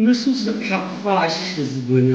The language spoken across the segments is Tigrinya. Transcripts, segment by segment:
ንሱ ዝሕፋሽ ህዝብና።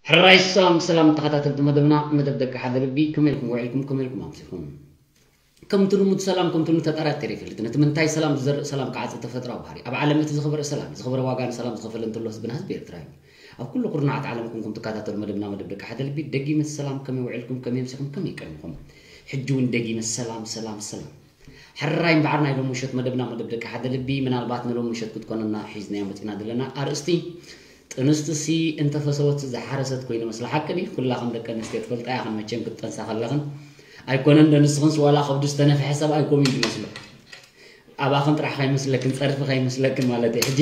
ሕራይ ሰላም ሰላም ተኸታተልቲ መደብና፣ መደብ ደቂ ሓደ ልቢ፣ ከመይ ኢልኩም ውዒልኩም፣ ከመይ ኢልኩም ኣምሲኹም? ከምቲ ልሙድ ሰላም ከምቲ ልሙድ ተጠራጢረ ይፈልጥ። ነቲ ምንታይ ሰላም ዝዘርእ ሰላም ክዓጽድ ተፈጥራዊ ባህሪ። ኣብ ዓለም እቲ ዝኸበረ ሰላም፣ ዝኸበረ ዋጋ ንሰላም ዝኸፈለ እንተሎ ህዝብና ህዝቢ ኤርትራ እዩ። ኣብ ኩሉ ኩርናዓት ዓለም ኮንኩም ትከታተሉ መደብና መደብ ደቂ ሓደ ልቢ፣ ደጊመ ሰላም፣ ከመይ ውዒልኩም፣ ከመይ ኣምሲኹም፣ ከመይ ቀኒኹም? ሕጂ እውን ደጊመ ሰላም ሰላም ሰላም። ሕራይ እምበኣር ናይ ሎሚ ምሸት መደብና መደብ ደቂ ሓደ ልቢ ምናልባት ንሎሚ ምሸት ክትኮነና ሒዝናዮ መጺና ዘለና ኣርእስቲ ጥንስትሲ እንተፈሰወት ዝሓረሰት ኮይኑ መስላ ሓቂ ድዩ? ኩላኽን ደቂ ኣንስትዮ ትፈልጣ ኢኽን መቸም ክትጠንሳ ከለኽን ኣይኮነን ዶ ንስኽንስ ዋላ ከብዱ ዝተነፍሐ ሰብኣይ ኮም እዩ ዝመስሎ። ኣባኽን ጥራሕ ከይመስለክን ጸርፊ ከይመስለክን ማለት እዩ። ሕጂ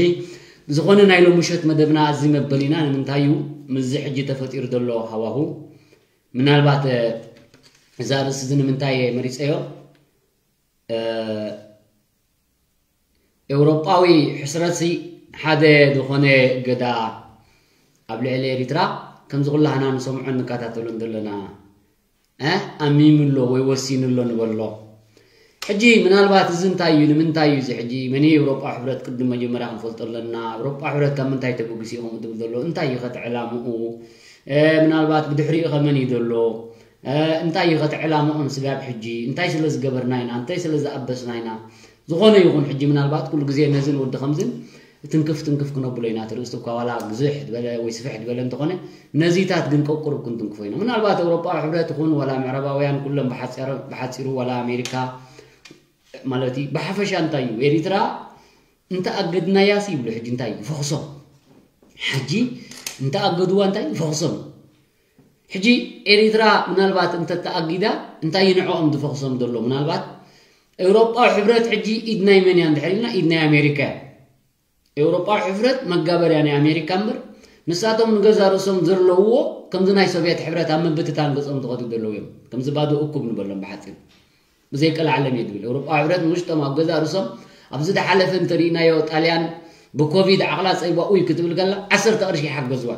ዝኾነ ናይ ሎሚ ምሸት መደብና እዚ መበሊና ንምንታይ እዩ ምስዚ ሕጂ ተፈጢሩ ዘሎ ሃዋሁ ምናልባት እዛ ርእሲ እዚ ንምንታይ መሪጸዮ? ኤውሮጳዊ ሕስረትሲ ሓደ ዝኾነ እገዳ ኣብ ልዕሊ ኤሪትራ ከምዚ ኩላህና ንሰምዖን ንከታተሎን ዘለና ኣሚሙ ኣሎ ወይ ወሲኑ ኣሎ ንበሎ። ሕጂ ምናልባት እዚ እንታይ እዩ ንምንታይ እዩ እዚ ሕጂ መን ኤውሮጳ ሕብረት ቅድም መጀመርያ ክንፈልጦ ኣለና። ኤውሮጳ ሕብረት ካብ ምንታይ ተበጊሱ እዩ ከምኡ ዝብል ዘሎ እንታይ እዩ ከቲ ዕላምኡ? ምናልባት ብድሕሪኡ ከመን እዩ ዘሎ? እንታይ እዩ ከቲ ዕላምኦም ስጋብ ሕጂ እንታይ ስለ ዝገበርና ኢና እንታይ ስለ ዝኣበስና ኢና? ዝኾነ ይኹን ሕጂ ምናልባት ኩሉ ግዜ ነዝን ወዲ ከምዝን ትንክፍ ትንክፍ ክነብሎ ኢና ትርእስቲ እኳ ዋላ ግዝሕ ዝበለ ወይ ስፍሕ ዝበለ እንተኾነ ነዚታት ግን ቀቁርብ ክንትንክፎ ኢና። ምናልባት ኤውሮጳዊ ሕብረት ይኹን ዋላ ምዕራባውያን ኩሎም ብሓፂሩ ዋላ ኣሜሪካ ማለት እዩ ብሓፈሻ እንታይ እዩ ኤሪትራ እንተ ኣገድናያስ ይብሉ ሕጂ እንታይ እዩ ፈኽሶም ሕጂ እንተ ኣገድዋ እንታይ እዩ ፈኽሶም ሕጂ ኤሪትራ ምናልባት እንተተኣጊዳ እንታይ ይንዕኦም ዝፈኽሶም ዘሎ ምናልባት ኤውሮጳዊ ሕብረት ሕጂ ኢድ ናይ መን እያ እንድሕር ኢልና ኢድ ናይ ኣሜሪካ እያ። ኤውሮጳዊ ሕብረት መጋበርያ ናይ ኣሜሪካ እምበር ንሳቶም ንገዛ ርእሶም ዘለውዎ ከምዚ ናይ ሶቪየት ሕብረት ኣብ ምብትታን ገጾም ዝኸዱ ዘለዉ እዮም። ከምዚ ባዶ እኩብ ንበሎም ብሓፂሩ ብዘይቀላዕለም እየ ዝብል። ኤውሮጳዊ ሕብረት ንውሽጦም ኣብ ገዛ ርእሶም ኣብ ዝደሓለፈ እንተሪእናዮ ጣልያን ብኮቪድ ዓቕላ ፀይባ ኡይ ክትብል ከላ ዓሰርተ ቅርሺ ይሓገዝዋ።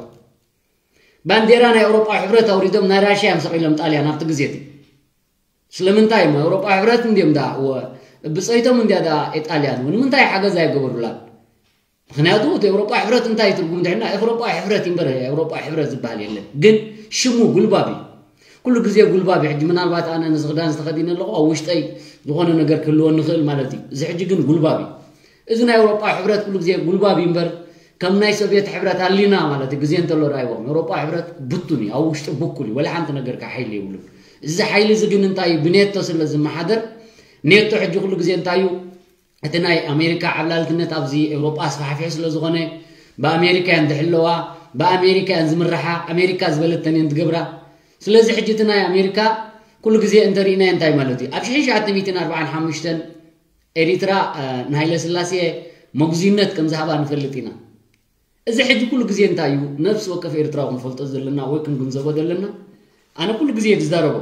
ባንዴራ ናይ ኤውሮጳ ሕብረት ኣውሪዶም ናይ ራሽያ እዮም ሰቒሎም ጣልያን ኣብቲ ግዜ እቲ ስለምንታይ እሞ ኤውሮጳ ሕብረት እንዲዮም ዳ ብፀይቶም እንዲያ ዳ ጣልያን እውን ንምንታይ ሓገዝ ኣይገበሩላን ምክንያቱ እቲ ኤውሮጳ ሕብረት እንታይ ትርጉም ድሕና ኤውሮጳ ሕብረት እምበር ኤውሮጳ ሕብረት ዝበሃል የለን ግን ሽሙ ጉልባብ እዩ ኩሉ ግዜ ጉልባብ እዩ ሕጂ ምናልባት ኣነ ንዝኽዳን ዝተኸዲነ ኣለኹ ኣብ ውሽጠይ ዝኾነ ነገር ክህልዎ ንኽእል ማለት እዩ እዚ ሕጂ ግን ጉልባብ እዩ እዚ ናይ ኤውሮጳ ሕብረት ኩሉ ግዜ ጉልባብ እዩ እምበር ከም ናይ ሶቪየት ሕብረት ኣሊና ማለት ግዜ እንተሎ ርኣይዎም ኤውሮጳ ሕብረት ብቱን እዩ ኣብ ውሽጡ ብኩል እዩ ወላ ሓንቲ ነገር ካብ ሓይሊ የብሉን እዚ ሓይሊ እዚ ግን እንታይ እዩ ብኔቶ ስለ ዝመሓደር ኔቶ ሕጂ ኩሉ ግዜ እንታይ እዩ እቲ ናይ ኣሜሪካ ዓብላልትነት ኣብዚ ኤውሮጳ ኣስፋሕፊሑ ስለ ዝኾነ ብኣሜሪካ እየን ዝሕለዋ ብኣሜሪካ እየን ዝምርሓ ኣሜሪካ ዝበለተን እየን ዝገብራ ስለዚ ሕጂ እቲ ናይ ኣሜሪካ ኩሉ ግዜ እንተርኢናዮ እንታይ ማለት እዩ ኣብ ሽሕን ሸዓተ ሚእትን ኣርባዓን ሓሙሽተን ኤሪትራ ንሃይለስላሴ መጉዝይነት ከም ዝሃባ ንፈልጥ ኢና። እዚ ሕጂ ኩሉ ግዜ እንታይ እዩ ነፍሲ ወከፍ ኤርትራዊ ክንፈልጦ ዘለና ወይ ክንግንዘቦ ዘለና ኣነ ኩሉ ግዜ ዝዛረቦ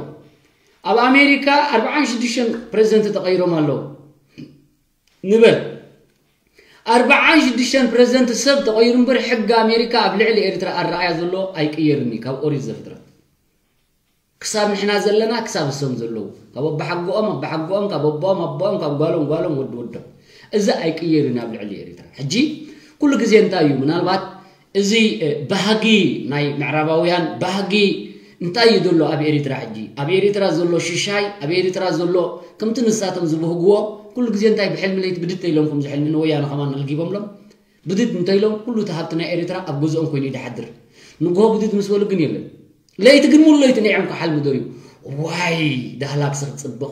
ኣብ ኣሜሪካ ኣርብዓን ሽዱሽተን ፕሬዚደንት ተቐይሮም ኣለዉ ንበል ኣርብዓን ሽዱሽተን ፕረዚደንት ሰብ ተቐይሩ እምበር ሕጊ ኣሜሪካ ኣብ ልዕሊ ኤርትራ ኣረኣያ ዘሎ ኣይቅየርን እዩ ካብ ኦሪት ዘፍጥረት። ክሳብ ንሕና ዘለና ክሳብ እሶም ዘለዉ ካብ ኣባሓጎኦም ኣባሓጎኦም ካብ ኣቦኦም ኣቦኦም ካብ ጓሎም ጓሎም ወዲ ወዶም እዚ ኣይቅየርን ኣብ ልዕሊ ኤርትራ። ሕጂ ኩሉ ግዜ እንታይ እዩ ምናልባት እዚ ባህጊ ናይ ምዕራባውያን ባህጊ እንታይ እዩ ዘሎ ኣብ ኤርትራ ሕጂ ኣብ ኤርትራ ዘሎ ሽሻይ ኣብ ኤርትራ ዘሎ ከምቲ ንሳቶም ዝበህግዎ ኩሉ ግዜ እንታይ ብሕልሚ ለይቲ ብድተ ኢሎም ከም ዝሕልሚ ንወያነ ከማን ኣልጊቦምሎም ብድድ እንተኢሎም ኩሉ እቲ ሃብቲ ናይ ኤርትራ ኣብ ገዝኦም ኮይኑ ይድሓድር። ንግሆ ብድድ ምስ በሉ ግን የለን። ለይቲ ግን ሙሉ ለይቲ ንዕም ክሓልሚ ዶ እዩ? ዋይ ዳህላክስ ክፅብቕ፣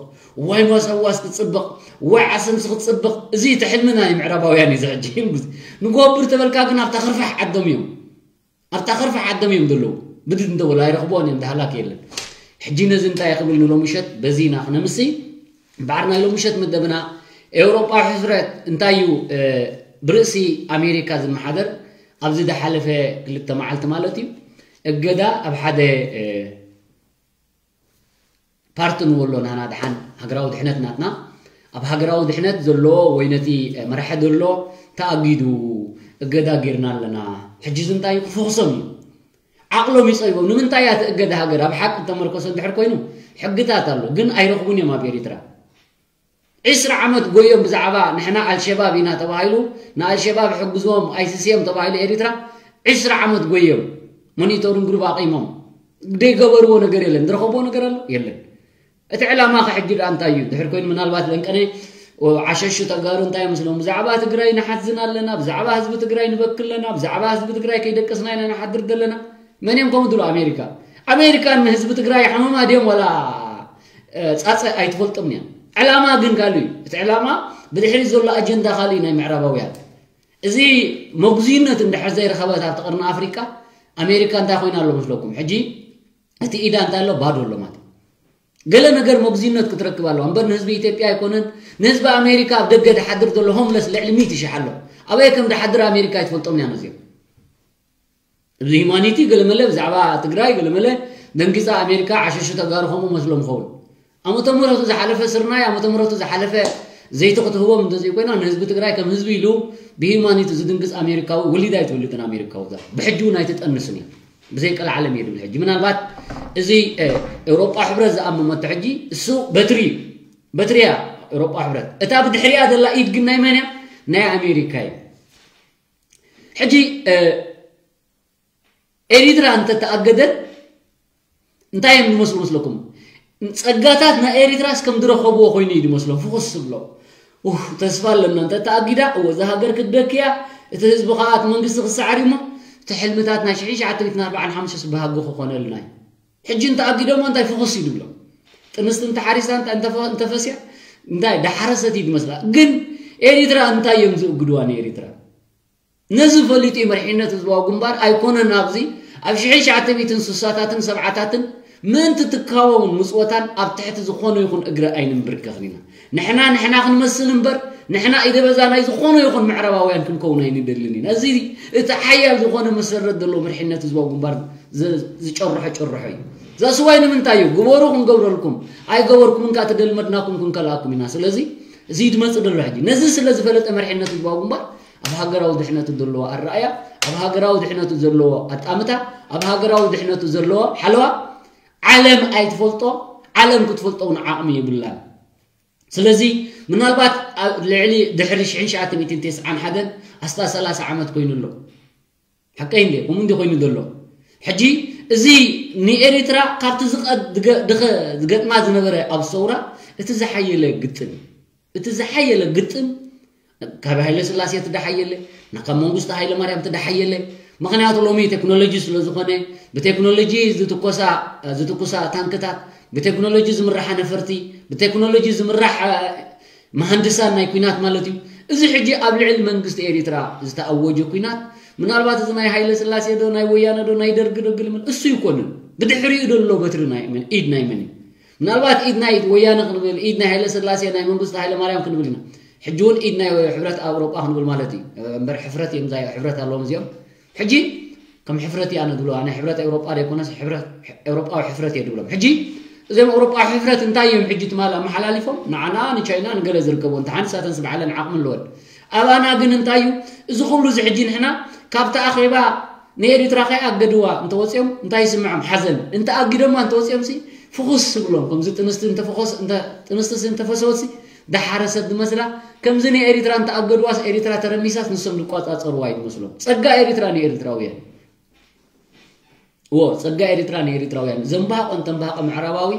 ዋይ ማሳዋስ ክፅብቕ፣ ዋይ ዓሰምስ ክፅብቕ። እዚ እቲ ሕልሚ ናይ ምዕራባውያን እዩ ዝሕጂ። ንግሆ ብር ተበልካ ግን ኣብታ ክርፋሕ ዓዶም እዮም ኣብታ ከርፋሕ ዓዶም እዮም ዘለዉ ብድድ እንተበሉ ኣይረኽብዎን እዮም ዳህላክ የለን። ሕጂ ነዚ እንታይ ክብል ንሎምሸት በዚ ኢና ክነምሲ እምበኣር ናይ ሎምሸት መደብና ኤውሮጳ ሕፍረት እንታይ እዩ ብርእሲ ኣሜሪካ ዝመሓደር ኣብዚ ዝሓለፈ ክልተ መዓልቲ ማለት እዩ እገዳ ኣብ ሓደ ፓርቲ ንበሎ ናና ድሓን ሃገራዊ ድሕነት ናትና ኣብ ሃገራዊ ድሕነት ዘሎ ወይ ነቲ መራሒ ዘሎ ተኣጊዱ እገዳ ጌርና ኣለና። ሕጂ እዚ እንታይ ክፈኽሶም እዩ ዓቕሎም ይፀይቦም። ንምንታይ እያ እቲ እገዳ ሃገር ኣብ ሓቂ እተመርኮሰ እንድሕር ኮይኑ ሕግታት ኣሎ ግን ኣይረኽቡን እዮም ኣብ ኤሪትራ። ዕስራ ዓመት ጎዮም ብዛዕባ ንሕና ኣልሸባብ ኢና ተባሂሉ ንኣልሸባብ ሕግዝዎም ኣይስስዮም ተባሂሉ ኤሪትራ ዕስራ ዓመት ጎዮም ሞኒቶሪን ግሩፕ ኣቂሞም ዘይገበርዎ ነገር የለን። ዝረኸብዎ ነገር ኣሎ የለን። እቲ ዕላማ ከ ሕጂ ደኣ እንታይ እዩ ድሕር ኮይኑ ምናልባት ለንቀነ ዓሸሹ ተጋሩ እንታይ መስሎም ብዛዕባ ትግራይ ንሓዝን ኣለና ብዛዕባ ህዝቢ ትግራይ ንበክ ኣለና ብዛዕባ ህዝቢ ትግራይ ከይደቀስና ኢና ንሓድር ዘለና። መን እዮም ከምኡ ድሉ ኣሜሪካ ኣሜሪካ ንህዝቢ ትግራይ ሓመማ ድዮም ዋላ ፃፀ ኣይትፈልጦም እያ። ዕላማ ግን ካልእ እዩ። እቲ ዕላማ ብድሕሪ ዘሎ ኣጀንዳ ካልእ ናይ ምዕራባውያን። እዚ መጉዝይነት እንድሕር ዘይረኸበት ኣብቲ ቀርኒ ኣፍሪቃ ኣሜሪካ እንታይ ኮይና ኣሎ መስለኩም? ሕጂ እቲ ኢዳ እንታይ ኣሎ ባዶ ኣሎ ማለት ገለ ነገር መጉዝይነት ክትረክብ ኣለዋ እምበር ንህዝቢ ኢትዮጵያ ኣይኮነን ንህዝቢ ኣሜሪካ ኣብ ደገ ድሓድር ዘሎ ሆምለስ ልዕሊ ሚእቲ ሽሕ ኣሎ። ኣበየ ከም ድሓድር ኣሜሪካ ኣይትፈልጦም እያ ነዚኦም። እዚ ሂማኒቲ ገለመለ ብዛዕባ ትግራይ ገለመለ ደንጊፃ ኣሜሪካ ዓሸሹ ተጋሩ ከምኡ መስሎም ይኸውን። ኣመተ ምህረቱ ዝሓለፈ ስርናይ ኣመተ ምህረቱ ዝሓለፈ ዘይቲ ክትህቦም እንተዘይኮይና ንህዝቢ ትግራይ ከም ህዝቢ ኢሉ ብሂማኒቲ ዝድንግፅ ኣሜሪካዊ ወሊዳ ኣይትወልድን ኣሜሪካዊ ዛ ብሕጂ እውን ኣይትጠንስን እያ። ብዘይ ቀልዓለም እየ ድብል ሕጂ ምናልባት እዚ ኤውሮጳ ሕብረት ዝኣመመቶ ሕጂ እሱ በትሪ እዩ። በትሪ እያ ኤውሮጳ ሕብረት እታ ብድሕሪኣ ዘላ ኢድ ግን ናይ መን እያ? ናይ ኣሜሪካ እዩ። ሕጂ ኤሪትራ እንተተኣገደት እንታይ እዮም ዝመስሉ መስለኩም? ፀጋታት ናይ ኤሪትራስ ከም ዝረኸብዎ ኮይኑ እዩ ዝመስሎም ፍኹስ ዝብሎ። ተስፋ ኣለና እንተ ተኣጊዳ እወ እዛ ሃገር ክትደክያ እቲ ህዝቢ ከዓ እቲ መንግስቲ ክሰዓር እሞ እቲ ሕልምታት ናይ ሽሕን ሸዓተ ሚእትን ኣርባዓን ሓሙሽተን ዝባሃጉ ክኾነልና እዩ። ሕጂ እንተኣጊዶሞ እንታይ ፍኹስ እዩ ዝብሎም? ጥንስቲ እንተሓሪሳ እንተፈስያ እንታይ ዳሓረሰት እዩ ዝመስላ። ግን ኤሪትራ እንታይ እዮም ዝእግድዋ ንኤሪትራ? ነዚ ፈሊጡ እዩ መሪሕነት ህዝባዊ ግንባር ኣይኮነን ኣብዚ ኣብ ሽሕን ሸዓተ ሚእትን ስሳታትን ሰብዓታትን ምእንቲ ትካቦምን ምፅወታን ኣብ ትሕቲ ዝኾነ ይኹን እግሪ ኣይንንብርከኽን ኢና። ንሕና ንሕና ክንመስል እምበር ንሕና ኢደበዛ ናይ ዝኾነ ይኹን ምዕራባውያን ክንከውን ኣይንደልን ኢና። እዚ እቲ ሓያል ዝኾነ መሰረት ዘለዎ መሪሕነት ህዝባዊ ግንባር ዝጨርሖ ጭርሖ እዩ። ዘስዋይ ንምንታይ እዩ ግበሩ ክንገብረልኩም ኣይገበርኩምን ከዓ ተደልመድናኩም ክንከልኣኩም ኢና። ስለዚ እዚ ድመፅእ ደሎ ሕጂ ነዚ ስለ ዝፈለጠ መሪሕነት ህዝባዊ ግንባር ኣብ ሃገራዊ ድሕነቱ ዘለዎ ኣረኣያ፣ ኣብ ሃገራዊ ድሕነቱ ዘለዎ ኣጣምታ፣ ኣብ ሃገራዊ ድሕነቱ ዘለዎ ሓለዋ ዓለም ኣይትፈልጦ፣ ዓለም ክትፈልጦ እውን ዓቕሚ የብላን። ስለዚ ምናልባት ልዕሊ ድሕሪ ሽሕን ሸዓተ ሚእትን ተስዓን ሓደን ኣስታ ሰላሳ ዓመት ኮይኑ ኣሎ። ሓቀይ እንደ ከምኡ እንዲ ኮይኑ ዘሎ ሕጂ እዚ ንኤሪትራ ካብቲ ዝገጥማ ዝነበረ ኣብ ሰውራ እቲ ዝሓየለ ግጥም እቲ ዝሓየለ ግጥም ካብ ሃይለ ስላሴ ትደሓየለ ካብ መንግስቱ ሃይለ ማርያም ትደሓየለ። ምክንያቱ ሎሚ ቴክኖሎጂ ስለዝኾነ ብቴክኖሎጂ ዝትኮሳ ዝትኩሳ ታንክታት ብቴክኖሎጂ ዝምራሓ ነፈርቲ ብቴክኖሎጂ ዝምራሕ መሃንድሳን ናይ ኩናት ማለት እዩ። እዚ ሕጂ ኣብ ልዕሊ መንግስቲ ኤሪትራ ዝተኣወጀ ኩናት ምናልባት እዚ ናይ ሃይለ ስላሴ ዶ ናይ ወያነ ዶ ናይ ደርጊ ዶ ግልምል እሱ ይኮንን ብድሕሪኡ ዘሎ በትሪ ኢድ ናይ መን እዩ? ምናልባት ኢድ ናይ ወያነ ክንብል ኢድ ናይ ሃይለ ስላሴ ናይ መንግስቲ ሃይለ ማርያም ክንብል ኢና። ሕጂ እውን ኢድ ናይ ሕብረት ኣውሮጳ ክንብል ማለት እዩ። እምበር ሕፍረት እዮም ዛ ሕብረት ኣለዎም እዚኦም። ሕጂ ከም ሕፍረት እያ ነድሎ ኣነ ሕብረት ኤውሮጳ ዘይኮነስ ኤውሮጳዊ ሕፍረት እየ ድብሎም። ሕጂ እዚኦም ኤውሮጳዊ ሕፍረት እንታይ እዮም ሕጂ ትማል ኣመሓላሊፎም ንዓና ንቻይና ንገለ ዝርከቦ እንተ ሓንሳተን ስብዓለን ዓቕሚ ኣለወን። ኣባና ግን እንታይ እዩ? እዚ ኩሉ እዚ ሕጂ ንሕና ካብቲ ኣኼባ ንኤሪትራ ከይኣገድዋ እንተወፂኦም እንታይ ይስምዖም? ሓዘን። እንተኣጊዶማ እንተወፂኦም ሲ ፍኹስ ይብሎም። ከምዚ ጥንስቲ እንተፈኾስ እንተ ጥንስቲ እንተፈሰወት ሲ ደሓረሰት ዝመስላ። ከምዚ ንኤሪትራ እንተኣገድዋስ ኤሪትራ ተረሚሳስ ንሶም ዝቋጻጸርዋ እዩ ዝመስሎም። ጸጋ ኤሪትራ ንኤሪትራውያን እዎ ጸጋ ኤሪትራ ንኤሪትራውያን። ዘንባሃቆ እንተንባሃቀ ምዕራባዊ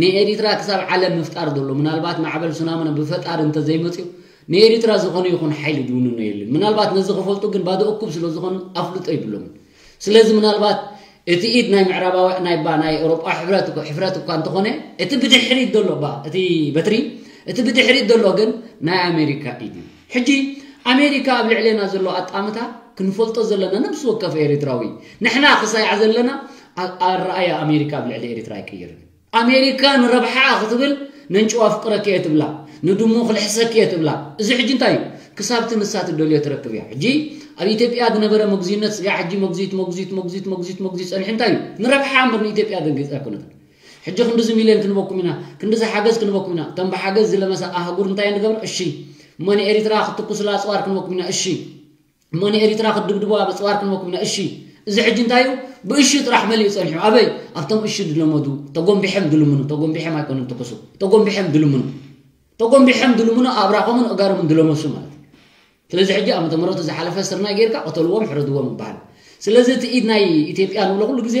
ንኤሪትራ ክሳብ ዓለም ምፍጣር ዘሎ ምናልባት ማዕበል ሱናሚ ብፈጣሪ እንተዘይመፅዩ ንኤሪትራ ዝኾነ ይኹን ሓይሊ ዝውንኖ የለን። ምናልባት ነዚ ክፈልጡ ግን ባዶ እኩብ ስለ ዝኾኑ ኣፍልጦ ይብሎምን። ስለዚ ምናልባት እቲ ኢድ ናይ ምዕራባዊ ናይ ባ ናይ ኤውሮጳ ሕብረት እኮ- ሕፍረት እኳ እንተኾነ እቲ ብድሕሪት ዘሎ ባ እቲ በትሪ እቲ ብድሕሪት ዘሎ ግን ናይ ኣሜሪካ ኢድ እዩ። ሕጂ ኣሜሪካ ኣብ ልዕሌና ዘሎ ኣጣምታ ክንፈልጦ ዘለና ነብሲ ወከፍ ኤሪትራዊ ንሕና ክሳይዓ ዘለና ኣ- ኣረኣያ ኣሜሪካ ኣብ ልዕሊ ኤሪትራ ኣይቅይርን። ኣሜሪካ ንረብሓ ክትብል ነንጭዋ ፍቅረክ እየ ትብላ፣ ንድሙ ክልሕሰክ እየ ትብላ። እዚ ሕጂ እንታይ እዩ? ክሳብቲ ንሳ ትደልዮ ትረክብ እያ። ሕጂ ኣብ ኢትዮጵያ ዝነበረ መጉዝይነት ስጋዕ ሕጂ መጉዝይት መጉዝይት መጉዝይት መጉዝይት መጉዝይት ጸኒሑ እንታይ እዩ? ንረብሓ እምበር ንኢትዮጵያ ደንጊጽ ኣይኮነትን። ሕጂ ክንድዚ ሚልዮን ክንበኩም ኢና፣ ክንድዚ ሓገዝ ክንበኩም ኢና። እተን ብሓገዝ ዝለመሳ ኣህጉር እንታይ እየን ዝገብራ? እሺ እሞ ንኤሪትራ ክትኩስላ ኣጽዋር ክንበኩም ኢና። እሺ እሞ ንኤሪትራ ክትድብድቡዋ ብጽዋር ክንበኩም ኢና። እሺ እዚ ሕጂ እንታይ እዩ? ብእሺ ጥራሕ መሊኡ ጸኒሑ። ኣበይ? ኣብቶም እሺ ዝለመዱ ተጎንቢሐም ዝልምኑ፣ ተጎንቢሐም ኣይኮኑን ትኩሱ፣ ተጎንቢሐም ዝልምኑ፣ ተጎንቢሐም ዝልምኑ ኣብራኾምን እጋሮምን ዝለመሱ ማለት እዩ። ስለዚ ሕጂ ኣብ መተመረቱ ዝሓለፈ ስርናይ ጌርካ ቅተልዎም ሕረድዎም ይበሃል። ስለዚ እቲ ኢድ ናይ ኢትዮጵያ ንብሎ ኩሉ ግዜ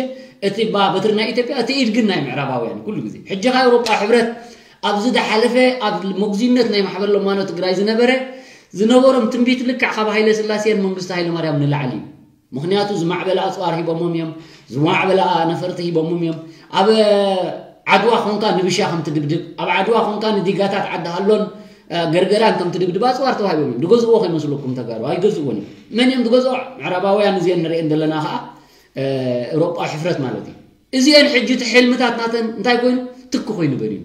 እቲ ባ በትሪ ናይ ኢትዮጵያ እቲ ኢድ ግን ናይ ምዕራባውያን ኩሉ ግዜ። ሕጂ ካብ ኤውሮጳ ሕብረት ኣብዚ ዝሓለፈ ኣብ መጉዝይነት ናይ ማሕበር ለማኖ ትግራይ ዝነበረ ዝነበሮም ትንቢት ልክዕ ካብ ሃይለ ስላሴን መንግስቲ ሃይለ ማርያም ንላዕሊ እዩ። ምክንያቱ ዝማዕበለ ኣፅዋር ሂቦሞም እዮም፣ ዝማዕበለ ነፈርቲ ሂቦሞም እዮም። ኣብ ዓድዋ ኮንካ ንብሻ ከም ትድብድብ፣ ኣብ ዓድዋ ኮንካ ንዲጋታት ዓዲ ሃሎን ገርገራን ከም ትድብድብ ኣፅዋር ተዋሂቦም እዮም። ዝገዝእዎ ከይመስለኩም ተጋሩ ኣይገዝእዎን እዮም። መን እዮም ዝገዝኦ? ምዕራባውያን እዚአን ንሪአን ዘለና ከዓ ኤውሮጳ ሕፍረት ማለት እዩ። እዚአን ሕጂ እቲ ሕልምታት ናተን እንታይ ኮይኑ ትክ ኮይኑ በልዩ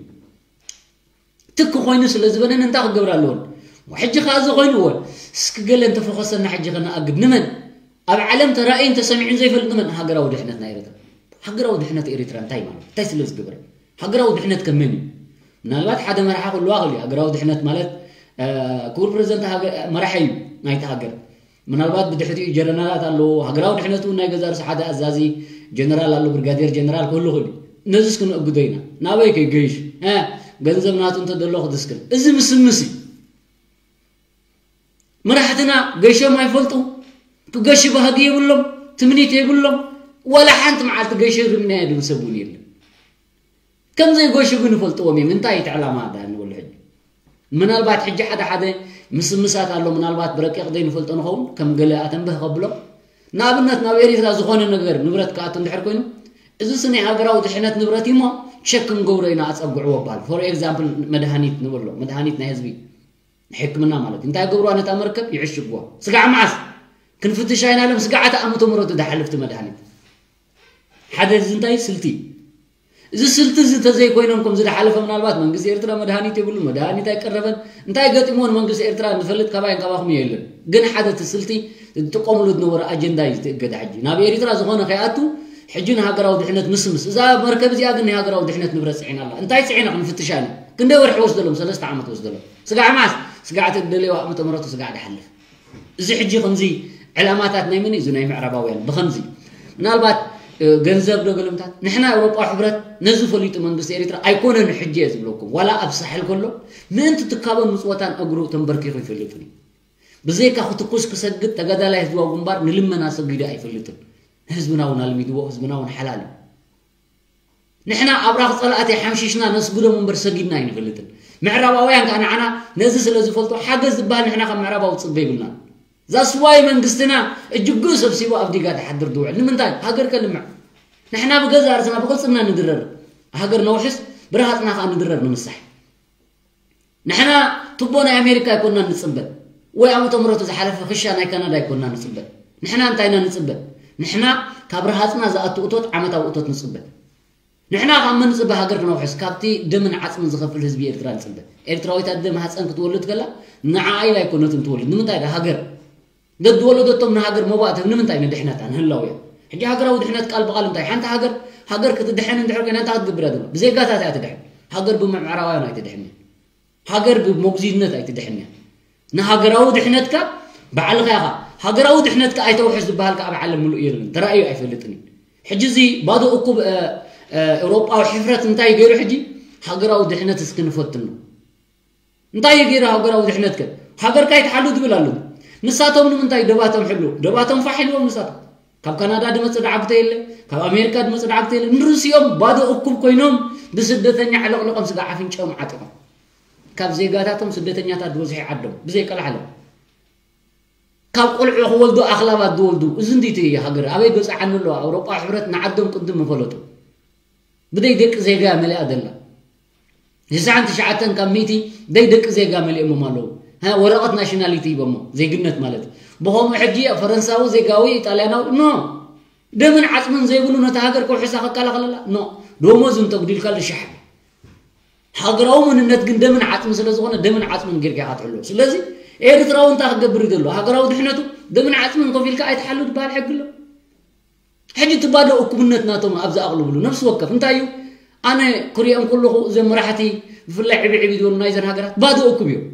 ትክ ኮይኑ ስለ ዝበነን እንታይ ክገብራ ኣለወን? ሕጂ ከዓ እዚ ኮይኑዎ እስኪ ገለ እንተፈኾሰና ሕጂ ከነኣግድ ንመን? ኣብ ዓለም ተራእዩን ተሰሚዑን ዘይፈልጥ ንመን? ሃገራዊ ድሕነት ናይ ኤርትራ። ሃገራዊ ድሕነት ኤርትራ እንታይ ማለት እንታይ ስለ ዝገበረ? ሃገራዊ ድሕነት ከመን እዩ? ምናልባት ሓደ መርሓ ክህልዋ ክእል እዩ። ሃገራዊ ድሕነት ማለት ክቡር ፕረዚደንት መራሒ እዩ ናይቲ ሃገር። ምናልባት ብድሕሪኡ ጀነራላት ኣለዎ። ሃገራዊ ድሕነት እውን ናይ ገዛ ርእሱ ሓደ ኣዛዚ ጀነራል ኣሎ፣ ብርጋዴር ጀነራል ክህሉ ክእል እዩ። ነዚስ ክንእግዶ ኢና። ናበይ ከ ገይሽ ገንዘብ ናቱ እንተደሎ ክድስክል። እዚ ምስምስ እዩ። መራሕትና ገይሾም ኣይፈልጡ። ክገሹ ባህጊ የብሎም፣ ትምኒት የብሎም። ዋላ ሓንቲ መዓልቲ ገይሾ ርምናዮ ድብል ሰብ እውን የለን። ከም ዘይጎሹ ግን ይፈልጥዎም እዮም። እንታይ እቲ ዕላማ ዳ ንበሉ ሕጂ? ምናልባት ሕጂ ሓደ ሓደ ምስምሳት ኣሎ፣ ምናልባት ብረቂቕ ዘይንፈልጦ ንኸውን፣ ከም ገለ ኣተንብህ ከብሎ። ንኣብነት ናብ ኤሪትራ ዝኾነ ነገር ንብረት ክኣቱ እንድሕር ኮይኑ፣ እዚ ሲ ናይ ሃገራዊ ድሕነት ንብረት እዩ እሞ ቸክ ክንገብሮ ኢና ኣጸግዕዎ በሃል። ፎር ኤግዛምፕል መድሃኒት ንበሎ፣ መድሃኒት ናይ ህዝቢ ሕክምና ማለት እዩ። እንታይ ገብርዋ ነታ መርከብ ይዕሽግዋ። ስጋዕ መዓስ ክንፍትሻ ኢና ኢሎም ስጋዕ እቲ ኣመተ ምህረቱ ዝሓልፍቲ መድሃኒት ሓደ እዚ እንታይ ስልቲ እዚ ስልቲ እዚ ተዘይኮይኖም ከምዚ ዝሓለፈ ምናልባት መንግስቲ ኤርትራ መድሃኒት የብሉ መድሃኒት ኣይቀረበን እንታይ ገጢሞን መንግስቲ ኤርትራ ንፈልጥ ካባይን ካባኹም የለን ግን ሓደ እቲ ስልቲ ዝጥቀምሉ ዝነበረ ኣጀንዳ እዩ ዝትእገደ ሕጂ ናብ ኤርትራ ዝኾነ ከይኣቱ ሕጂ ንሃገራዊ ድሕነት ምስምስ እዛ መርከብ እዚኣ ግን ናይ ሃገራዊ ድሕነት ንብረት ፅዒና ኣላ እንታይ ፅዒና ክንፍትሻ ኢና ክንደይ ወርሒ ወስደሎም ሰለስተ ዓመት ወስደሎም ስጋዕ ማስ ስጋዕ እቲ ደለዋ ዓመተ ምህረቱ ስጋዕ ድሓልፍ እዚ ሕጂ ከምዚ ዕላማታት ናይ መን እዩ? እዚ ናይ ምዕራባውያን። ብኸምዚ ምናልባት ገንዘብ ዶ ገለምታት ንሕና ኣውሮጳ ሕብረት ነዚ ፈሊጡ መንግስቲ ኤሪትራ ኣይኮነን ሕጂ እየ ዝብለኩም ዋላ ኣብ ሳሕል ከሎ ምእንቲ ትካበን ምፅወታን እግሩ ተንበርኪኹ ይፈልጥን እዩ። ብዘይካ ክትኩስ ክሰግድ ተጋዳላይ ህዝባዊ ግንባር ንልመና ሰጊዱ ኣይፈልጥን። ንህዝብና እውን ኣልሚድዎ ህዝብና እውን ሓላል እዩ። ንሕና ኣብራኽ ጸላእቲ ሓምሺሽና ነስግዶም እምበር ሰጊድና ኣይንፈልጥን። ምዕራባውያን ከኣ ንዓና ነዚ ስለ ዝፈልጡ ሓገዝ ዝበሃል ንሕና ካብ ምዕራባዊ ጽበ ይብልና። ዛስዋይ መንግስትና እጅግኡ ሰብሲቡ ኣብ ዲጋ ተሓድር ድውዕል ንምንታይ ሃገር ከልምዕ ንሕና ብገዛ ርእስና ብቕልጽምና ንድረር ሃገር ነውሕስ ብረሃጽና ከኣ ንድረር ንምሳሕ ንሕና ቱቦ ናይ ኣሜሪካ ኣይኮንና ንጽበ ወይ ኣብ ተምረቱ ዝሓለፈ ክሻ ናይ ካናዳ ኣይኮንና ንጽበ ንሕና እንታይ ኢና ንጽበ ንሕና ካብ ረሃጽና ዝኣቱ እቶት ዓመታዊ እቶት ንጽበ ንሕና ካብ መን ንጽበ ሃገር ክነውሕስ ካብቲ ደምን ዓጽምን ዝኸፍል ህዝቢ ኤርትራ ንጽበ ኤርትራዊት ኣደ ማህፀን ክትወልድ ከላ ንዓኣ ኢላ ኣይኮነትን ትወልድ ንምንታይ ዳ ሃገር ደድወለደቶም ንሃገር መዋእተብ ንምንታይ ንድሕነታ ንህላውያ ሕጂ ሃገራዊ ድሕነት ቃል ብቃል እንታይ ሓንቲ ሃገር ሃገር ክትድሕን እንድሕር ኮይና እንታይ ክትገብር እያ ዘሎ ብዜጋታት እያ ትድሕን ሃገር ብምዕራባውያን ኣይትድሕን እያ ሃገር ብመጉዚነት ኣይትድሕን እያ ንሃገራዊ ድሕነትካ ባዕልኻ ኢኻ። ሃገራዊ ድሕነትካ ኣይተውሕስ ዝበሃል ከኣ ኣብ ዓለም ምሉእ የለን፣ ተራእዩ ኣይፈልጥን እዩ። ሕጂ እዚ ባዶ እኩብ፣ እ፣ እ፣ ኤውሮጳዊ ሕፍረት እንታይ ገይሩ? ሕጂ ሃገራዊ ድሕነት እስኪ ንፈትኖ። እንታይ እዩ ገይሩ ሃገራዊ ድሕነትከ? ሃገርካ ይትሓሉ ትብል ኣሎ። ንሳቶም ንምንታይ ደባቶም ሕሉ? ደባቶም ፋሕ ኢልዎም ንሳቶም። ካብ ካናዳ ድመጽእ ደዓግተ የለ፣ ካብ ኣሜሪካ ድመጽእ ደዓግተ የለ። ንርእሲኦም ባዶ እኩብ ኮይኖም ብስደተኛ ዕለቕለቖም ስጋ ኣፍንጭኦም ዓጢቖም። ካብ ዜጋታቶም ስደተኛታት ዝበዝሑ ዓዶም ብዘይቀልዓለም። ካብ ቆልዑ ክወልዱ ኣኽላባት ዝወልዱ። እዚ እንዲቲ ሃገር ኣበይ በጽሓ ኣሎ? ኣውሮጳ ሕብረት ንዓዶም ቅድም ምፈለጡ። ብደይ ደቂ ዜጋ መሊኣ ዘላ። ትስዓን ትሽዓተን ካብ ሚእቲ ደይ ደቂ ዜጋ መሊኦሞም ኣለዉ። ሃ፣ ወረቐት ናሽናሊቲ ሂቦሞ፣ ዜግነት ማለት እዩ። ብኸምኡ ሕጂ ፈረንሳዊ፣ ዜጋዊ፣ ኢጣልያናዊ፣ ኖ። ደምን ዓጽምን ዘይብሉ ነታ ሃገር ከውሕሳ ከከላኸለላ፣ ኖ። ደሞዝ እንተጉዲልካ ልሻሕ። ሃገራዊ መንነት ግን ደምን ዓጽሚ ስለ ዝኾነ ደምን ዓጽምን ጌርካ ኢኻ ትሕሎ። ስለዚ ኤርትራዊ እንታይ ክገብር እዩ ዘሎ? ሃገራዊ ድሕነቱ ደምን ዓጽምን ከፊልካ ኣይትሓሉ ዝበሃል ሕጊ ኣሎ። ሕጂ እቲ ባዶ እኩብነት ናቶም ኣብዚ ኣቕልብሉ። ነፍሲ ወከፍ እንታይ እዩ? ኣነ ክሪኦም ከለኹ እዞም መራሕቲ ብፍላይ ዕብዕብ ዝበሉ ናይዘን ሃገራት ባዶ እኩብ እዮም።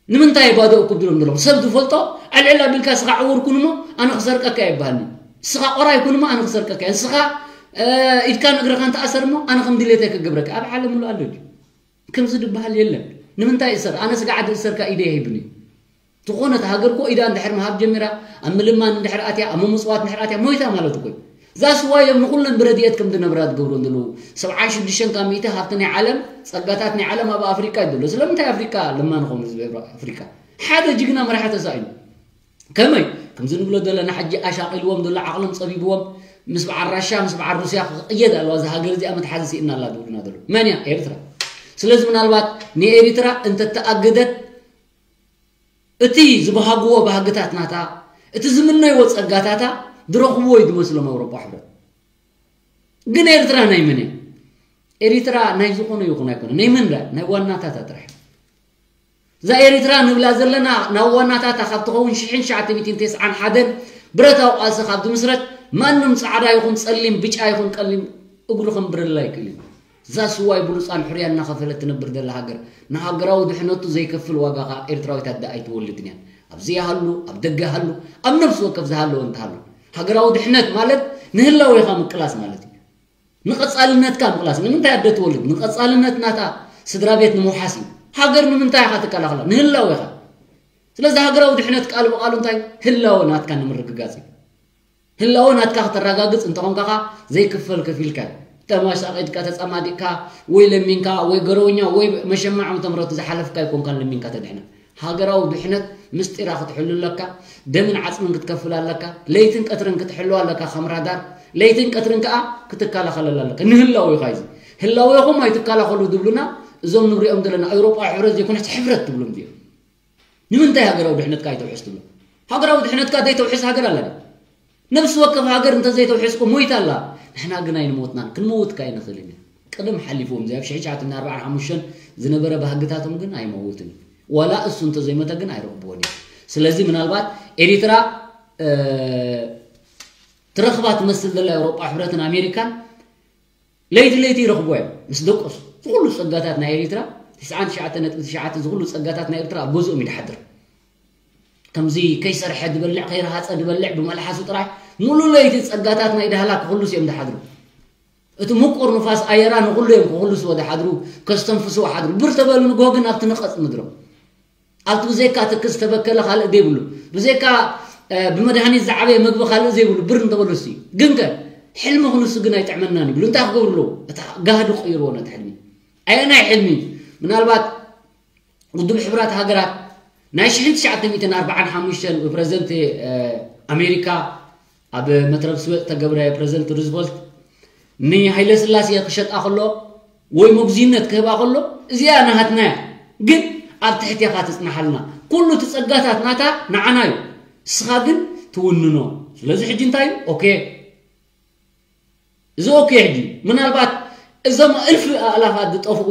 ንምንታይ ባዶ እኩብ ድሎም ዘለኹም? ሰብ ዝፈልጦ ዕልዕል ኣቢልካ ስኻ ዕውር ኩን እሞ ኣነ ክሰርቀካ ይበሃልኒ። ስኻ ቆራይ ኩን እሞ ኣነ ክሰርቀካ እየ። ንስኻ፣ እ፣ ኢድካን እግርኻን ተኣሰር እሞ ኣነ ከም ድሌተይ ክገብረካ። ኣብ ዓለም ምሉእ ኣሎ ድዩ? ከምዚ ዝበሃል የለን። ንምንታይ እሰር? ኣነ ስጋ ዓዲ እሰርካ ኢደይ ሂብኒ። ዝኾነት ሃገር እኮ ኢዳ እንድሕር ምሃብ ጀሚራ፣ ኣብ ምልማን እንድሕር ኣትያ፣ ኣብ ምምጽዋት እንድሕር ኣትያ፣ ሞይታ ማለት እኮ እዩ። ዛስ ዋይ እዮም ንኹለን ብረድኤት ከም ዝነብራ ዝገብሩ ዘለዉ። ሰብዓን ሽዱሽተን ካብ ሚእቲ ሃብቲ ናይ ዓለም፣ ጸጋታት ናይ ዓለም ኣብ ኣፍሪቃ እዩ ዘሎ። ስለምንታይ ኣፍሪቃ ለማኒ ኾኑ ህዝቢ ኣፍሪቃ? ሓደ ጅግና መራሒ ተሳኢኑ። ከመይ? ከምዚ ንብሎ ዘለና ሕጂ ኣሻቒልዎም ዘሎ ዓቕሎም ጸቢብዎም፣ ምስ በዓል ራሻ፣ ምስ በዓል ሩስያ ክቕየድ ኣለዋ፣ እዛ ሃገር እዚኣ መትሓዚ ስኢና ኣላ ዝብሉና ዘለዉ። መን እያ? ኤርትራ። ስለዚ ምናልባት ንኤርትራ እንተተኣገደት እቲ ዝበሃግዎ ባህግታት ናታ፣ እቲ ዝምነይዎ ጸጋታታ ዝረኽብዎ እዩ ዝመስሎም ኣውሮጳ ሕብረት። ግን ኤርትራ ናይ መን እያ? ኤርትራ ናይ ዝኾነ ይኹን ኣይኮነ። ናይ መን ዳ? ናይ ዋናታታ ጥራሕ። እዛ ኤርትራ ንብላ ዘለና ናብ ዋናታታ ካብ ትኸውን ሽሕን ትሽዓተ ሚእትን ተስዓን ሓደን ብረታዊ ቃልሲ ካብ ዝምስረት ማንም ጻዕዳ ይኹን ጸሊም፣ ብጫ ይኹን ቀሊም እግሩ ከንብረላ ኣይክእልን። እዛ ስዋይ ብሉጻን ሕርያ እናኸፈለት ትነብር ዘላ ሃገር፣ ንሃገራዊ ድሕነቱ ዘይከፍል ዋጋ ኸኣ ኤርትራዊት ኣደ ኣይትወልድን እያ። ኣብዚ ይሃሉ፣ ኣብ ደገ ሃሉ፣ ኣብ ነፍሲ ወከፍ ዝሃለወ እንተሃሉ። ሃገራዊ ድሕነት ማለት ንህላዌኻ ምቅላስ ማለት እዩ። ንቐጻልነትካ ምቕላስ። ንምንታይ ኣደ ትወልድ? ንቐጻልነት ናታ ስድራ ቤት ንምውሓስ እዩ። ሃገር ንምንታይ ኢኻ ትከላኸላ? ንህላዌኻ። ስለዚ ሃገራዊ ድሕነት ቃል ብቓሉ እንታይ? ህላወ ናትካ ንምርግጋጽ እዩ። ህላወ ናትካ ከተረጋግጽ እንተኾንካ ኸኣ ዘይክፈል ከፊልካ እዩ። ተመሳቒጥካ፣ ተጸማዲቕካ፣ ወይ ለሚንካ፣ ወይ ገረውኛ፣ ወይ መሸማዕ ዓመተ ምህረት ዝሓለፍካ ኣይኮንካን ለሚንካ ተድሕነት። ሃገራዊ ድሕነት ምስጢራ ክትሕሉ ኣለካ። ደምን ዓጽምን ክትከፍል ኣለካ። ለይትን ቀትርን ክትሕልዋ ኣለካ ከም ራዳር። ለይትን ቀትርን ከኣ ክትከላኸለላ ኣለካ። ንህላዌኻ እዩ እዚ። ህላዌኹም ኣይትከላኸሉ ዝብሉና እዞም ንሪኦም ዘለና ኣውሮጳ ሕብረት ዘይኮነስ ሕብረት ትብሎም እዚኦም። ንምንታይ ሃገራዊ ድሕነትካ ኣይተውሕስ ትብሎ? ሃገራዊ ድሕነትካ ዘይተውሕስ ሃገር ኣላ ድያ? ነፍሲ ወከፍ ሃገር እንተዘይተውሕስ እኮ ሞይታ ኣላ። ንሕና ግን ኣይንሞትናን፣ ክንመውት ከ ኣይንኽእልን ኢና። ቀደም ሓሊፍዎም፣ እዚ ኣብ ሽሕን ትሽዓተ ሚእትን ኣርባዓን ሓሙሽተን ዝነበረ ባህግታቶም ግን ኣይመውትን እዩ። ዋላ እሱ እንተዘይሞተ ግን ኣይረኽብዎን እዩ። ስለዚ ምናልባት ኤሪትራ፣ እ፣ ትረኽባ ትመስል ዘላ ኤውሮጳ ሕብረትን ኣሜሪካን ለይቲ ለይቲ ይረኽብዎ እዮም። ምስ ደቀሱ፣ እዚ ኩሉ ጸጋታት ናይ ኤሪትራ፣ ትስዓን ትሽዓተ ነጥቢ ትሽዓተ፣ እዚ ኩሉ ጸጋታት ናይ ኤርትራ ኣብ ገዝኦም እዩ ዝሓድር። ከምዚ ከይሰርሐ ዝበልዕ፣ ከይረሃጸ ዝበልዕ፣ ብመልሓሱ ጥራይ፣ ሙሉ ለይቲ ጸጋታት ናይ ዳህላክ ክኹልሱ እዮም ዝሓድሩ። እቲ ምቁር ንፋስ ኣየራ ንኹሉ እዮም ክኹልስዎ ዝሓድሩ፣ ከስተንፍስዎ ሓድሩ። ብር ተበሉ ንግሆ ግን ኣብቲ ንቐጽ ምድሮም። ኣብቲ ብዘይካ ትኪ ዝተበከለ ካልእ ዘይብሉ፣ ብዘይካ፣ እ፣ ብመድሃኒት ዝዓበየ መግቢ ካልእ ዘይብሉ፣ ብር እንተበሉሲ። ግንከ፣ ሕልሚ ክንሱ ግን ኣይጥዕመናን ይብሉ። እንታይ ክገብሩ ኣለዉ? እታ ጋህዲ ክቕይርዎ ነቲ ሕልሚ። ኣየናይ ሕልሚ? ምናልባት ውድብ ሕቡራት ሃገራት ናይ ሽሕን ትሽዓተ ሚእትን ኣርባዓን ሓሙሽተን ብፕረዚደንት፣ እ፣ ኣሜሪካ ኣብ መትረብ ስዌጥ ተገብረ ፕረዚደንት ሩዝቨልት ንሃይለ ስላሴ ክሸጣ ከሎ ወይ መጉዝይነት ክህባ ከሎ እዚኣ ናሃትና እያ፣ ግን ኣብ ትሕቲ ኢኻ ትጽናሓልና። ኩሉ እቲ ጸጋታት ናታ ንዓና እዩ። ንስኻ ግን ትውንኖ። ስለዚ ሕጂ እንታይ እዩ? ኦኬ። እዚ ኦኬ። ሕጂ ምናልባት እዞም እልፊ ኣእላፋት ዝጠፍኡ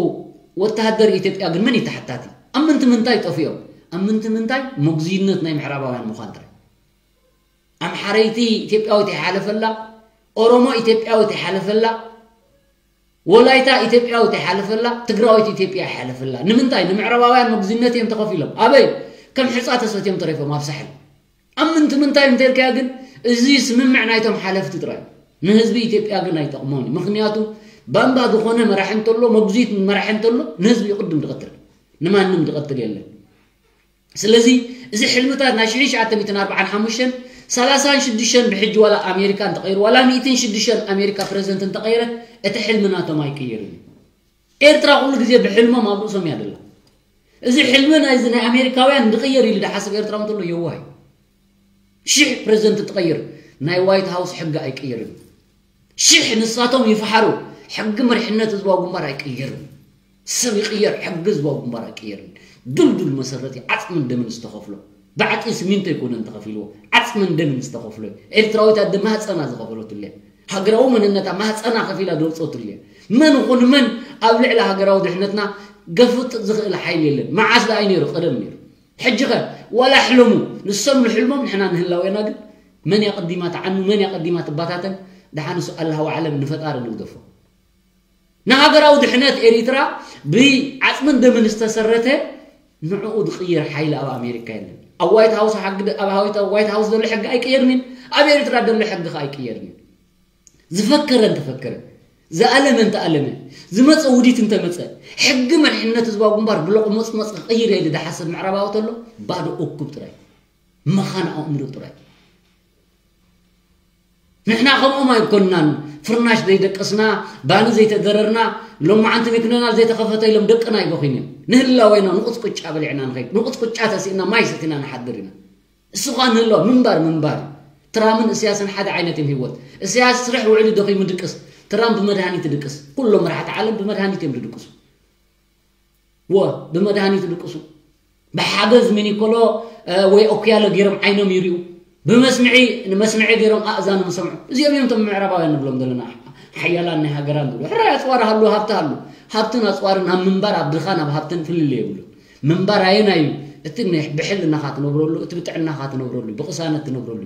ወተሃደር ኢትዮጵያ ግን መን እዩ ተሓታቲ? ኣብ ምንቲ ምንታይ ጠፊኦም? ኣብ ምንቲ ምንታይ? መጉዝይነት ናይ ምዕራባውያን ምዃን ጥራይ። ኣምሓረይቲ ኢትዮጵያዊት ይሓለፈላ፣ ኦሮሞ ኢትዮጵያዊት ይሓለፈላ። ወላይታ ኢትዮጵያዊት ኣይሓለፈላ፣ ትግራዊት ኢትዮጵያ ኣይሓለፈላ። ንምንታይ? ንምዕራባውያን መጉዝነት እዮም ተኸፊሎም። ኣበይ? ከም ሕፃ ተሰትዮም ተረፎም ኣብ ሳሕል። ኣብ ምንቲ ምንታይ እንተልካያ ግን፣ እዚ ስምምዕ ናይቶም ሓለፍቲ ጥራይ። ንህዝቢ ኢትዮጵያ ግን ኣይጠቕሞን እዩ። ምኽንያቱ ባምባ ዝኾነ መራሒ እንተሎ፣ መጉዚት መራሒ እንተሎ፣ ንህዝቢ ይቕድም ዝቐትል። ንማንም ዝቐትል የለን። ስለዚ እዚ ሕልምታት ናይ ሽሕን ትሽዓተ ሚእትን ኣርባዓን ሓሙሽተን፣ ሰላሳን ሽዱሽተን ብሕጂ ዋላ ኣሜሪካ እንተቐይሩ፣ ዋላ ሚእትን ሽዱሽተን ኣሜሪካ ፕረዚደንት እንተቐይረ፣ እቲ ሕልሚ ናቶም ኣይቅየርን እዩ። ኤርትራ ኩሉ ግዜ ብሕልሞም ኣብ ርእሶም እያ ደላ። እዚ ሕልሚ ናይዚ ናይ ኣሜሪካውያን ዝቕየር ኢሉ ዝሓስብ ኤርትራዊ እንተሎ የዋህ እዩ። ሽሕ ፕረዚደንት ትቐይር፣ ናይ ዋይት ሃውስ ሕጊ ኣይቅየርን። ሽሕ ንሳቶም ይፈሓሩ፣ ሕጊ መሪሕነት ህዝባዊ ግንባር ኣይቅየርን። ሰብ ይቕየር፣ ሕጊ ህዝባዊ ግንባር ኣይቅየርን። ድልዱል መሰረት እዩ፣ ዓጽምን ደምን ዝተኸፍሎ። ብዓጽሚ ስሚንቶ ኣይኮነን ተኸፊልዎ፣ ዓጽምን ደምን ዝተኸፍሎ እዩ። ኤርትራዊት ኣደ ማህፀና ዝኸፈለትሉ እያ። ሃገራዊ መንነታ ማህፀና ከፊላ ዘውፀትሉ እያ። መን ኹን መን ኣብ ልዕሊ ሃገራዊ ድሕነትና ገፍጥ ዝኽእል ሓይሊ የለን። መዓስ ደኣ እዩ ነይሩ? ቀደም ነይሩ። ሕጂ ኸ ዋላ ሕለሙ፣ ንሶም ንሕልሞም ንሕና ንህላዌና ግን መን እያ ቀዲማ ትዓኑ፣ መን እያ ቀዲማ ትባታተን? ደሓን እሱ ኣላህ ወዓለም ንፈጣሪ ንግደፎ። ንሃገራዊ ድሕነት ኤሪትራ ብዓጽምን ደምን ዝተሰረተ ንዕኡ ዝቕይር ሓይሊ ኣብ ኣሜሪካ የለን። ኣብ ዋይት ሃውስ ሓጊ ደ-፣ ኣብ ሃዊት-፣ ኣብ ዋይት ሃውስ ዘሎ ሕጊ ኣይቅየርን እዩ። ኣብ ኤሪትራ ዘሎ ሕጊ ኸ ኣይቅየርን እዩ። ዝፈከረ እንተፈከረ፣ ዝኣለመ እንተኣለመ፣ ዝመጸ ውዲት እንተመጸ፣ ሕጊ መሪሕነት ህዝባዊ ግንባር ብሎቕ መጽመጽ ክቕይር እየ ኢሉ ዝሓስብ ምዕራባዊ ተሎ፣ ባዶ እኩብ ጥራይ። መኻን ኣእምሮ ጥራይ። ንሕና ከምኦም ኣይኮንናን። ፍርናሽ ዘይደቀስና፣ ባኒ ዘይተገረርና፣ ሎማዓንቲ መክነናል ዘይተኸፈተ ኢሎም ደቅና ይበኹይን እዮም። ንህላዌና ንቑጽቁጫ በሊዕና ንኸይድ። ንቑጽቁጫ ተሲእና ማይ ሰቲና ንሓድር ኢና። እሱ ኸኣ ንህላወ ምንባር ምንባር እዩ። ትራምን እስያስን ሓደ ዓይነት እዮም ህይወት። እስያስ ስራሕ ውዒሉ ደኺሙ ድቅስ፣ ትራም ብመድሃኒት ድቅስ። ኩሎም መራሕቲ ዓለም ብመድሃኒት እዮም ዝድቅሱ። ወ-፣ ብመድሃኒት ድቅሱ። ብሓገዝ ሚኒኮሎ፣ እ፣ ወይ ኦክያሎ ገይሮም ዓይኖም ይሪኡ። ብመስምዒ፣ ንመስምዒ ገይሮም ኣእዛኖም ሰምዑ። እዚኦም እዮም እቶም ምዕራባውያን ንብሎም ዘለና ሓያላን ናይ ሃገራን ዝብሉ። ሕራይ ኣጽዋር ሃሉ፣ ሃብቲ ሃሉ። ሃብትን ኣጽዋርን ኣብ ምንባር፣ ኣብ ድኻን፣ ኣብ ሃብትን ፍልልይ የብሉ። ምንባር ኣየናይ እዩ? እቲ ን-፣ ብሕልናኻ ትነብረሉ፣ እቲ ብጥዕናኻ ትነብረሉ፣ ብቕሳነት ትነብረሉ።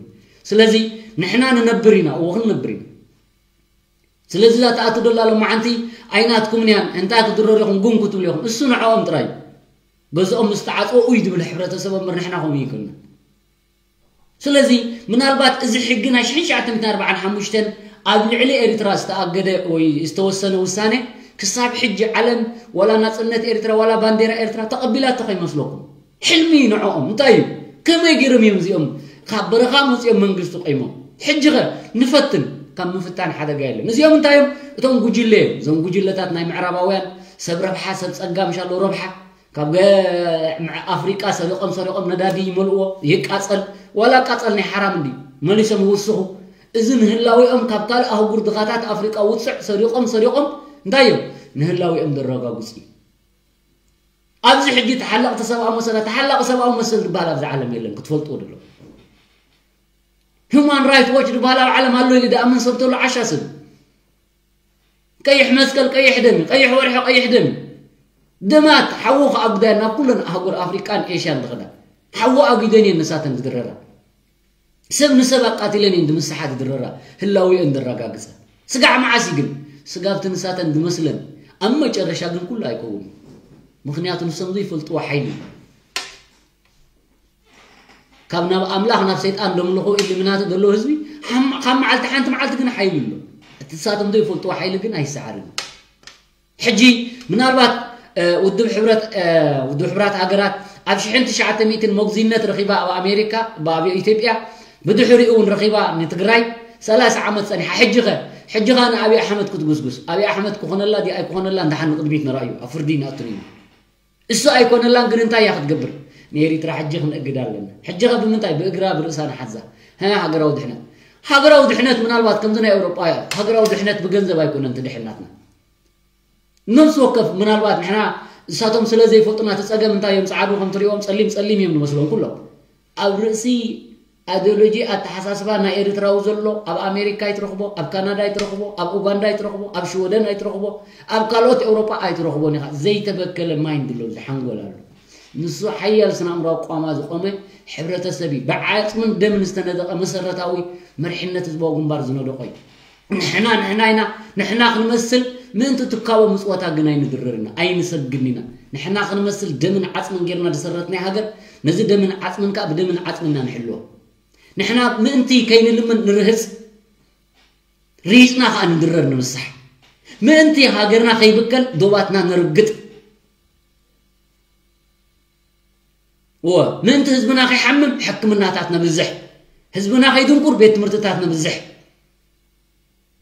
ስለዚ ንሕና ንነብር ኢና፣ እወ ክንነብር ኢና። ስለዚ እዛ ትኣቱ ደላ ሎማዓንቲ ኣይናትኩምን እያን፣ እንታይ ክትድረሩ ኢኹም፣ ጉም ክትብሉ ኢኹም። እሱ ንዕኦም ጥራይ እዩ። ገዝኦም ምስ ተዓጽዎ ኡይ ዝብል ሕብረተሰብ እምበር ንሕና ከምኡ ይኮንና። ስለዚ ምናልባት እዚ ሕጊ ናይ ሽሕን ትሽዓተ ሚእትን ኣርባዓን ሓሙሽተን ኣብ ልዕሊ ኤርትራ ዝተኣገደ ወይ ዝተወሰነ ውሳኔ ክሳብ ሕጂ ዓለም ዋላ ናጽነት ኤርትራ ዋላ ባንዴራ ኤርትራ ተቐቢላቶ ከይመስለኩም። ሕልሚ እዩ ንዕኦም። እንታይ እዩ? ከመይ ገይሮም እዮም እዚኦም ካብ በረኻ መጺኦም መንግስቲ ቆይሞም? ሕጂ ኸ ንፈትን፣ ካብ ምፍታን ሓደጋ የለን። እዚኦም እንታይ እዮም? እቶም ጉጅለ እዮም። እዞም ጉጅለታት ናይ ምዕራባውያን ሰብ ረብሓ፣ ሰብ ጸጋ፣ ምሻሎ ረብሓ፣ ካብ ገ-፣ ምዕ-፣ ኣፍሪቃ ሰሪቖም ሰሪቖም ነዳዲ ይመልእዎ፣ ይቃጸል። ዋላ ቃጸል ናይ ሓራም እንዲ መሊሶም ይውስኹ። እዚ ንህላዊኦም ካብ ካልእ ኣህጉር ድኻታት ኣፍሪቃ ውጽዕ ሰሪቖም ሰሪቖም እንታይ እዮም? ንህላዊኦም ዘረጋግጹ እዩ። ኣብዚ ሕጂ ተሓለቕቲ ሰብኣዊ መሰላት፣ ተሓላቒ ሰብኣዊ መሰል ዝበሃል ኣብዚ ዓለም የለን፣ ክትፈልጥዎ ደሎ። ሁማን ራይት ዎች ዝበሃል ኣብ ዓለም ኣሎ ኢሉ ደኣ ምን ሰብ ተሎ ዓሻ ሰብ። ቀይሕ መስቀል፣ ቀይሕ ደም፣ ቀይሕ ወርሒ፣ ቀይሕ ደም። ደማት ሓዉ ከኣ ጉዳይ ናብ ኩለን ኣህጉር ኣፍሪቃን ኤሽያን ዝኸዳ። ሓዉ ኣጊደን እየን ንሳተን ዝድረራ። ሰብ ንሰብ ኣቃቲለን እየን ዝምስሓ ዝድረራ፣ ህላዊአን ዘረጋግጸ። ስጋዕ መዓስ እዩ ግን? ስጋብቲ ንሳተን ዝመስለን። ኣብ መጨረሻ ግን ኩሉ ኣይከውንን። ምኽንያቱ ንሶም ዘይፈልጥዎ ሓይሊ እዩ። ካብ ናብ ኣምላኽ ናብ ሰይጣን ዘምልኹ ኢሉሚናቲ ዘለዎ ህዝቢ፣ ሓም-፣ ካብ መዓልቲ ሓንቲ መዓልቲ ግን ሓይሊ ኣሎ። እቲ ንሳቶም ዘይፈልጥዎ ሓይሊ ግን ኣይሰዓርን እዩ። ሕጂ ምናልባት፣ እ፣ ውድብ ሕብረት፣ እ፣ ውድብ ሕብራት ሃገራት ኣብ ሽሕን ትሽዓተ ሚእትን መጉዚነት ረኺባ ኣብ ኣሜሪካ፣ ኣብ ኢትዮጵያ፣ ብድሕሪኡ እውን ረኺባ ንትግራይ ሰላሳ ዓመት ጸኒሓ። ሕጂ ኸ፣ ሕጂ ኸ ንኣብይ ኣሕመድ ክትጉስጉስ፣ ኣብይ ኣሕመድ ክኾነላ ድዩ ኣይክኾነላን ደሓን ንቕድሚት ንረኣዩ፣ ኣብ ፍርዲ ይንኣቱን ኢና። እሱ ኣይኮነላን ግን እንታይ እያ ክትገብር? ንኤሪትራ ሕጂ ክንእግድ ኣለና። ሕጂ ኸ ብምንታይ? ብእግራ ብርእሳ ንሓዛ። ሀ፣ ሃገራዊ ድሕነት። ሃገራዊ ድሕነት ምናልባት ከምዚ ናይ ኤውሮጳ ሃገራዊ ድሕነት ብገንዘብ ኣይኮነን ትድሕን ናትና። ነፍሲ ወከፍ ምናልባት ንሕና እሳቶም ስለ ዘይፈልጡና እቲ ጸገም እንታይ እዮም ጸዓዱ ከም ትሪኦም ጸሊም ጸሊም እዮም ንመስሎም ኩሎም። ኣብ ርእሲ ኣዲዮሎጂ ኣተሓሳስባ ናይ ኤርትራዊ ዘሎ ኣብ ኣሜሪካ ኣይትረኽቦ፣ ኣብ ካናዳ ኣይትረኽቦ፣ ኣብ ኡጋንዳ ኣይትረኽቦ፣ ኣብ ሽወደን ኣይትረኽቦ፣ ኣብ ካልኦት ኤውሮጳ ኣይትረኽቦን ኢኻ። ዘይተበከለ ማይንድ ኣሎ፣ ዝሓንጎል ኣሎ። ንሱ ሓያል ስነ ኣእምሮኣዊ ኣቋማ ዝቖመ ሕብረተሰብ እዩ። ብዓጽምን ደምን ዝተነደቐ መሰረታዊ መሪሕነት ህዝባዊ ግንባር ዝነደቖ እዩ። ንሕና፣ ንሕና ኢና፣ ንሕና ክንመስል ምእንቲ ትካቦ ምጽወታ ግን ኣይንድረርና፣ ኣይንሰግድን ኢና። ንሕና ክንመስል ደምን ዓጽምን ጌርና ዝሰረትናይ ሃገር፣ ነዚ ደምን ዓጽምን ከኣ ብደምን ዓጽምና ንሕልዎ። ንሕና ምእንቲ ከይንልምን ንርህጽ፣ ርሂጽና ከኣ ንድረር ንምሳሕ። ምእንቲ ሃገርና ከይብከል ዶባትና ነርግጥ። እወ፣ ምእንቲ ህዝብና ከይሓምም ሕክምናታት ነብዝሕ። ህዝብና ከይድንቁር ቤት ትምህርትታት ነብዝሕ።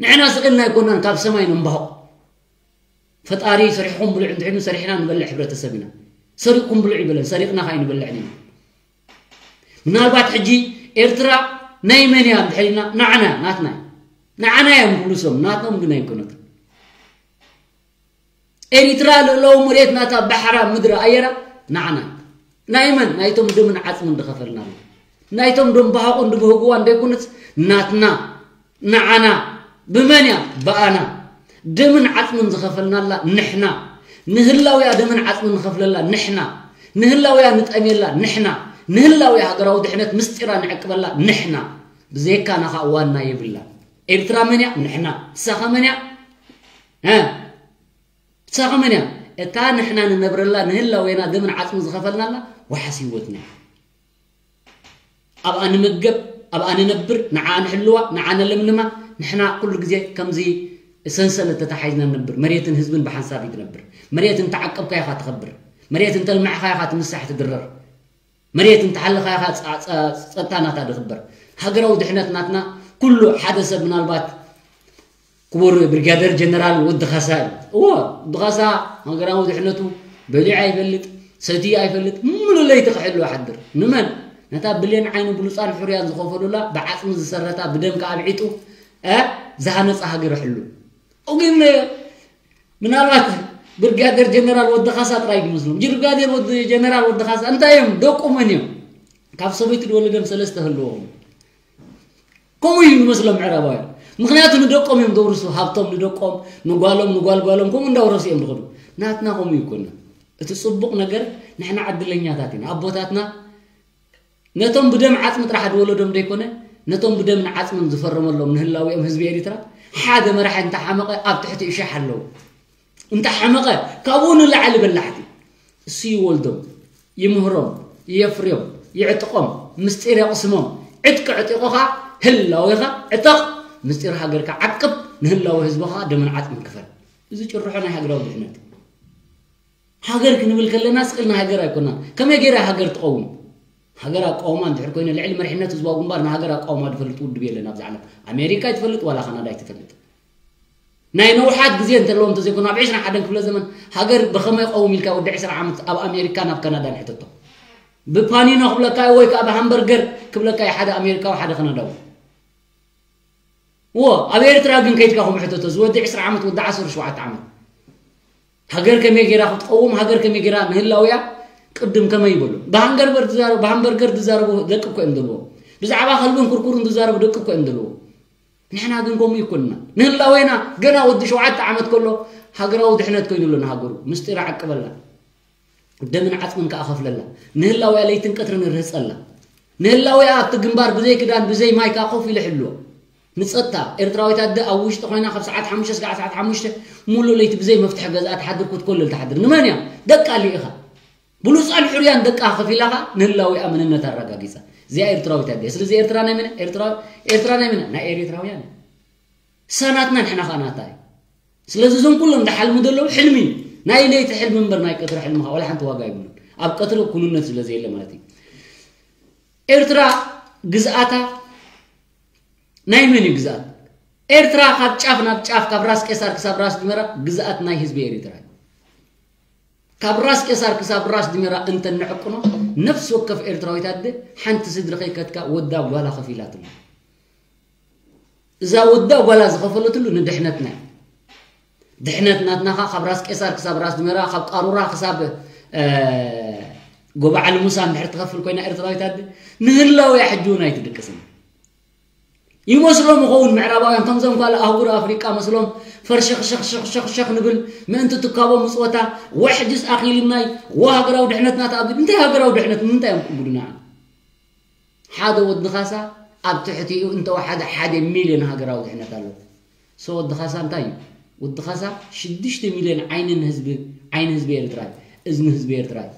ንሕና ስቕ ኢልና ኣይኮናን ካብ ሰማይ ነንባሁቕ። ፈጣሪ ሰሪሕኩም ብልዑ እንድሕኑ ሰሪሕና ንበልዕ ሕብረተሰብ ኢና። ሰሪቕኩም ብልዑ ይበለን፣ ሰሪቕና ከኣ ኣይንበልዕን ኢና። ምናልባት ሕጂ ኤርትራ ናይ መን እያ እንድሕር ኢልና፣ ንዓና፣ ናትና። ንዓና እዮም ክብሉ ሰም፣ ናቶም ግን ኣይኮነትን። ኤሪትራ ልእለዊ መሬት ናታ ባሕራ ምድሪ ኣየራ ንዓና። ናይ መን? ናይቶም ደምን ዓጽምን ዝኸፈልናሉ። ናይቶም ደም በሃቑን ድብህግዋ እንደይኮነስ ናትና፣ ንዓና። ብመን እያ? ብኣና። ደምን ዓጽምን ዝኸፈልናላ ንሕና። ንህላውያ ደምን ዓጽምን ንኸፍለላ ንሕና። ንህላውያ ንጠምየላ ንሕና። ንህላውያ ሃገራዊ ድሕነት ምስጢራ ንዕቅበላ ንሕና። ብዘይካና ኸኣ ዋና የብላ። ኤርትራ መን እያ? ንሕና። ንሳኸ መን እያ? እ? ንሳኸ መን እያ? እታ ንሕና ንነብረላ ንህላዌና ደምን ዓጽምን ዝኸፈልናላ ዋሓስ ህይወትና እያ። ኣብኣ ንምገብ፣ ኣብኣ ንነብር፣ ንዓ ንሕልዋ፣ ንዓ ነለምልማ። ንሕና ኩሉ ግዜ ከምዚ ሰንሰለት ተታሓሒዝና ንነብር። መሬትን ህዝብን ብሓንሳብ እዩ ትነብር። መሬት እንተዓቀብካ ኢኻ ትኸብር። መሬት እንተልማዕኻ ኢኻ ትምሳሕ ትድረር። መሬት እንተሓለኻ ኢኻ ጸ-፣ ጸ-፣ ጸጥታ ናታ ድኽበር። ሃገራዊ ድሕነት ናትና ኩሉ ሓደ ሰብ ምናልባት ክቡር ብሪጋደር ጀነራል ወዲ ካሳ እዩ። እዎ፣ ወዲ ካሳ ሃገራዊ ድሕነቱ በሊዑ ኣይፈልጥ፣ ሰትዩ ኣይፈልጥ፣ ሙሉ ለይቲ ክሕሉ ይሓድር። ንመን? ነታ ብሌን ዓይኑ ብሉጻን ሕሩያን ዝኸፈሉላ፣ ብዓጽሚ ዝሰረታ፣ ብደም ከኣ ኣብዒጡ፣ እ፣ ዝሃነጻ ሃገር ይሕሉ። ግን ምናልባት ብርጋዴር ጀነራል ወዲ ካሳ ጥራይ ይመስሎም። ብርጋዴር ወዲ ጀነራል ወዲ ካሳ እንታይ እዮም? ደቁ መን እዮም? ካብ ሰበይቲ ዝወለደም ሰለስተ ህልዎም። ከምኡ እዩ ዝመስሎም ምዕራባውያን። ምኽንያቱ ንደቆም እዮም ዘውርሱ፣ ሃብቶም ንደቆም፣ ንጓሎም፣ ንጓልጓሎም ከምኡ እንዳውረሱ እዮም ዝኸዱ። ናትና ከምኡ ይኮና። እቲ ጽቡቕ ነገር ንሕና ዕድለኛታት ኢና። ኣቦታትና ነቶም ብደም ዓጽሚ ጥራሕ ዝወለዶም ዘይኮነ፣ ነቶም ብደምን ዓጽምን ዝፈረመሎም ንህላዊኦም ህዝቢ ኤሪትራ፣ ሓደ መራሒ እንተሓመቐ ኣብ ትሕቲኡ ሽሕ ኣለዉ። እንተሓመቐ ካብኡ ንላዕሊ በላሕቲ። እሱ ይወልዶም፣ ይምህሮም፣ የፍርዮም፣ ይዕጥቖም፣ ምስጢር የቕስሞም። ዕጥቂ ዕጢቑኻ ህላዊኻ ዕጠቕ፣ ምስጢር ሃገርካ ዓቅብ፣ ንህላዊ ህዝብኻ ደምን ዓጽምን ክፈል። እዚ ጭርሖ ናይ ሃገራዊ ድሕነት። ሃገር ክንብል ከለና ስቕ ኢልና ሃገር ኣይኮናን። ከመይ ገይራ ሃገር ትቐውም? ሃገር ኣቃውማ እንድሕር ኮይነ፣ ልዕሊ መሪሕነት ህዝባዊ ግንባር ንሃገር ኣቃውማ ዝፈልጥ ውድብ የለን ኣብዚ ዓለም። ኣሜሪካ ኣይትፈልጥ፣ ዋላ ካናዳ ኣይትፈልጥ። ናይ ነውሓት ግዜ እንተለዎ እንተዘይኮነ፣ ኣብ ዕስራን ሓደን ክፍለ ዘመን ሃገር ብኸመይ ቀውም ኢልካ ወዲ ዕስራ ዓመት ኣብ ኣሜሪካ ናብ ካናዳ ንሕተቶ። ብፓኒኖ ክብለካ ወይ ከዓ ብሃምበርገር ክብለካ እዩ ሓደ ኣሜሪካዊ፣ ሓደ ካናዳዊ። እዎ፣ ኣብ ኤርትራ ግን ከይድካ ከምኡ ሕተቶ፣ እዚ ወዲ ዕስራ ዓመት፣ ወዲ ዓሰርተ ሸውዓተ ዓመት። ሃገር ከመይ ገይራ ክትቀውም፣ ሃገር ከመይ ገይራ ንህላውያ ቅድም ከመይ ይበሉ። ብሃንገርበር ዝዛረቡ፣ ብሃምበርገር ዝዛረቡ ደቂ እኮ እዮም ዘለዎም። ብዛዕባ ከልብን ኩርኩርን ዝዛረቡ ደቂ እኮ እዮም ዘለዎም። ንሕና ግን ከምኡ ይኮንና። ንህላዌና ገና ወዲ ሸውዓተ ዓመት ከሎ ሃገራዊ ድሕነት ኮይኑ ኣሎ ንሃገሩ። ምስጢር ዓቅበላ። ደምን ዓጽምን ከኣ ከፍለላ። ንህላውያ ለይትን ቀትርን ርህጸላ። ንህላውያ ኣብቲ ግንባር ብዘይ ክዳን፣ ብዘይ ማይ ከኣ ኮፍ ኢለ ሕልዎ። ንጸጥታ ኤርትራዊት ኣደ ኣብ ውሽጢ ኮይና ካብ ሰዓት ሓሙሽተ እስካዕ ሰዓት ሓሙሽተ ሙሉ ለይቲ ብዘይ መፍትሒ ገዝኣ ትሓድር፣ ክትኮልል ትሓድር። ንመን እያ? ደቃ ልኢኻ። ብሉጻን ሕሩያን ደቃ ከፊላ ከኣ ንህላውያ መንነት ኣረጋጊጻ። እዚኣ ኤርትራዊት ኣደ እያ። ስለዚ ኤርትራ ናይ መን? ኤርትራ፣ ኤርትራ ናይ መን? ናይ ኤሪትራውያን እያ። እሳ ናትና፣ ንሕና ከኣ ናታ እዩ። ስለዚ እዞም ኩሎም ዝሓልሙ ዘለዉ ሕልሚ እዩ። ናይ ለይቲ ሕልሚ እምበር ናይ ቀትሪ ሕልሚ ከኣ ዋላ ሓንቲ ዋጋ የብሉን። ኣብ ቀትሪ ኩንነት ስለ ዘየለ ማለት እዩ። ኤርትራ ግዝኣታ ናይ መን እዩ ግዝኣት? ኤርትራ ካብ ጫፍ ናብ ጫፍ፣ ካብ ራስ ቄሳር ክሳብ ራስ ዲመራ ግዝኣት ናይ ህዝቢ ኤሪትራ እዩ። ካብ ራስ ቄሳር ክሳብ ራስ ዲመራ እንተ ንዕቅኖ፣ ነፍሲ ወከፍ ኤርትራዊት ኣደ ሓንቲ ስድሪ ከይከትካ ወዳ ጓላ ከፊላትሉ። እዛ ወዳ ጓላ ዝኸፈለትሉ ንድሕነትና እዩ። ድሕነት ናትና ኸኣ ካብ ራስ ቄሳር ክሳብ ራስ ዲመራ፣ ካብ ቃሩራ ክሳብ፣ እ፣ ጎባዕሊ ሙሳ እንድሕር ትኸፍል ኮይና ኤርትራዊት ኣደ፣ ንህላውያ ሕጂ እውን ኣይትድቅስን። ይመስሎም ይኸውን ምዕራባውያን፣ ከምዞም ካልእ ኣህጉር ኣፍሪቃ መስሎም ፈርሸኽሸኽሸኽሸኽ ንብል፣ ምእንቲ ትካቦ ምጽወታ፣ ወ ሕጅስ ኣኺልናይ፣ ወ ሃገራዊ ድሕነትና ተኣቢድ። እንታይ ሃገራዊ ድሕነት? ንምንታይ እዮም ክእጉዱና? ሓደ ወዲ ካሳ ኣብ ትሕቲኡ እንተወሓደ ሓደ ሚልዮን ሃገራዊ ድሕነት ኣሎ። ሶ ወዲ ካሳ እንታይ እዩ? ወዲ ካሳ ሽዱሽተ ሚልዮን ዓይኒ ንህዝቢ ዓይኒ ህዝቢ ኤርትራ እዩ። እዝኒ ህዝቢ ኤርትራ እዩ።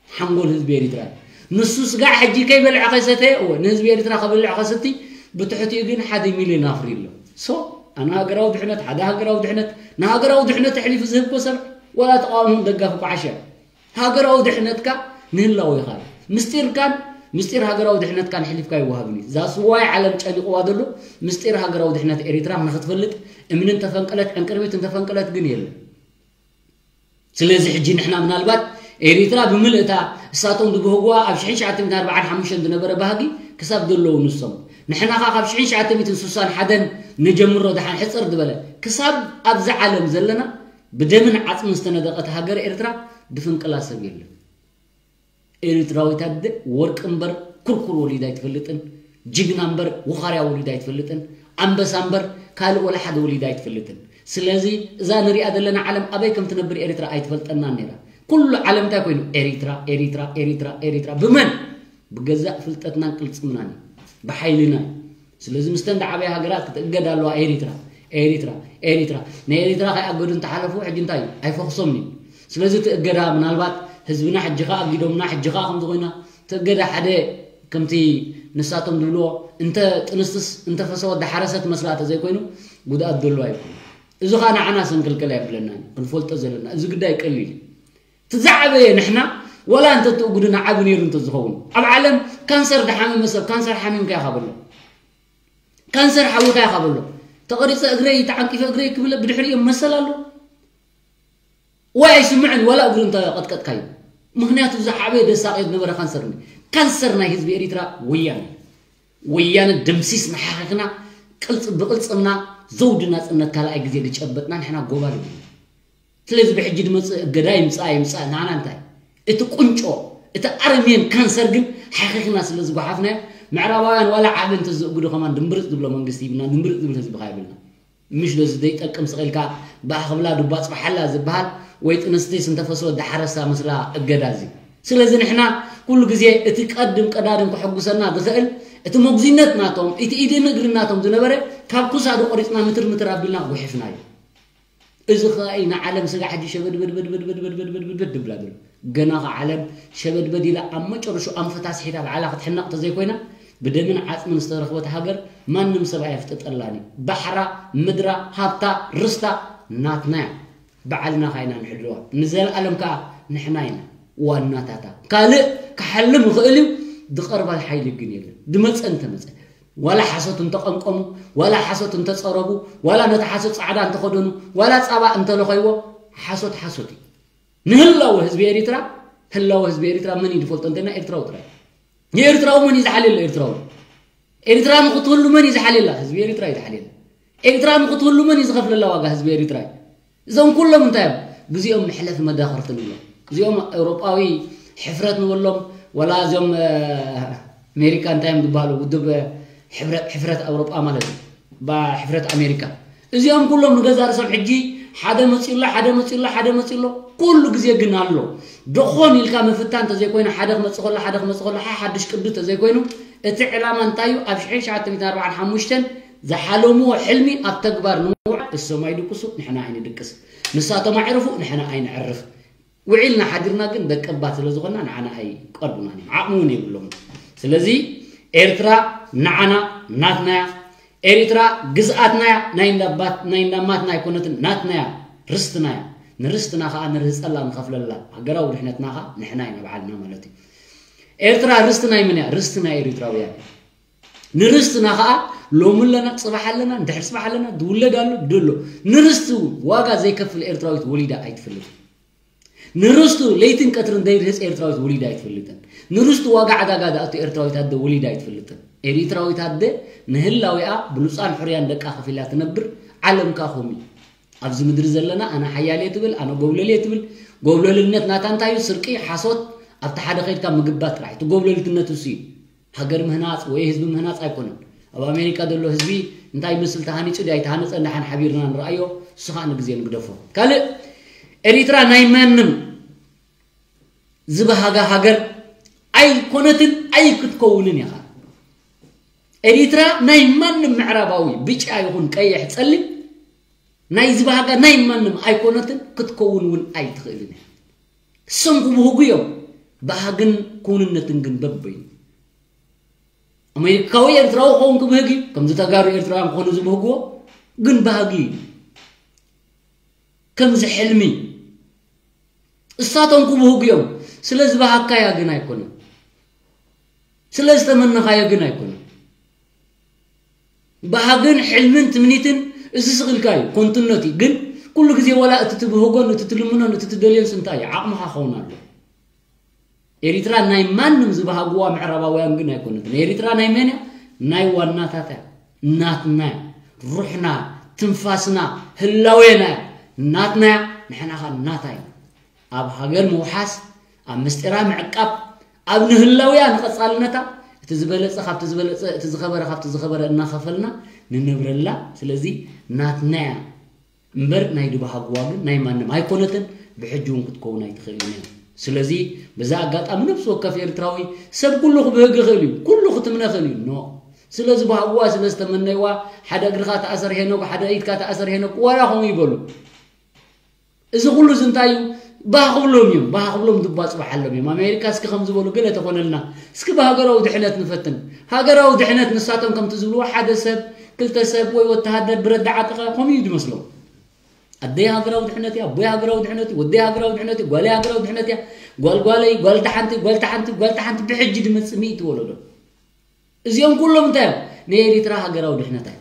ሓንጎል ህዝቢ ኤርትራ እዩ። ንሱ ስጋዕ ሕጂ ከይበልዐ ከይሰተየ እወ ንህዝቢ ኤርትራ ከብልዕ ከስቲ ብትሕቲኡ ግን ሓደ ሚልዮን ኣፍሪ ኣሎ። ሶ ኣነ ሃገራዊ ድሕነት ሓደ ሃገራዊ ድሕነት ንሃገራዊ ድሕነት ኣሕሊፉ ዝህብ ኮ ሰብ ወላ ተቃዋሚ ደጋፊ ኮ ዓሻ ሃገራዊ ድሕነትካ ንህላወ ኢኻ። ምስጢርካን ምስጢር ሃገራዊ ድሕነትካን ኣሕሊፍካ ይወሃብን እዩ። ዛስዋይ ዓለም ጨኒቕዋ ዘሎ ምስጢር ሃገራዊ ድሕነት ኤሪትራ ንኽትፈልጥ እምኒ እንተፈንቀለት ዕንቅርቢት እንተፈንቀለት ግን የለን። ስለዚ ሕጂ ንሕና ምናልባት ኤሪትራ ብምልእታ እሳቶም ዝብህግዋ ኣብ ሽሕን ትሽዓተ ሚእትን ኣርባዓን ሓሙሽተን ዝነበረ ባህጊ ክሳብ ዘለዉ ንሶም ንሕና ኸ ካብ ሽሕን ትሽዓተ ሚእትን ስሳን ሓደን ንጀምሮ ደሓን ሕፅር ዝበለ ክሳብ ኣብዚ ዓለም ዘለና ብደምን ዓፅምን ዝተነደቐት ሃገር ኤርትራ ድፍንቅላ ሰብ የለን። ኤሪትራዊት ኣደ ወርቂ እምበር ኩርኩር ወሊዳ ኣይትፈልጥን። ጅግና እምበር ውኻርያ ወሊዳ ኣይትፈልጥን። ኣንበሳ እምበር ካልእ ወላ ሓደ ወሊዳ ኣይትፈልጥን። ስለዚ እዛ ንሪኣ ዘለና ዓለም ኣበይ ከም ትነብር ኤሪትራ ኣይትፈልጠናን ነይራ። ኩሉ ዓለም እንታይ ኮይኑ ኤሪትራ ኤሪትራ ኤሪትራ ኤሪትራ ብመን ብገዛእ ፍልጠትናን ቅልጽምናን እዩ። ብሓይልና እዩ። ስለዚ ምስተን ዝዓበያ ሃገራት ክትእገድ ኣለዋ ኤሪትራ ኤሪትራ ኤሪትራ ናይ ኤሪትራ ከይኣገዱ እንተሓለፉ ሕጂ እንታይ እዩ ኣይፈኽሶምን እዩ። ስለዚ እቲ እገዳ ምናልባት ህዝብና ሕጂ ከኣ ኣጊዶምና ሕጂ ከኣ ከምዚ ኮይና እቲ እገዳ ሓደ ከምቲ ንሳቶም ዝብልዎ እንተ ጥንስትስ እንተ ፈሰወት ዳሓረሰት መስላ ተዘይኮይኑ ጉድኣት ዘሎ ኣይኮኑ። እዚ ከኣ ንዓና ሰንክልከል ኣይብለና እዩ ክንፈልጦ ዘለና እዚ ጉዳይ ቀሊል እዩ። እቲ ዝዓበየ ንሕና ወላ እንተ ትእጉድና ዓቢ ነይሩ እንተ ዝኸውን ኣብ ዓለም ካንሰር ድሓመመ ሰብ ካንሰር ሓሚምካ ኢኻ በሎ ካንሰር ሓዊኻ ኢኻ በሎ ተቐሪፀ እግረይ ተዓንቂፈ እግረይ ክብለ ብድሕሪኦም መሰል ኣሎ ወይ ኣይስምዕን ዋላ እግሩ እንተ ቀጥቀጥካዩ ምክንያቱ ዝዓበየ ደሳቂ ዝነበረ ካንሰር ካንሰር ናይ ህዝቢ ኤሪትራ ወያነ ወያነ ድምሲስ ንሓኺኽና ቅልፅ ብቅልፅምና ዘውዲ ናፅነት ካልኣይ ግዜ ዝጨበጥና ንሕና ጎባል ይብሉ ስለዚ ብሕጂ ድመፅእ እገዳ ይምፃእ ይምፃእ ንዓና እንታይ እቲ ቁንጮ እቲ ኣረሜን ካንሰር ግን ሓኺኽና ስለ ዝጓሓፍናዮ ምዕራባውያን ዋላ ዓቢ እንተዝእግዱ ከማን ድምብርፅ ዝብሎ መንግስቲ ይብልና ድምብርፅ ዝብል ህዝቢ ካ ይብልና ምሽ ዶ እዚ ዘይጠቅም ስቕ ኢልካ ብኣኽብላ ዱባ ፅባሓላ ዝበሃል ወይ ጥንስቲስ እንተፈስወ ዳሓረሳ ምስላ እገዳ እዚ ስለዚ ንሕና ኩሉ ግዜ እቲ ቀድም ቀዳድም ክሕጉሰና ዝኽእል እቲ መጉዚነት ናቶም እቲ ኢድን እግርን ናቶም ዝነበረ ካብ ኩሳዱ ቆሪፅና ምትር ምትር ኣቢልና ጉሒፍናዮ እዚ ኸኣ እዩ ንዓለም ስጋ ሕጂ ሸበድበድበድበድበድበድበድበድበድበድ ድብላ ዘሎ ገና ኸ ዓለም ሸበድበድ ኢላ ኣብ መጨረሹ ኣንፈታ ስሒታ ባዕላ ክትሕነቕ ተዘይኮይና ብደምን ዓፅምን ዝተረኽበት ሃገር ማንም ሰብ ኣየፍጥጠላን እዩ ባሕራ ምድራ ሃብታ ርስታ ናትና እያ ባዕልና ኸ ኢና ንሕልዋ ንዘለኣለም ከኣ ንሕና ኢና ዋናታታ ካልእ ክሓልም ይኽእል እዩ ዝቐርባል ሓይሊ ግን የለን ዝመፀ እንተመፀ ዋላ ሓሶት እንተቐምቀሙ ዋላ ሓሶት እንተፀረቡ ዋላ ነቲ ሓሶት ፃዕዳ እንተኸደኑ ዋላ ፃባ እንተለኸይዎ ሓሶት ሓሶት እዩ ንህላወ ህዝቢ ኤሪትራ ህላወ ህዝቢ ኤሪትራ መን እዩ ዝፈልጦ እንተና ኤርትራዊ ጥራይ ንኤርትራዊ መን እዩ ዝሓልየሎ ኤርትራዊ ኤሪትራ ንክትህሉ መን እዩ ዝሓልየላ ህዝቢ ኤሪትራ እዩ ዝሓልየላ ኤሪትራ ንክትህሉ መን እዩ ዝኸፍለላ ዋጋ ህዝቢ ኤሪትራ እዩ እዞም ኩሎም እንታይ እዮም ግዜኦም መሕለፊ መዳኸርቲ ንብሎም እዚኦም ኤውሮጳዊ ሕፍረት ንብሎም ወላ እዚኦም ኣሜሪካ እንታይ እዮም ዝበሃሉ ውድብ ሕፍረት ኣውሮጳ ማለት እዩ ሕፍረት ኣሜሪካ እዚኦም ኩሎም ንገዛ ርእሶም ሕጂ ሓደ መፅዩሎ ሓደ መፅዩሎ ሓደ መፅዩሎ ኩሉ ግዜ ግን ኣሎ ደኾን ኢልካ ምፍታን ተዘይኮይኑ ሓደ ክመፅእ ከሎ ሓደ ክመፅእ ከሎ ሓድሽ ቅዲ ተዘይኮይኑ እቲ ዕላማ እንታይ እዩ ኣብ ሽሕን ትሽዓተ ሚእትን ኣርባዓን ሓሙሽተን ዝሓለምዎ ሕልሚ ኣብ ተግባር ንምውዓል እሶም ኣይድቅሱ ንሕና ኣይንድቅስ ንሳቶም ኣዕርፉ ንሕና ኣይንዕርፍ ውዒልና ሓዲርና ግን ደቀባት ስለ ዝኾንና ንዓና ኣይቀርቡናን እዮም ዓቕሚ እውን የብሎም ስለዚ ኤርትራ ንዓና ናትናያ ኤሪትራ ግዝኣትናያ ናይ እንዳማትና ኣይኮነትን ናትናያ ርስትናያ ንርስትና ከዓ ንርህፀላ ንኸፍለላ ሃገራዊ ድሕነትና ከዓ ንሕና ኢና ባዕልና ማለት እዩ ኤርትራ ርስቲ ናይ መን እያ ርስቲ ናይ ኤሪትራውያን ንርስትና ከዓ ሎሚ ኣለና ፅባሕ ኣለና ድሕር ፅባሕ ኣለና ዝውለድ ኣሎ ድሎ ንርስቲ ዋጋ ዘይከፍል ኤርትራዊት ወሊዳ ኣይትፈልጥ ንርስቱ ለይትን ቀትርን ዘይርህፅ ኤርትራዊት ወሊዳ ኣይትፈልጥን ንርስቱ ዋጋ ዕዳጋ ዝኣቱ ኤርትራዊት ኣደ ወሊዳ ኣይትፈልጥን ኤሪትራዊት ኣደ ንህላዊኣ ብሉፃን ሕርያን ደቃ ከፊላ ትነብር ዓለም ካኹም እዩ ኣብዚ ምድሪ ዘለና ኣነ ሓያል እየ ትብል ኣነ ጎብለል እየ ትብል ጎብለልነት ናታ እንታይ እዩ ስርቂ ሓሶት ኣብቲ ሓደ ከይድካ ምግባት ጥራሕ እቲ ጎብለልትነት እሱ እዩ ሃገር ምህናፅ ወይ ህዝቢ ምህናፅ ኣይኮነን ኣብ ኣሜሪካ ዘሎ ህዝቢ እንታይ ይመስል ተሃኒፁ ድዩ ኣይተሃነፀ እንዳሓን ሓቢርና ንረኣዮ እሱ ከዓ ንግዜ ንግደፎ ካልእ ኤሪትራ ናይ ማንም ዝበሃጋ ሃገር ኣይኮነትን ኣይክትከውንን ኢኻ ኤሪትራ ናይ ማንም ምዕራባዊ ብጫ ይኹን ቀይሕ ፀሊም ናይ ዝበሃጋ ናይ ማንም ኣይኮነትን፣ ክትከውን እውን ኣይትኽእልን እያ። እሶም ክብህጉ እዮም። ባህግን ክውንነትን ግን በበይኑ። ኣሜሪካዊ ኤርትራዊ ክኸውን ክብህግ እዩ፣ ከምዚ ተጋሩ ኤርትራውያን ክኾኑ ዝብህግዎ ግን ባህጊ እዩ። ከምዚ ሕልሚ እሳቶም ክብህጉ እዮም። ስለ ዝበሃካያ ግን ኣይኮነን፣ ስለ ዝተመነኻዮ ግን ኣይኮነን። ባህግን ሕልምን ትምኒትን እዚ ስቕልካ እዩ፣ ኮንቱነት እዩ። ግን ኩሉ ግዜ ዋላ እቲ ትብህጎን እቲ ትልምኖን እቲ ትደልዮን ስንታይ እዩ? ዓቕምኻ ክኸውን ኣሎ። ኤሪትራ ናይ ማንም ዝበሃግዋ ምዕራባውያን ግን ኣይኮነትን። ኤሪትራ ናይ መን እያ? ናይ ዋናታታ እያ። ናትና እያ። ሩሕና፣ ትንፋስና፣ ህላዌና እያ። ናትና እያ። ንሕና ኸ ናታ ኢና። ኣብ ሃገር ምውሓስ፣ ኣብ ምስጢራ ምዕቃብ፣ ኣብ ንህላውያ ንቐጻልነታ፣ እቲ ዝበለጸ ካብቲ ዝበለጸ፣ እቲ ዝኸበረ ካብቲ ዝኸበረ እናኸፈልና ንነብረላ። ስለዚ ናትና እያ እምበር ናይ ድበሃግዋ ግን ናይ ማንም ኣይኮነትን፣ ብሕጂ እውን ክትከውን ኣይትኽእልን እያ። ስለዚ በዛ ኣጋጣሚ ነፍሲ ወከፍ ኤርትራዊ ሰብ ኩሉ ክብህግ ይኽእል እዩ፣ ኩሉ ክትምነ ይኽእል እዩ። ኖ፣ ስለ ዝበሃግዋ፣ ስለ ዝተመነይዋ፣ ሓደ እግርኻ ተኣሰር ሄኖክ፣ ሓደ ኢድካ ተኣሰር ሄኖክ፣ ዋላ ከምኡ ይበሉ። እዚ ኩሉ እዚ እንታይ እዩ? ባህ ክብሎም እዮም፣ ባህ ክብሎም ድባ ጽባሕ ኣሎም እዮም። ኣሜሪካ እስኪ ከም ዝበሉ ገለ ተኾነልና፣ እስኪ ብሃገራዊ ድሕነት ንፈትን። ሃገራዊ ድሕነት ንሳቶም ከምቲ ዝብልዎ ሓደ ሰብ፣ ክልተ ሰብ ወይ ወተሃደር ብረት ደዓጠቐ ከምኡ እዩ ዝመስሎም። ኣደይ ሃገራዊ ድሕነት እያ፣ ኣቦይ ሃገራዊ ድሕነት እዩ፣ ወደይ ሃገራዊ ድሕነት እዩ፣ ጓለይ ሃገራዊ ድሕነት እያ፣ ጓል ጓለይ፣ ጓል ተሓንቲ፣ ጓል ተሓንቲ፣ ጓል ተሓንቲ ብሕጂ ድመጽእ ሚእቲ ወለዶ። እዚኦም ኩሎም እንታይ እዮም? ናይ ኤሪትራ ሃገራዊ ድሕነት እዮም።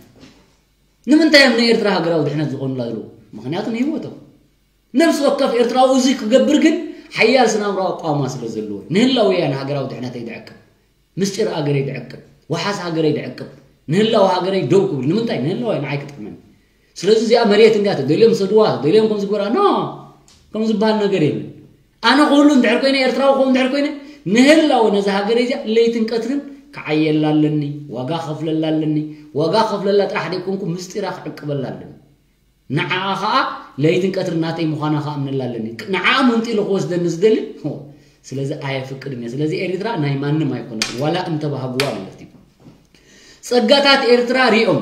ንምንታይ እዮም ናይ ኤርትራ ሃገራዊ ድሕነት ዝኾኑላ ዘለዉ? ምኽንያቱ ንህይወቶም። ነፍሲ ወከፍ ኤርትራዊ እዚ ክገብር ግን ሓያል ስናምራዊ ኣቋውማ ስለ ዘለዎ። ንህላወ እያ ንሃገራዊ ድሕነተይ ድዕቅብ። ምስጢር ኣገረይ ድዕቅብ። ወሓስ ሃገረይ ድዕቅብ። ንህላወ ሃገረይ ደው ክብል። ንምንታይ? ንህላወ ንዓይ ክጥዕመኒ። ስለዚ እዚኣ መሬት እንዲያ ተደልዮም ሰድዋ፣ ተደልዮም ከም ዝግበራ፣ ኖ፣ ከም ዝበሃል ነገር የለን። ኣነ ክህሉ እንድሕር ኮይነ፣ ኤርትራዊ ክኸውን እንድሕር ኮይነ፣ ንህላወ ነዛ ሃገረይ እዚኣ ለይትን ቀትርን ክዓየላ ኣለኒ፣ ዋጋ ክኸፍለላ ኣለኒ። ዋጋ ክኸፍለላ ጥራሕ ደይኮንኩ ምስጢራ ክዕቅበላ ኣለኒ። ንዓኣ ኸኣ ለይትን ቀትርን ናተይ ምዃና ክኣምነላ ኣለኒ። ንዓኣ መንጢሉ ክወስደኒ ዝደሊ፣ ሆ፣ ስለዚ ኣየፍቅድን እየ። ስለዚ ኤሪትራ ናይ ማንም ኣይኮነትን፣ ዋላ እንተባሃግዋ ማለት እዩ። ጸጋታት ኤርትራ ሪኦም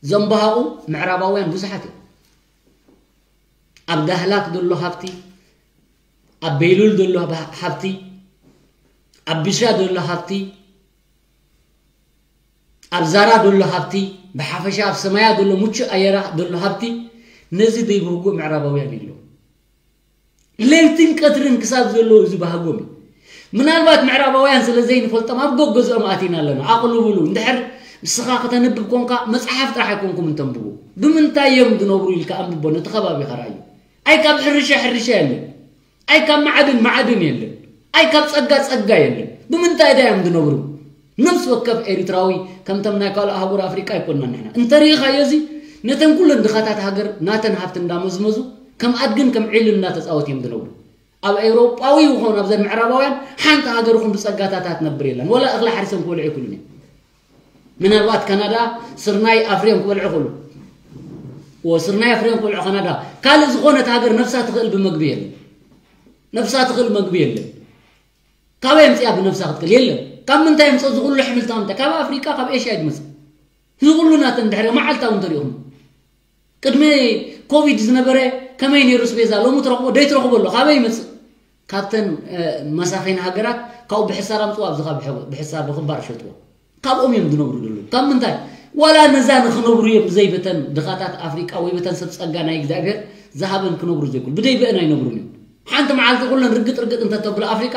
ዘንበሃቑ ምዕራባውያን ብዙሓት እዮም። ኣብ ዳህላክ ዘሎ ሃብቲ፣ ኣብ ቤይሉል ዘሎ ሃብ-፣ ሃብቲ፣ ኣብ ቢሻ ዘሎ ሃብቲ፣ ኣብ ዛራ ዘሎ ሃብቲ፣ ብሓፈሻ ኣብ ሰማያ ዘሎ ምቹእ ኣየራ ዘሎ ሃብቲ፣ ነዚ ዘይብህጉ ምዕራባውያን የለዉ። ለይትን ቀትርን ክሳብ ዘለዉ እዚ ባህጎም እዩ። ምናልባት ምዕራባውያን ስለ ዘይንፈልጦም ኣብ ገገዝኦም ኣቲና ኣለና። ኣቕልብሉ። እንድሕር ንስኻ ከተንብብ ኮንካ መጽሓፍ ጥራሕ ኣይኮንኩም እንተንብቡ። ብምንታይ እዮም ዝነብሩ ኢልካ ኣንብቦ፣ ነቲ ከባቢኻ ርኣዮ። ኣይ ካብ ሕርሻ ሕርሻ የለን። ኣይ ካብ ማዕድን ማዕድን የለን። ኣይ ካብ ጸጋ ጸጋ የለን። ብምንታይ ዳ እዮም ዝነብሩ? ነፍሲ ወከፍ ኤሪትራዊ ከምቶም ናይ ካልእ ኣህጉር ኣፍሪቃ ኣይኮንና ንሕና። እንተሪኢኻዮ እዚ ነተን ኩለን ድኻታት ሃገር ናተን ሃብቲ እንዳመዝመዙ ከም ኣድግን ከም ዒልን እንዳተጻወቱ እዮም ዝነብሩ። ኣብ ኤውሮጳዊ ይኹን ኣብዘን ምዕራባውያን ሓንቲ ሃገር ይኹን ብጸጋታታ ትነብር የለን። ወላ እኽሊ ሓሪሶም ክበልዑ ኣይክእሉን እዮም። ምናልባት ካናዳ ስርናይ ኣፍርዮም ክበልዑ ይኽእሉ። ወ-፣ ስርናይ ኣፍርዮም ክበልዑ ካናዳ። ካልእ ዝኾነት ሃገር ነፍሳ ትኽእል ብመግቢ የለን። ነፍሳ ትኽእል መግቢ የለን። ካበይ ኣምጽያ ብነፍሳ ክትክእል? የለን። ካብ ምንታይ ኣምጽኦ እዚ ኩሉ ኣሕምልቲ ኣምጽያ? ካብ ኣፍሪቃ፣ ካብ ኤሽያ እዩ ዝመጽእ። እዚ ኩሉ ናተን ድሕሪ መዓልታዊ እንተሪእኹም። ቅድሚ ኮቪድ ዝነበረ ከመይ ነይሩ ስቤዛ? ሎሚ ትረኽቦ፣ ደይትረኽቦ ኣሎ። ካበይ ይመጽእ? ካብተን፣ እ፣ መሳኺን ሃገራት ካብኡ ብሕሳር ኣምጽዋ፣ ኣብዚ ካብ ብሕ-፣ ብሕሳር ብኽባር ሸጥዎ። ካብኦም እዮም ዝነብሩ ዘለዉ። ካብ ምንታይ? ዋላ ነዛ ንኽነብሩ እዮም ብዘይ በተን ድኻታት ኣፍሪቃ ወይ በተን ሰብ ጸጋ ናይ እግዚኣብሔር ዝሃበን ክነብሩ ዘይክእሉ። ብደይ በአን ኣይነብሩን እዮም። ሓንቲ መዓልቲ ኩለን ርግጥ ርግጥ እንተተብሎ ኣፍሪቃ፣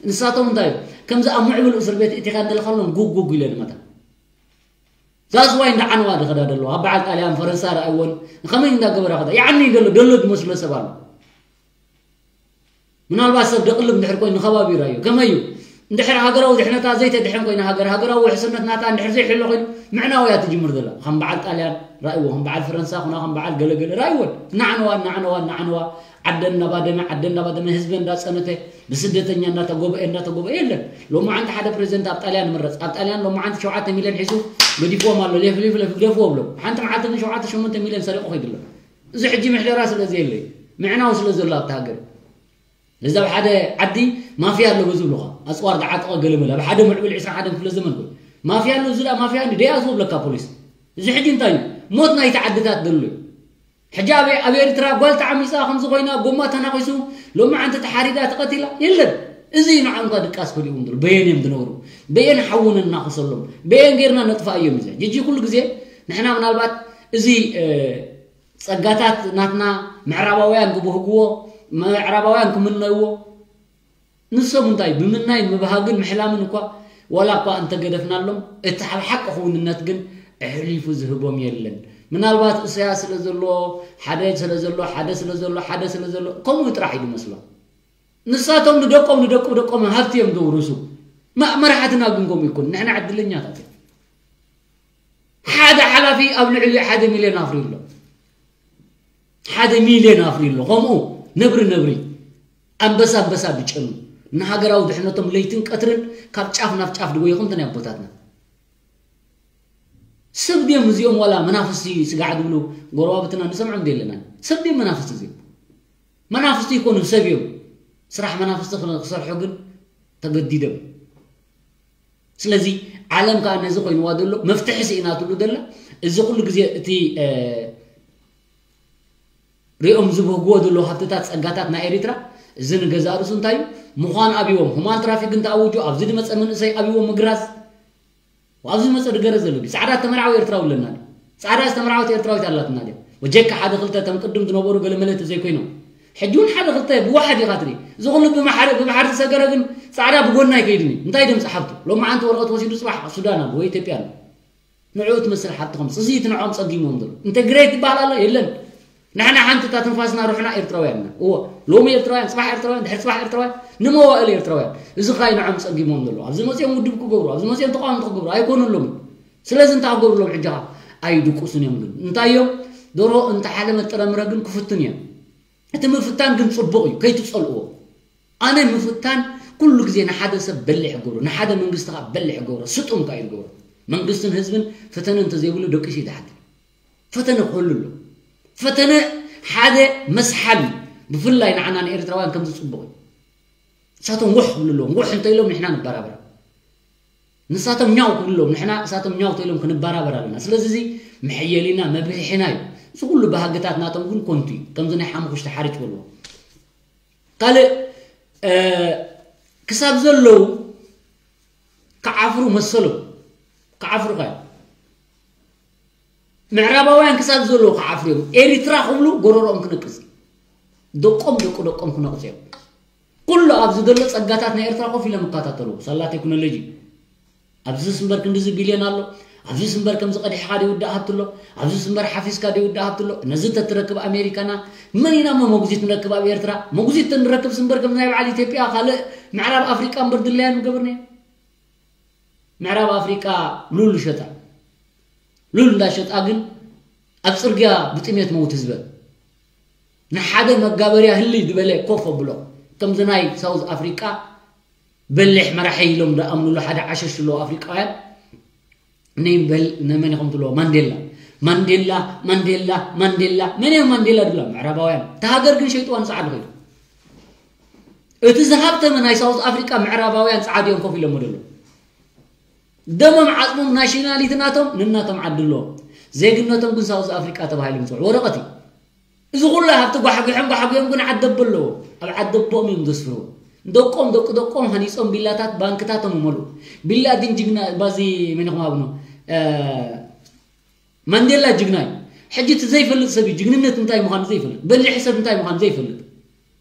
ንሳቶም እንታይ እዮም? ከምዚ ኣብ ምዕቡል እስር ቤት እቲኻ እንደለኻሎም ጉግ ጉግ ኢለን ይመታ። ዛዝዋይ እንዳ ዓንዋ ዝኸዳ ዘለዋ፣ ኣብ በዓል ጣልያን ፈረንሳ ረኣይወን፣ ከመይ እንዳገበራ ከዳ፣ ይዓኒ ደሎ፣ ደሎ ዝመስሎ ሰብ ኣሎ። ምናልባት ሰብ ደቕልብ እንድሕር ኮይኑ ንኸባቢ ይረኣዮ። ከመይ እዩ? እንድሕር ሃገራዊ ድሕነታ ዘይተድሕን ኮይና ሃገር፣ ሃገራዊ ውሕስነት ናታ እንድሕር ዘይሕሎ ኮይኑ፣ ምዕናው እያ ትጅምር ዘላ። ከም በዓል ጣልያን ረኣይዎ፣ ከም በዓል ፈረንሳ ኩና፣ ከም በዓል ገለገለ ረኣይወን። እናዓነዋ፣ እናዓነዋ፣ እናዓነዋ፣ ዓደን እናባደመ፣ ዓደን እናባደመ፣ ህዝበን እንዳጸነተ፣ ብስደተኛ እንዳተጎበኤ፣ እንዳተጎበኤ የለን። ሎማዓንቲ ሓደ ፕሬዚደንት ኣብ ጣልያን ይምረጽ። ኣብ ጣልያን ሎማዓንቲ ሸውዓተ ሚልዮን ሒዙ ገዲፍዎም ኣሎ። ሌፍ፣ ሌፍ፣ ሌፍ፣ ግደፍዎ ብሎ። ሓንቲ መዓልቲ ግን ሸውዓተ ሸሞንተ ሚልዮን ሰሪቑ ከይዱ ኣሎ። እዚ ሕጂ ምሕደራ ስለ ዘየለ እዩ። ምዕናው ስለ ዘሎ ኣብቲ ሃገር። ነዚ ኣብ ሓደ ዓዲ ማፍያ ኣሎ ዝብሉኻ። ኣጽዋር ዝዓጠቐ ገለመለ። ኣብ ሓደ ምዕቡል ዕስራን ሓደን ክፍለ ዘመን ኮይኑ። ማፍያ ኣሎ፣ እዚ ደኣ ማፍያ እንዲ ደይኣትዎ ብለካ ፖሊስ። እዚ ሕጂ እንታይ እዩ? ሞት ናይቲ ዓድታት ዘሎ እዩ። ሕጂ ኣብ ኣብ ኤርትራ ጓል ተዓሚፃ ከምዚ ኮይና፣ ጎማ ተናኺሱ፣ ሎሚ ዓንቲ ተሓሪዳ ተቐቲላ የለን። እዚ እዩ ንዓም እኳ ድቃስ ክልእዎም ዘሎ። በየን እዮም ዝነብሩ? በየን ሓዊ ነናኽሰሎም? በየን ጌርና ነጥፋ እዮም? እዚ ሕጂ ኩሉ ግዜ ንሕና ምናልባት እዚ እ፣ ጸጋታት ናትና ምዕራባውያን ክብህግዎ፣ ምዕራባውያን ክምነይዎ፣ ንሶም እንታይ ብምናይ ምብሃግን ምሕላምን እኳ ዋላ እኳ እንተገደፍናሎም፣ እቲ ኣብ ሓቂ ክውንነት ግን ኣሕሊፉ ዝህቦም የለን። ምናልባት እሰያስ ስለ ዘሎ፣ ሓደ ስለ ዘሎ፣ ሓደ ስለ ዘሎ፣ ሓደ ስለ ዘሎ፣ ከምኡ ጥራሕ እዩ ዝመስሎም። ንሳቶም ንደቆም፣ ንደቁ ደቆም ሃብቲ እዮም ዘውርሱ። ማ-፣ መራሕትና ግን ከምኡ ይኮን። ንሕና ዕድለኛታት ኢና። ሓደ ሓላፊ ኣብ ልዕሊ ሓደ ሚልዮን ኣፍርዩ ኣሎ። ሓደ ሚልዮን ኣፍርዩ ኣሎ። ከምኡ ነብሪ ነብሪ፣ ኣንበሳ ኣንበሳ ድጨኑ፣ ንሃገራዊ ድሕነቶም ለይትን ቀትርን ካብ ጫፍ ናብ ጫፍ ድጎዩ ከምቲ ናይ ኣቦታትና። ሰብ ድዮም እዚኦም ዋላ መናፍስቲ ስጋዕ ድብሉ ጎረባብትና ንሰምዖም ዶ የለና? ሰብ ድዮም መናፍስቲ እዚኦም? መናፍስቲ ይኮኑ ሰብ እዮም። ስራሕ መናፍስቲ ክነ-፣ ክሰርሑ ግን ተገዲዶም። ስለዚ ዓለም ከዓ ነዚ ኮይንዋ ዘሎ መፍትሒ ስኢናትሉ ዘላ። እዚ ኩሉ ግዜ እቲ፣ እ፣ ሪኦም ዝብህግዎ ዘለዉ ሃብትታት ጸጋታት ናይ ኤሪትራ፣ እዚ ንገዛእ ርእሱ እንታይ እዩ? ምዃን ኣብዎም፣ ሁማን ትራፊክ እንተኣውጁ፣ ኣብዚ ዝመጸ መንእሰይ ኣብዎም ምግራዝ። ኣብዚ ዝመጸ ድገረ ዘሎ ድዩ? ጻዕዳ ዝተመርዓወ ኤርትራዊ ኣለና ድዩ? ጻዕዳ ዝተመርዓወት ኤርትራዊት ኣላትና ድያ? ወጀካ ሓደ ክልተ ተም ቅድም ዝነበሩ ገለ መለ ተዘይኮይኖም። ሕጂ እውን ሓደ ክልተ ብዋሕድ ኢኻ ትርኢ። እዚ ኩሉ ብማሕረ-፣ ብባሕሪ ዝሰገረ ግን ጻዕዳ ብጎና ኣይከይድን እዩ። እንታይ ደምጽ ሓብቱ? ሎማዓንቲ ወረቐት ወሲዱ ጽባሕ ሱዳን ኣሎ ወይ ኢትዮጵያ ኣሎ። ንዕኡ ትመስል ሓብትኹም። እዚ እቲ ንዕኦም ጸጊምዎም ዘሎ። ኢንተግሬት ይበሃል ኣሎ? የለን። ንሕና ሓንቲ እታ ትንፋስና ሩሕና ኤርትራውያን ኢና። እዎ፣ ሎሚ ኤርትራውያን፣ ጽባሕ ኤርትራውያን፣ ድሕሪ ጽባሕ ኤርትራውያን፣ ንመዋእል ኤርትራውያን። እዚ ኸኣ እዩ ንዕኦም ጸጊምዎም ዘሎ። ኣብዚ መጺኦም ውድብ ክገብሩ፣ ኣብዚ መጺኦም ተቃወምቲ ክገብሩ ኣይኮኑሎምን። ስለዚ እንታይ ክገብሩሎም ሕጂ ኸኣ? ኣይድቁሱን እዮም ግን። እንታይ እዮም? ደርሆ እንተሓለመት ጥረምረ ግን ክፍቱን እዮም። እቲ ምፍታን ግን ጽቡቕ እዩ፣ ከይትጸልእዎ። ኣነ ምፍታን ኩሉ ግዜ ንሓደ ሰብ በሊሕ ገብሮ፣ ንሓደ መንግስቲ ኸኣ በሊሕ ገብሮ፣ ስጡም ከኣ እዩ ዝገብሮ። መንግስትን ህዝብን ፈተነ እንተዘይብሉ ደቂሱ ይትሓት። ፈተነ ክህሉ ኣሎ። ፈተነ ሓደ መስሓል እዩ። ብፍላይ ንዓና ንኤርትራውያን ከምዚ ጽቡቕ እዩ። ንሳቶም ውሕ ክብሉ ኣለዎም። ውሕ እንተ ኢሎም ንሕና ንበራበር። ንሳቶም ኛው ክብሉ ኣለዎም። ንሕና እሳቶም ኛው ተኢሎም ክንበራበር ኣለና። ስለዚ እዚ መሕየሊና መብርሒና እዩ። እዚ ኩሉ ባህግታት ናቶም ግን ኮንቱ እዩ። ከምዚ ናይ ሓሙኽሽቲ ሓርጭ በልዎ። ካልእ፣ እ፣ ክሳብ ዘለዉ ክዓፍሩ መሰሎም። ክዓፍሩ ኸ ምዕራባውያን ክሳብ ዘለዉ ክዓፍሩ እዮም። ኤሪትራ ክብሉ ጎረሮኦም ክነቅጽ። ደቆም ደቁ ደቆም ክነቕጹ እዮም። ኩሉ ኣብዚ ዘሎ ጸጋታት ናይ ኤርትራ ኮፍ ኢሎም ይከታተሉ። ሳላ ቴክኖሎጂ። ኣብዚስ እምበር ክንድዚ ቢልዮን ኣሎ። ኣብዚስ እምበር ከምዚ ቀዲሕኻ ዶ ይውዳእ ሃብቲ ኣሎ። ኣብዚስ እምበር ሓፊስካ ዶ ይውዳእ ሃብቲ ኣሎ። ነዚ ተትረክብ ኣሜሪካና መን ኢና እሞ መጉዚት ንረክብ ኣብ ኤርትራ? መጉዚት ተንረክብስ እምበር ከም ናይ በዓል ኢትዮጵያ ካልእ ምዕራብ ኣፍሪቃ እምበር ድላያን ምገበርናዮ። ምዕራብ ኣፍሪቃ ሉል ሸጣ። ሉል እንዳሸጣ ግን ኣብ ጽርግያ ብጥሜት መውት ህዝበን። ንሓደ መጋበርያ ህልይ ዝበለ ኮፍ ኣብሎ። ከምዚ ናይ ሳውዝ ኣፍሪቃ በሊሕ መራሒ ኢሎም ዝኣምኑሉ ሓደ ዓሸሽ ኣለዎ ኣፍሪቃውያን። ነይ በል-፣ ነመን ኢኹም ትብልዎ? ማንዴላ። ማንዴላ፣ ማንዴላ፣ ማንዴላ። መን እዮም ማንዴላ ድብላ? ምዕራባውያን። እታ ሃገር ግን ሸይጥዋ ንጸዓዱ ከይዱ። እቲ ዝሃብተመ ናይ ሳውዝ ኣፍሪቃ ምዕራባውያን ጸዓዱ እዮም ኮፍ ኢሎሞ ዘለዉ። ደሞም ዓጽሞም ናሽናሊቲ ናቶም ንናቶም ዓዲ ኣለዎም። ዜግነቶም ግን ሳውዝ ኣፍሪቃ ተባሂሎም ይጽውዑ። ወረቐት እዩ። እዚ ኩሉ ሃብቲ ጓሕጒሖም ጓሕጒሖም ግን ዓዲ ኣቦ ኣለዎ። ኣብ ዓዲ ኣቦኦም እዮም ዘስፍሩ። ደቆም፣ ደቂ ደቆም ሃኒጾም ቪላታት፣ ባንክታቶም ይመልኡ። ቢላዲን ጅግና፣ ባዚ መን ኢኹም ሃብኖ? እ፣ ማንዴላ ጅግና እዩ። ሕጂ እቲ ዘይፈልጥ ሰብ እዩ፣ ጅግንነት እንታይ ምዃኑ ዘይፈልጥ፣ በሊሕ ሰብ እንታይ ምዃኑ ዘይፈልጥ።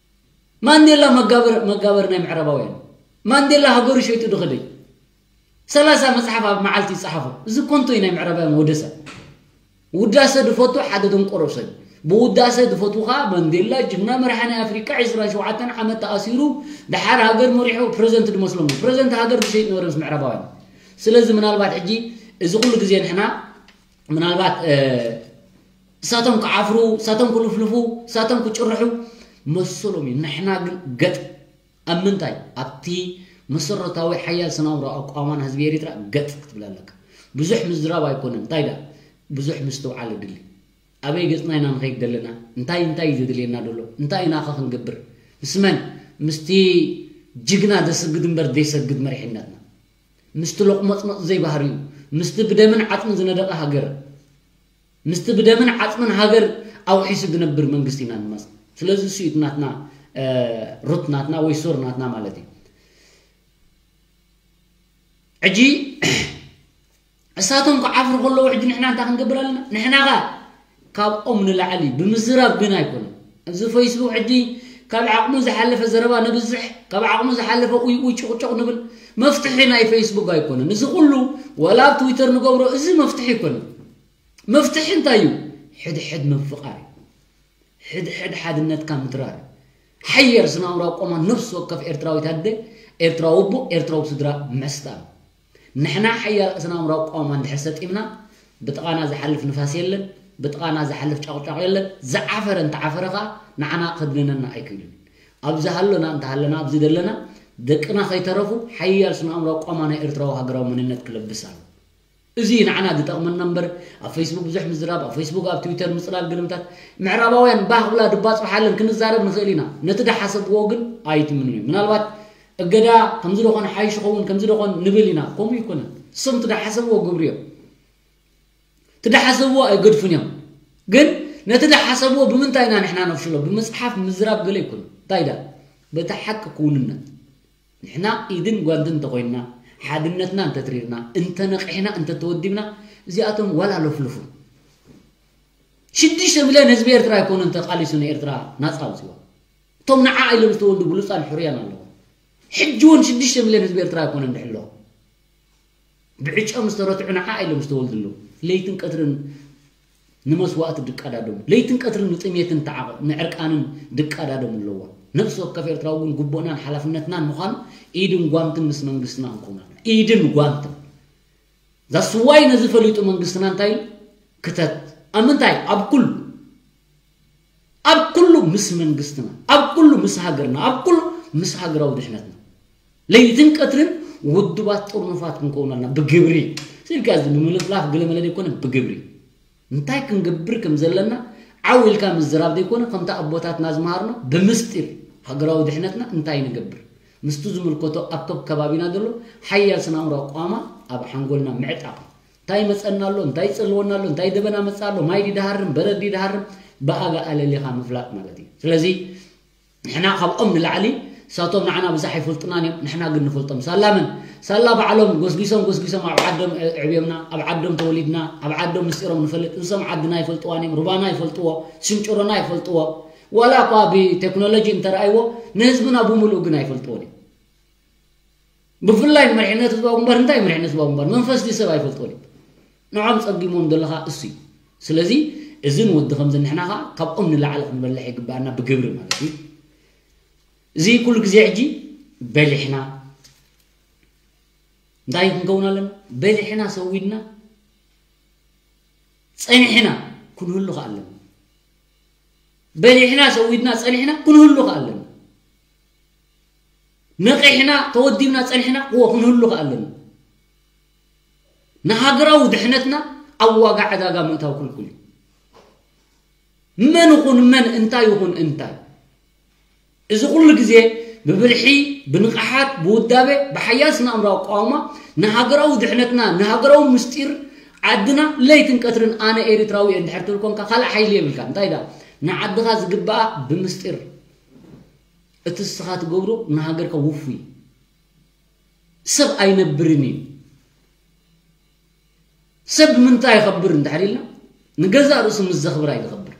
ማንዴላ መጋበር፣ መጋበር ናይ ምዕራባውያን። ማንዴላ ሃገሩ ሸይጡ ድኸደይ። ሰላሳ መጽሓፍ ኣብ መዓልቲ ይጸሓፎ። እዚ ኮንቶ እዩ ናይ ምዕራባውያን ወደሳ። ውዳሰ ድፈቱ ሓደ ደንቆሮ ሰብ። ብውዳሰ ድፈቱ ኸኣ ማንዴላ ጅግና መራሒ ናይ ኣፍሪቃ ዕስራን ሸውዓተን ዓመት ተኣሲሩ፣ ደሓር ሃገር መሪሑ ፕረዚደንት ድመስሎም። ፕረዚደንት ሃገር ድሸይጥ ነበረ ምስ ምዕራባውያን። ስለዚ ምናልባት ሕጂ እዚ ኩሉ ግዜ ንሕና ምናልባት፣ እ፣ እሳቶም ክዓፍሩ፣ እሳቶም ክልፍልፉ፣ እሳቶም ክጭርሑ መሰሎም እዩ። ንሕና ግን ገጥ ኣብ ምንታይ? ኣብቲ መሰረታዊ ሓያል ስናውራዊ ኣቋውማና ህዝቢ ኤሪትራ ገጥ ክትብል ኣለካ። ብዙሕ ምዝራብ ኣይኮነን። እንታይ ደኣ? ብዙሕ ምስትውዓል የድሊ። ኣበይ ገጽና ኢና ንኸይድ ዘለና? እንታይ፣ እንታይ እዩ ዘድልየና ዘሎ? እንታይ ኢና ኸ ክንገብር? ምስ መን? ምስቲ ጅግና ዘስግድ እምበር ዘይሰግድ መሪሕነትና። ምስቲ ሎቕመጽመጽ ዘይባህርዩ፣ ምስቲ ብደምን ዓጽምን ዝነደቐ ሃገር። ምስቲ ብደምን ዓፅምን ሃገር ኣውሒሱ ዝነብር መንግስቲ ኢና ንመፅ። ስለዚ እሱ እዩ ናትና ሩት ናትና ወይ ሶር ናትና ማለት እዩ። ሕጂ እሳቶም ክዓፍሩ ከለዉ ሕጂ ንሕና እንታይ ክንገብር ኣለና? ንሕና ኸ ካብኦም ንላዕሊ ብምዝራብ ግን ኣይኮነን። እዚ ፌስቡክ ሕጂ ካብ ዓቕሙ ዝሓለፈ ዘረባ ነብዝሕ፣ ካብ ዓቕሙ ዝሓለፈ ኡይ ኡይ ጭቕጭቕ ንብል። መፍትሒ ናይ ፌስቡክ ኣይኮነን እዚ ኩሉ። ወላ ኣብ ትዊተር ንገብሮ እዚ መፍትሒ ኣይኮነን። መፍትሒ እንታይ እዩ? ሕድሕድ ምፍቓር እዩ። ሕድሕድ ሓድነትካ ምትራር እዩ። ሓያል ስነ ኣእምራዊ ቆማ ነፍሲ ወከፍ ኤርትራዊት ኣደ፣ ኤርትራዊ ኣቦ፣ ኤርትራዊ ስድራ መስጣም። ንሕና ሓያል ስነ ኣእምራዊ ቆማ እንድሕር ሰጢምና፣ ብጥቓና ዝሓልፍ ንፋስ የለን፣ ብጥቓና ዝሓልፍ ጫቕጫቕ የለን። ዝዓፈረ እንተዓፈረ ኸኣ ንዓና ከድንነና ኣይክእልን እዩ። ኣብዚ ሃሎና እንተሃለና፣ ኣብዚ ዘለና ደቅና ከይተረፉ ሓያል ስነ ኣእምራዊ ቆማ ናይ ኤርትራዊ ሃገራዊ መንነት ክለብስ ኣሎ። እዚ ንዓና ዝጠቕመና እምበር ኣብ ፌስቡክ ብዙሕ ምዝራብ፣ ኣብ ፌስቡክ ኣብ ትዊተር ምፅላል ግልምታት ምዕራባውያን ባህ ብላ ድባፅብሓለን ክንዛረብ ንኽእል ኢና። ነቲ ደሓሰብዎ ግን ኣይትምንዩ። ምናልባት እገዳ ከምዚ ደኾን ሓይሽ ኸውን ከምዚ ደኾን ንብል ኢና። ከምኡ ይኮነን። እሶም እቲ ደሓሰብዎ ግብሪ እዮም። እቲ ደሓሰብዎ ኣይገድፉን እዮም። ግን ነቲ ደሓሰብዎ ብምንታይ ኢና ንሕና ነፍሽሎ? ብምፅሓፍ ምዝራብ ገለ ይኮኑ። እንታይ ዳ? በቲ ሓቂ ክውንነት ንሕና ኢድን ጓንትን እንተኾይንና፣ ሓድነትና እንተትሪርና፣ እንተነቒሕና፣ እንተተወዲብና፣ እዚኣቶም ዋላ ለፍልፉ። ሽዱሽተ ሚልዮን ህዝቢ ኤርትራ ኣይኮነን ተቓሊሱ ንኤርትራ ናጻ ኣውጺዋ። እቶም ንዓ ኢሎም ዝተወልዱ ብሉጻን ሕሩያን ኣለዉ። ሕጂ እውን ሽዱሽተ ሚልዮን ህዝቢ ኤርትራ ኣይኮነን ድሕሎ። ብዕጫም ዝተረትዑ ንዓ ኢሎም ዝተወልዱ ኣለዉ። ለይትን ቀትርን ንመስዋእቲ ድቀዳደሙ፣ ለይትን ቀትርን ንጥሜትን ተዓቐ-፣ ንዕርቃንን ድቀዳደሙ ኣለዋ። ነፍሲ ወከፍ ኤርትራዊ ግን ግቡእናን ሓላፍነትናን ምዃኑ ኢድን ጓንትን ምስ መንግስትና ክንከውን ኣለና። ኢድን ጓንትን። ዛስዋይ ነዚ ፈሊጡ መንግስትና እንታይ ክተት ኣብ ምንታይ? ኣብ ኩሉ፣ ኣብ ኩሉ ምስ መንግስትና፣ ኣብ ኩሉ ምስ ሃገርና፣ ኣብ ኩሉ ምስ ሃገራዊ ድሕነትና። ለይትን ቀትርን ውድባት ጥርኑፋት ክንከውን ኣለና። ብግብሪ። ስልካ እዚ ብምልፍላፍ ገለ መለ ዘይኮነ ብግብሪ። እንታይ ክንገብር ከም ዘለና ዓው ኢልካ ምዝራብ ዘይኮነ፣ ከምታ ኣቦታትና ዝመሃርና ብምስጢር ሃገራዊ ድሕነትና እንታይ ንገብር? ምስቲ ዝምልከቶ ኣብ ከብ ከባቢና ዘሎ ሓያል ስነ ኣእምሮ ኣቋማ ኣብ ሓንጎልና ምዕጣቕ። እንታይ ይመጸና ኣሎ? እንታይ ይጸልወና ኣሎ? እንታይ ደበና መጻ ኣሎ? ማይ ድዩ ድሃርም? በረድ ድዩ ድሃርም? ብኣጋ ኣለሊኻ ምፍላጥ ማለት እዩ። ስለዚ ንሕና ካብኦም ንላዕሊ እሳቶም ንዓና ብዙሕ ኣይፈልጡናን እዮም፣ ንሕና ግን ንፈልጦም። ሳላ መን? ሳላ ባዕሎም ጎስጒሶም ጎስጒሶም ኣብ ዓዶም ኣዕብዮምና፣ ኣብ ዓዶም ተወሊድና፣ ኣብ ዓዶም ምስጢሮም ንፈልጥ። እሶም ዓድና ይፈልጥዋን እዮም፣ ሩባና ይፈልጥዎ፣ ስንጭሮና ይፈልጥዎ። ዋላ እኳ ብቴክኖሎጂ እንተረኣይዎ ንህዝብና ብምሉኡ ግን ኣይፈልጥዎን እዮም። ብፍላይ መሪሕነት ህዝባዊ ግንባር እንታይ መሪሕነት ህዝባዊ ግንባር መንፈስ ድዩ ሰብ ኣይፈልጥዎን እዩ። ንዖም ጸጊሞም ዘለኻ እሱ እዩ። ስለዚ እዝን ወዲ ከምዚ ንሕና ኸዓ ካብኦም ንላዕሊ ክንበልሕ ይግባኣና ብግብሪ ማለት እዩ። እዚ ኩሉ ግዜ ሕጂ በሊሕና እንታይ ክንከውን ኣለና? በሊሕና ሰዊድና ጸኒሕና ክንህሉ ኸዓ ኣለና። በሊሕና ሰዊድና ጸኒሕና ክንህሉ ኸዓ ኣለና። ነቒሕና ተወዲብና ጸኒሕና እዎ ክንህሉ ኸዓ ኣለና። ንሃገራዊ ድሕነትና ኣብ ዋጋ ዕዳጋ ምእታው ክልኩል እዩ። መን ይኹን መን እንታይ ይኹን እንታይ እዚ ኩሉ ግዜ ብብልሒ ብንቕሓት ብውዳበ ብሓያል ስነ ኣእምራዊ ኣቃውማ ንሃገራዊ ድሕነትና ንሃገራዊ ምስጢር ዓድና ለይትን ቀትርን ኣነ ኤርትራዊ እየ እንድሕር ትብል ኮንካ ካልእ ሓይሊ የብልካ። እንታይ ዳ ንዓድኻ ዝግባኣ ብምስጢር እቲ እስኻ ትገብሮ ንሃገርካ ውፉይ ሰብ ኣይነብርን እዩ። ሰብ ብምንታይ ይኸብር እንድሕር ኢልና ንገዛእ ርእሱ ምስ ዘኽብር ኣይዝኸብር።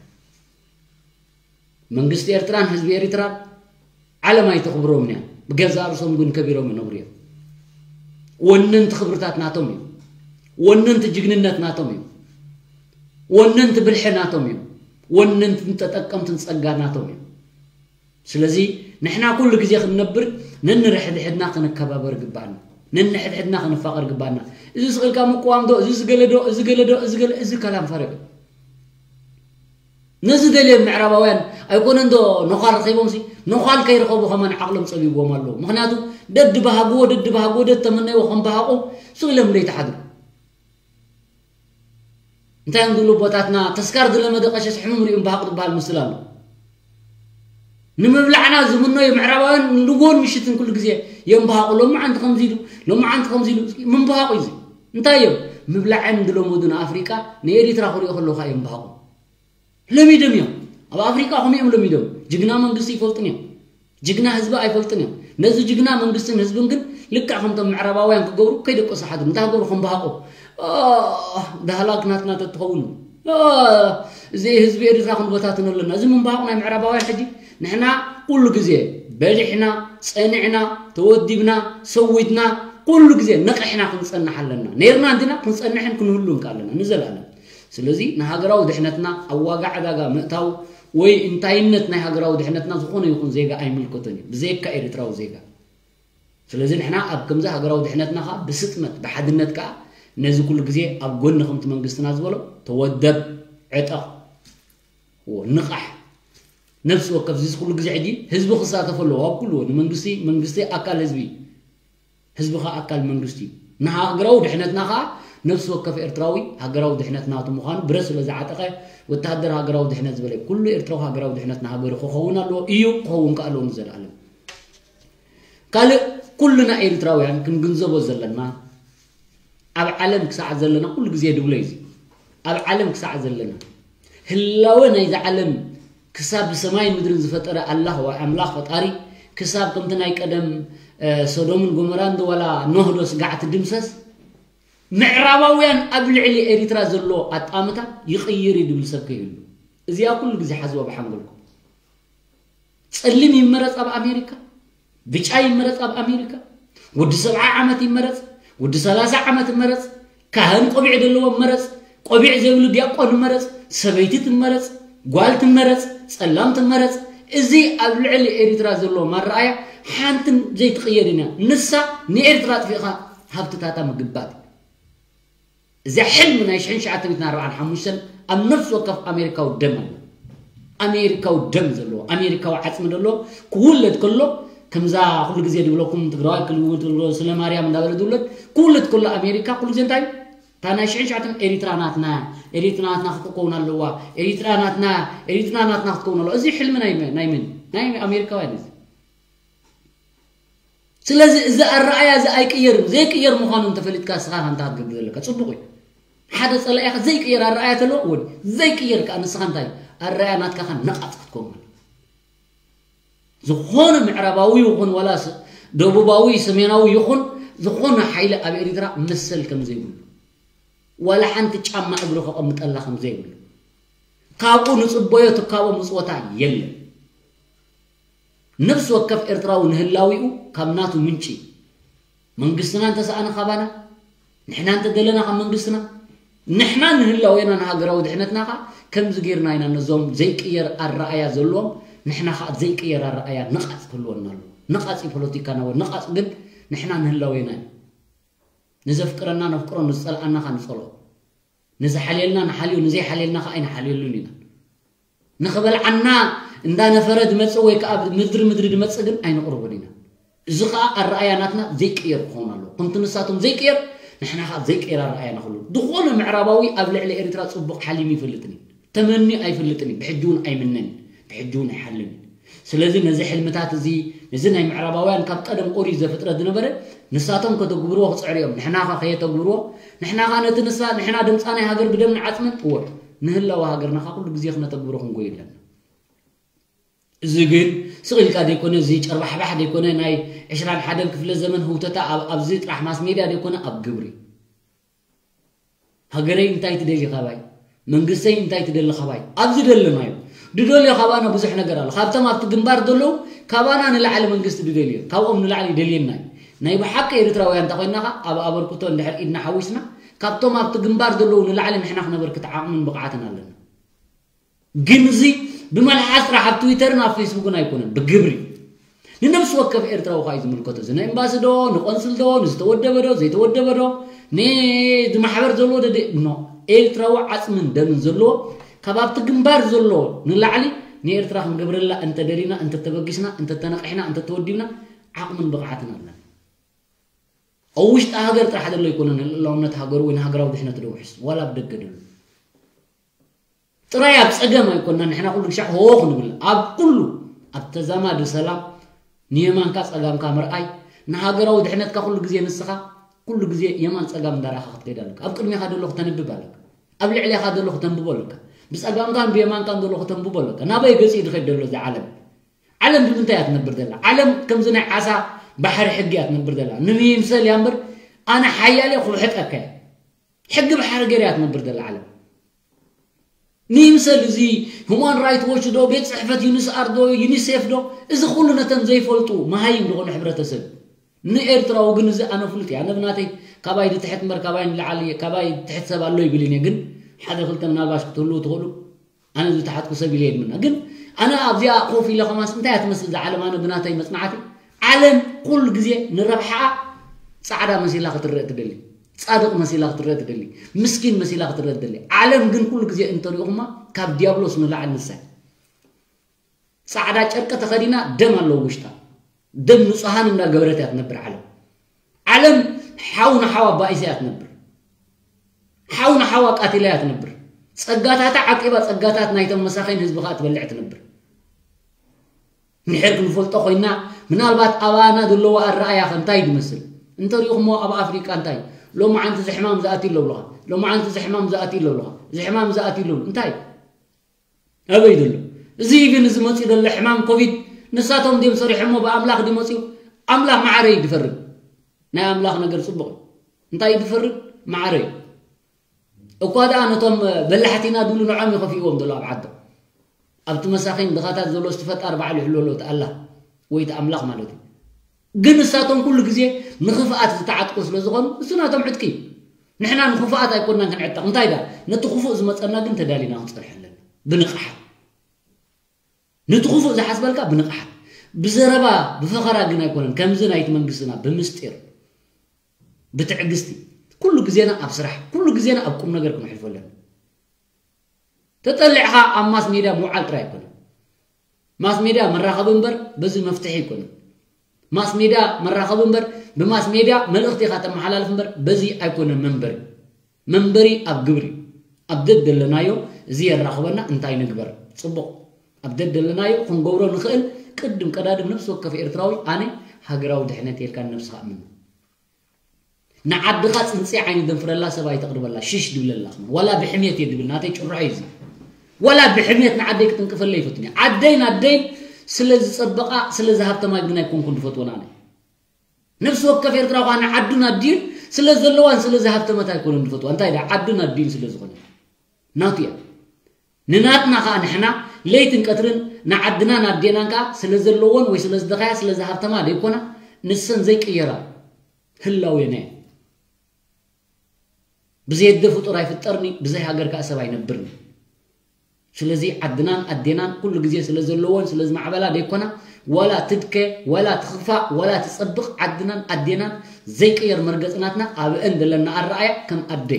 መንግስቲ ኤርትራን ህዝቢ ኤርትራን ዓለም ኣይተኽብሮምን እያ። ብገዛእ ርእሶም ግን ከቢሮም ይነብሩ እዮም። ወነንቲ ክብርታት ናቶም እዮም። ወነንቲ ጅግንነት ናቶም እዮም። ወነንቲ ብልሒ ናቶም እዮም። ወነንትን ተጠቀምትን ጸጋ ናቶም እዮም። ስለዚ ንሕና ኩሉ ግዜ ክንነብር ነንሕድሕድና ክንከባበር ግባኣና፣ ነንሕድሕድና ክንፋቐር ግባኣና። እዚ ስቕ ኢልካ ምቅዋም ዶ፣ እዚ ዝገለ ዶ፣ እዚ ገለ ዶ፣ እዚ ገለ፣ እዚ ከላም ፋሪቕ እዩ። ነዚ ደልዮም ምዕራባውያን ኣይኮነን ዶ ነዃል ረኺቦምሲ፣ ነዃል ከይረኸቡ ከማን ዓቕሎም ጸቢብዎም ኣለዉ። ምኽንያቱ ደድባሃግዎ፣ ደድባሃግዎ፣ ደተመነይዎ ከም በሃቑ ስቕ ኢሎም ለይትሓድሩ። እንታይ እዮም ዝብሉ ኣቦታትና፣ ተስካር ዝለመደ ቀሸስ ሕሙም ሪኡ እምበሃቕ ዝበሃል ምስል ኣሎ። ንምብላዕና ዝምነዩ ምዕራባውያን ንግሆን ምሽትን ኩሉ ግዜ የምበሃቑ። ሎማዓንቲ ከምዚ ኢሉ፣ ሎማዓንቲ ከምዚ ኢሉ፣ ምንብሃቑ እዩ እዚ። እንታይ እዮም? ምብላዕን ዝለመዱ ንኣፍሪቃ ንኤሪትራ ክሪኦ ከለኹ እዮም ባህቑ። ለሚዶም እዮም። ኣብ ኣፍሪቃ ከምኡ እዮም ለሚዶም። ጅግና መንግስቲ ይፈልጡን እዮም። ጅግና ህዝቢ ኣይፈልጡን እዮም። ነዚ ጅግና መንግስትን ህዝብን ግን ልክዕ ከምቶም ምዕራባውያን ክገብሩ ከይደቀሱ ሓድሩ። እንታይ ክገብሩ ከም ባህቑ። ዳህላክ ናትና ተትኸውን። እዚ ህዝቢ ኤሪትራ ክንበታትኖ ኣለና። እዚ ምንባቑ ናይ ምዕራባውያን ሕጂ ንሕና ኩሉ ግዜ በሊሕና፣ ጸኒዕና፣ ተወዲብና፣ ሰዊድና፣ ኩሉ ግዜ ነቒሕና ክንጸንሕ ኣለና። ነይርና እንዲና ክንጸንሕን ክንህሉን ከ ኣለና ንዘለኣለም። ስለዚ ንሃገራዊ ድሕነትና ኣብ ዋጋ ዕዳጋ ምእታው ወይ እንታይነት ናይ ሃገራዊ ድሕነትና ዝኾነ ይኹን ዜጋ ኣይምልከቶን እዩ። ብዘየካ ኤርትራዊ ዜጋ። ስለዚ ንሕና ኣብ ከምዚ ሃገራዊ ድሕነትና ከኣ ብስጥመት፣ ብሓድነት ከኣ ነዚ ኩሉ ግዜ ኣብ ጎኒ ከምቲ መንግስትና ዝበሎ ተወደብ፣ ዕጠቕ፣ ንቓሕ። ነፍሲ ወከፍ እዚ ኩሉ ግዜ ሕጂ ህዝቢ ክሳተፍ ኣለዎ ኣብ ኩሉ። ንመንግስቲ፣ መንግስቲ ኣካል ህዝቢ፣ ህዝቢ ከኣ ኣካል መንግስቲ እዩ። ንሃገራዊ ድሕነትና ከኣ ነፍሲ ወከፍ ኤርትራዊ ሃገራዊ ድሕነት ናቱ ምዃኑ ብረት ስለ ዝዓጠቐ ወተሃደር ሃገራዊ ድሕነት ዝበለ ኩሉ ኤርትራዊ ሃገራዊ ድሕነት ንሃገሩ ክኸውን ኣለዎ እዩ፣ ክኸውን ከኣ ኣለዎ ንዘለኣለም። ካልእ ኩልና ኤርትራውያን ክንግንዘቦ ዘለና ኣብ ዓለም ክሳዕ ዘለና ኩሉ ግዜ ድብሎ እዩ። ኣብ ዓለም ክሳዕ ዘለና ህላወ ናይዚ ዓለም ክሳብ ብሰማይ ምድርን ዝፈጠረ ኣላህ ወይ ኣምላኽ ፈጣሪ ክሳብ ከምቲ ናይ ቀደም ሶዶምን ጎመራን ድዋላ ኖህዶ ስጋዕ ትድምሰስ ምዕራባውያን ኣብ ልዕሊ ኤሪትራ ዘሎ ኣጣምታ ይቕይር እዩ ድብል ሰብ ከይህሉ እዚኣ ኩሉ ግዜ ሓዝዋ ብሓንጎልኩም። ጸሊም ይመረጽ ኣብ ኣሜሪካ፣ ብጫ ይመረጽ ኣብ ኣሜሪካ፣ ወዲ ሰብዓ ዓመት ይመረጽ፣ ወዲ ሰላሳ ዓመት ይመረጽ፣ ካህን ቆቢዕ ዘለዎ ይመረጽ፣ ቆቢዕ ዘይብሉ ዲያቆን ይመረጽ፣ ሰበይቲ ትመረጽ፣ ጓል ትመረጽ፣ ጸላም ትመረጽ። እዚ ኣብ ልዕሊ ኤሪትራ ዘሎ ማረኣያ ሓንትን ዘይትቕየር ኢና። ንሳ ንኤርትራ ኣጥፊእኻ ሃብትታታ ምግባት። እዚኣ ሕልሚ ናይ ሽሕን ትሽዓተ ሚእትን ኣርባዓን ሓሙሽተን ኣብ ነፍሲ ወከፍ ኣሜሪካዊ ደም ኣሎ። ኣሜሪካዊ ደም ዘለዎ ኣሜሪካዊ ዓፅሚ ዘለዎ ክውለድ ከሎ ከምዛ ኩሉ ግዜ ድብለኩም ትግራዋይ ክልውጥ ዝብሎ ስለ ማርያም እንዳበለ ዝውለድ ክውለድ ከሎ ኣሜሪካ ኩሉ ግዜ እንታይ እታ ናይ ሽሕን ትሽዓተን ኤሪትራ ናትና ኤሪትራ ናትና ክትከውን ኣለዋ ኤሪትራ ናትና ኤሪትራ ናትና ክትከውን ኣለዋ እዚ ሕልሚ ናይ ናይ መን ናይ ኣሜሪካውያን እዚ ስለዚ እዚ ኣረኣያ እዚ ኣይቅየርን ዘይቅየር ምዃኑ እንተፈሊጥካ ስኻ ከንታ ክትገብር ዘለካ ጽቡቕ እዩ ሓደ ጸላኢኻ ዘይቅየር ኣረኣያ ተለዎ ወዲ ዘይቅየር ከኣ ንስኻ እንታይ ኣረኣያ ናትካ ከ ነቓጽ ክትከውን ዝኾነ ምዕራባዊ ይኹን ዋላ ደቡባዊ ሰሜናዊ ይኹን ዝኾነ ሓይሊ ኣብ ኤሪትራ መሰል ከም ዘይብሉ ዋላ ሓንቲ ጫማ እግሩ ከቐምጠላ ከም ዘይብሉ ካብኡ ንጽበዮ ትካቦ ምጽወታ የለን ነብሲ ወከፍ ኤርትራዊ ንህላዊኡ ካብ ናቱ ምንጪ መንግስትና እንተሰኣነ ካባና ንሕና እንተደለና ካብ መንግስትና ንሕና ንህላዌና ንሃገራዊ ድሕነትና ከ ከምዚ ጌርና ኢና ነዞም ዘይቅየር ኣረኣያ ዘለዎም ንሕና ከ ዘይቅየር ኣረኣያ ንቓጽ ክህልወና ኣለዎ ንቓጽ ፖለቲካና ወ ንቓጽ ግን ንሕና ንህላዌና እዩ ንዘፍቅረና ነፍቅሮ ንዝጸልኣና ከ ንጸልኦ ንዝሓልየልና ንሓልዮ ንዘይሓልየልና ከ ኣይንሓልየሉን ኢና ንኽበልዓና እንዳነፈረ ዝመጽእ ወይ ከዓ ምድሪ ምድሪ ዝመጽእ ግን ኣይነቕርቦን ኢና። እዚ ከዓ ኣረኣያ ናትና ዘይቅየር ክኸውን ኣለዎ። ከምቲ ንሳቶም ዘይቅየር ንሕና ከዓ ዘይቅየር ኣረኣያ ንኽህሉ። ዝኾነ ምዕራባዊ ኣብ ልዕሊ ኤርትራ ጽቡቕ ሓሊሙ ይፈልጥን እዩ። ተመንዩ ኣይፈልጥን እዩ። ብሕጂ እውን ኣይምነን እዩ። ብሕጂ እውን ኣይሓልምን እዩ። ስለዚ ነዚ ሕልምታት እዚ ነዚ ናይ ምዕራባውያን ካብ ቀደም ኦሪት ዘፍጥረት ዝነበረ ንሳቶም ከተግብርዎ ክጽዕሩ እዮም። ንሕና ኸ ከየተግብርዎ ንሕና ኸ ነቲ ንሳ ንሕና ድምጻ ናይ ሃገር ብደምን ዓጽምን እወ ንህላወ ሃገርና ኸ ኩሉ ግዜ ክነተግብሮ ክንጎይ ኣለና። እዚ ግን ስቕ ኢልካ ዘይኮነ እዚ ጨርባሕባሕ ዘይኮነ ናይ ዕስራን ሓደን ክፍለ ዘመን ህውተታ ኣብ ኣብዚ ጥራሕ ማስ ሜድያ ዘይኮነ ኣብ ግብሪ ሃገረይ እንታይ ትደሊ ካባይ መንግስተይ እንታይ ትደሊ ካባይ ኣብዚ ደለናዮ ድደልዮ ካባና ብዙሕ ነገር ኣሎ ካብቶም ኣብቲ ግንባር ዘለዉ ካባና ንላዕሊ መንግስቲ ድደልዮ ካብኦም ንላዕሊ ይደልየና እዩ ናይ ብሓቂ ኤርትራውያን እንተኮይንና ከ ኣብ ኣበርክቶ እንድሕር ኢድና ሓዊስና ካብቶም ኣብቲ ግንባር ዘለዉ ንላዕሊ ንሕና ክነበርክት ዓቕምን ብቕዓትን ኣለና ግን እዚ ብመልሓስ ጥራሕ ኣብ ትዊተርን ኣብ ፌስቡክን ኣይኮነን ብግብሪ ንነብሲ ወከፍ ኤርትራዊ ኳ እዩ ዝምልከቶ እዚ ንኤምባሲ ዶ ንቆንስል ዶ ንዝተወደበ ዶ ዘይተወደበ ዶ ንዝማሕበር ዘለዎ ዶ ኖ ኤርትራዊ ዓፅምን ደምን ዘለዎ ካብ ኣብቲ ግንባር ዘሎ ንላዕሊ ንኤርትራ ክንገብረላ እንተደሊና እንተተበጊስና እንተተነቂሕና እንተተወዲብና ዓቕምን ብቕዓትን ኣለና ኣብ ውሽጢ ሃገር ጥራሕ ዘሎ ኣይኮነን ንልእላውነት ሃገሩ ወይ ንሃገራዊ ድሕነቱ ዶ ውሕስ ዋላ ኣብ ደገ ደሎ ጥራይ ኣብ ጸገም ኣይኮና ንሕና ኩሉ ግሻዕ ሆ ክንብል ኣብ ኩሉ ኣብ ተዛማዲ ሰላም ንየማንካ ጸጋምካ ምርኣይ ንሃገራዊ ድሕነትካ ኩሉ ግዜ ንስኻ ኩሉ ግዜ የማን ጸጋም እንዳረኣኻ ክትከይድ ኣለካ። ኣብ ቅድሜኻ ዘሎ ክተንብብ ኣለካ። ኣብ ልዕሌኻ ዘሎ ክተንብቦ ኣለካ። ብጸጋምካን ብየማንካን ዘሎ ክተንብቦ ኣለካ። ናበይ ገጺ ድኸይድ ዘሎ እዚ ዓለም? ዓለም ብምንታይ እያ ትነብር ዘላ? ዓለም ከምዚ ናይ ዓሳ ባሕሪ ሕጊ እያ ትነብር ዘላ። ንምይምሰል እያ እምበር ኣነ ሓያል እየ ክውሕጠካ እየ። ሕጊ ባሕሪ ገይራ እያ ትነብር ዘላ ዓለም። ንይምሰል እዚ ሁማን ራይት ዎች ዶ ቤት ጽሕፈት ዩኒስኣር ዶ ዩኒሴፍ ዶ እዚ ኩሉ ነተን ዘይፈልጡ መሃይም ዝኾኑ ሕብረተሰብ ንኤርትራዊ ግን እዚ ኣነ ፍሉጥ እየ ኣነ ብናተይ ካባይ ድትሕት እምበር ካባይ ንላዓሊ እየ ካባይ ድትሕት ሰብ ኣሎ ይብል እየ ግን ሓደ ክልተ ምናልባሽ ክትህልው ትኽእሉ ኣነ ዝተሓትኩ ሰብ ኢለ የድምና ግን ኣነ ኣብዚኣ ኮፍ ኢለ ከማስ እንታይ እያ ትመስል እዛ ዓለም ኣነ ብናተይ መጽናዕቲ ዓለም ኩሉ ግዜ ንረብሓኣ ጻዕዳ መሲላ ክትረእ ትደሊ ጻድቕ መሲላ ክትረእ ትደሊ ምስኪን መሲላ ክትረእ ትደሊ ዓለም ግን ኩሉ ግዜ እንተሪእኹማ ካብ ዲያብሎስ ንላዕሊ ንሳ ጻዕዳ ጨርቂ ተኸዲና ደም ኣለዎ ውሽጣ ደም ንጹሃን እንዳገበረት እያ ትነብር ዓለም ዓለም ሓው ንሓው ኣባኢሳ እያ ትነብር ሓው ንሓው ኣቃቲላ እያ ትነብር ጸጋታታ ዓቂባ ጸጋታት ናይቶም መሳኺን ህዝቢ ከዓ ትበልዕ ትነብር ንድሕር ክንፈልጦ ኮይና ምናልባት ኣባና ዘለዎ ኣረኣያ ከ እንታይ ድመስል እንተሪእኹሞ ኣብ ኣፍሪቃ እንታይ ሎማዓንቲ እዚ ሕማም ዝኣትዩ ኣለብሉኻ ሎማዓንቲ እዚ ሕማም ዝኣትዩ ኣለብሉኻ እዚ ሕማም ዝኣትዩ ኣለብሉ እንታይ ኣበይ ዘሎ እዚ ኢቭን እዚ መፅኡ ዘሎ ሕማም ኮቪድ ንሳቶም ድዮም ሰሪሖሞ ብኣምላኽ ድመፅኡ ኣምላኽ ማዕረ እዩ ድፈርድ ናይ ኣምላኽ ነገር ፅቡቕ እንታይ እዩ ድፈርድ ማዕረ እዩ እኳ ደኣ ነቶም በላሕቲና ድብሉ ንዖም ይኸፍእዎም ዘሎ ኣብ ዓዶም ኣብቲ መሳኺን ድኻታት ዘሎ ዝትፈጣር ባዕሉ ይሕልወሎ እቲ ኣላህ ወይ እቲ ኣምላኽ ማለት እዩ ግን ንሳቶም ኩሉ ግዜ ንኽፍኣት ዝተዓጥቁ ስለ ዝኾኑ እሱ ናቶም ዕጥቂ እዩ ንሕና ንኽፍኣት ኣይኮንናን ክንዕጠቕ እንታይ ዳ ነቲ ክፉእ ዝመፀና ግን ተዳሊና ክንፀንሖ ኣለና ብንቕሓት ነቲ ክፉእ ዝሓስበልካ ብንቕሓት ብዘረባ ብፈኸራ ግን ኣይኮነን ከምዚ ናይቲ መንግስትና ብምስጢር ብትዕግስቲ ኩሉ ግዜና ኣብ ስራሕ ኩሉ ግዜና ኣብ ቁም ነገር ክነሕልፎ ኣለና ተጠሊዕኻ ኣብ ማስ ሜድያ ምውዓል ጥራይ ኣይኮነን ማስ ሜድያ መራኸቢ እምበር በዚ መፍትሒ ኣይኮነን ማስ ሜድያ መራኸቢ እምበር ብማስ ሜድያ መልእኽቲ ኢኻ ተመሓላልፍ እምበር በዚ ኣይኮነን መንበሪ መንበሪ ኣብ ግብሪ ኣብ ደድ ደለናዮ እዚ የራኽበና እንታይ ንግበር ጽቡቕ ኣብ ደድ ደለናዮ ክንገብሮ ንኽእል ቅድም ቀዳድም ነፍሲ ወከፍ ኤርትራዊ ኣነ ሃገራዊ ድሕነት የልካ ነብስኻ ኣምን ንዓድኻ ጽንጽ ዓይኒ ደንፍረላ ሰብ ኣይተቕርበላ ሽሽ ድብለላ ከማን ዋላ ብሕምየት እየ ድብል ናተይ ጭርሖ እዩ እዚ ዋላ ብሕምየት ንዓደይ ክጥንቅፈለይ ይፈቱን እየ ዓደይን ኣደይን ስለ ዝጸበቓ ስለ ዝሃብተማ ግን ኣይኮንኩን ድፈትወን ኣነ ነብሲ ወከፍ ኤርትራ ኳ ንዓዱን ኣዲዩን ስለ ዘለዋን ስለ ዝሃብተመት ኣይኮነን ድፈትዋ እንታይ ዳ ዓዱን ኣዲዩን ስለ ዝኾነ ናቱ እያ ንናትና ኸኣ ንሕና ለይትን ቀትርን ንዓድናን ኣዴናን ከኣ ስለ ዘለዎን ወይ ስለ ዝደኸያ ስለ ዝሃብተማ ደይኮና ንሰን ዘይቅየራ ህላው የነ ብዘይ ኣደ ፍጡር ኣይፍጠርኒ ብዘይ ሃገር ከኣ ሰብ ኣይነብርኒ ስለዚ ዓድናን ኣዴናን ኩሉ ግዜ ስለ ዘለዎን ስለ ዝማዕበላ ደይኮና ዋላ ትድከ ዋላ ትኽፋእ ዋላ ትጸብቕ ዓድናን ኣዴናን ዘይቅየር መርገጽ ናትና ኣብአን ዘለና ኣረኣያ ከም ኣደ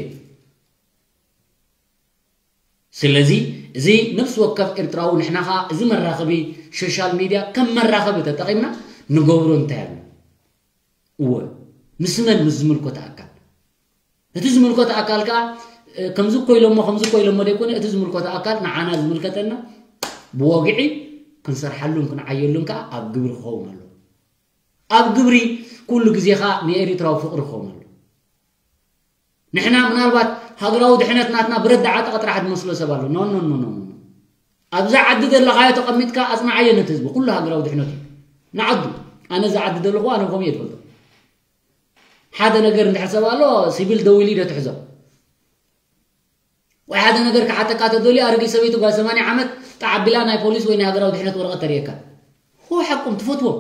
ስለዚ እዚ ነፍሲ ወከፍ ኤርትራዊ ንሕና ኸዓ እዚ መራኸቢ ሶሻል ሚድያ ከም መራኸቢ ተጠቒምና ንገብሮ እንታይ ኣሎ እወ ምስ መን ምስ ዝምልኮተ ኣካል እቲ ዝምልኮተ ኣካል ከዓ ከምዚ እኮ ኢሎሞ ከምዚ እኮ ኢሎሞ ደይኮነ እቲ ዝምልኮተ ኣካል ንዓና ዝምልከተና ብወግዒ ክንሰርሓሉን ክንዓየሉን ከዓ ኣብ ግብሪ ክኸውን ኣሎ ኣብ ግብሪ ኩሉ ግዜ ከዓ ንኤሪትራዊ ፍቅሪ ክኸውን ኣሎ ንሕና ምናልባት ሃገራዊ ድሕነት ናትና ብረዳ ዓጠቐ ጥራሕ ዝመስሎ ሰብ ኣሎ ኖ ኖ ኖ ኖ ኣብዚ ዓዲ ዘለኻዮ ተቐሚጥካ ኣፅናዓዮ ነቲ ህዝቢ ኩሉ ሃገራዊ ድሕነቱ ንዓዱ ኣነ እዚ ዓዲ ዘለኹ ኣነ ከምኡ እየ ዝፈልጦ ሓደ ነገር እንድሕር ሰብ ኣሎ ሲቪል ደዊሉ ዶ ትሕዞ ወይ ሓደ ነገር ክሓተካ ተደልዩ ኣረጊት ሰበይቲ ጓል ሰማንያ ዓመት ጣዕ ኣቢላ ናይ ፖሊስ ወይ ናይ ሃገራዊ ድሕነት ወረቐት ተርእየካ ሆ ሓቆም ትፈትዎም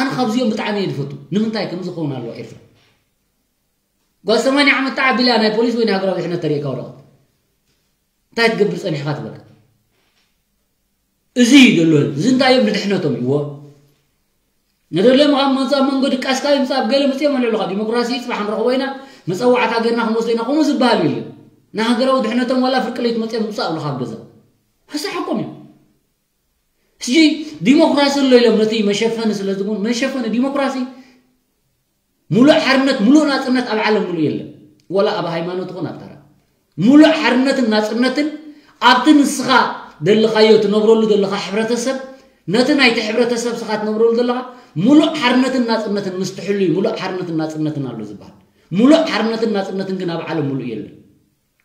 ኣነ ካብዚኦም ብጣዕሚ እየ ዝፈቱ ንምንታይ ከምዚ ክኸውን ኣለዎ ኤርትራ ጓል ሰማንያ ዓመት ጣዕ ኣቢላ ናይ ፖሊስ ወይ ናይ ሃገራዊ ድሕነት ተርእየካ ወረቐት እንታይ ትገብር ጸኒሕካ ትበልካ እዚ እዩ ዘሎ እዚ እንታይ እዮም ንድሕነቶም ይዎ ነደለዮም ካብ መንጻ መንጎ ድቃስካ ይምጻ ኣብ ገለ ምጽኦም ኣለዑልካ ዲሞክራሲ ጽባሕ ንረኽቦ ኢና መጸዋዕታ ገርና ክንወስዶ ኢና ከምኡ ዝበሃል የለን ንሃገራዊ ድሕነቶም ዋላ ፍርቂ ለይት መጽኦም ምጻእ ኣብልካ ኣብ ገዛ ሕሳ ሓቆም እዮም ሕጂ ዲሞክራሲ ኣሎ ኢሎም ነቲ መሸፈኒ ስለ ዝኮኑ መሸፈኒ ዲሞክራሲ ሙሉእ ሓርነት ሙሉእ ናጽነት ኣብ ዓለም ሙሉእ የለን ወላ ኣብ ሃይማኖት ይኹን ኣብ ተራ ሙሉእ ሓርነትን ናጽነትን ኣብቲ ንስኻ ደለኻዮ ትነብረሉ ዘለኻ ሕብረተሰብ ነቲ ናይቲ ሕብረተሰብ ስኻ ትነብረሉ ዘለኻ ሙሉእ ሓርነትን ናጽነትን ምስ ትሕሉ እዩ ሙሉእ ሓርነትን ናጽነትን ኣሎ ዝበሃል። ሙሉእ ሓርነትን ናጽነትን ግን ኣብ ዓለም ሙሉእ የለን።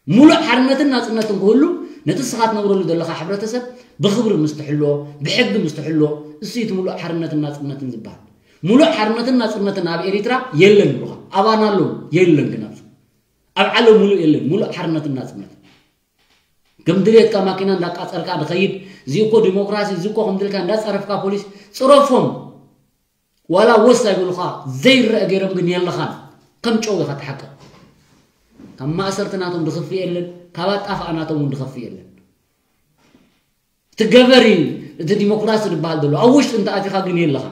ሙሉእ ሓርነትን ናጽነትን ክህሉ ነቲ ንስኻ ትነብረሉ ዘለኻ ሕብረተሰብ ብኽብሪ ምስ ትሕልዎ፣ ብሕጊ ምስ ትሕልዎ፣ እሱ እዩ እቲ ሙሉእ ሓርነትን ናጽነትን ዝበሃል። ሙሉእ ሓርነትን ናጽነትን ኣብ ኤሪትራ የለን ይብሉኻ። ኣባና ኣሎ የለን ግን ኣብዚ ኣብ ዓለም ሙሉእ የለን ሙሉእ ሓርነትን ናጽነትን። ከም ድሌትካ ማኪና እንዳቃጸልካ ድኸይድ፣ እዚ እኮ ዲሞክራሲ፣ እዚ እኮ ከም ድልካ እንዳጸረፍካ ፖሊስ ጽረፎም። ዋላ ወስ ኣይብሉኻ፣ ዘይረአ ገይሮም ግን የለኻን። ከም ጨው ኢኻ ትሓቅቕ። ካብ ማእሰርቲ ናቶም ድኽፍእ የለን፣ ካብ ኣጣፍኣ ናቶም እውን ድኸፍእ የለን። እቲ ገበር እዩ እቲ ዲሞክራሲ ዝበሃል ዘሎ። ኣብ ውሽጢ እንተኣቲኻ ግን የለኻ።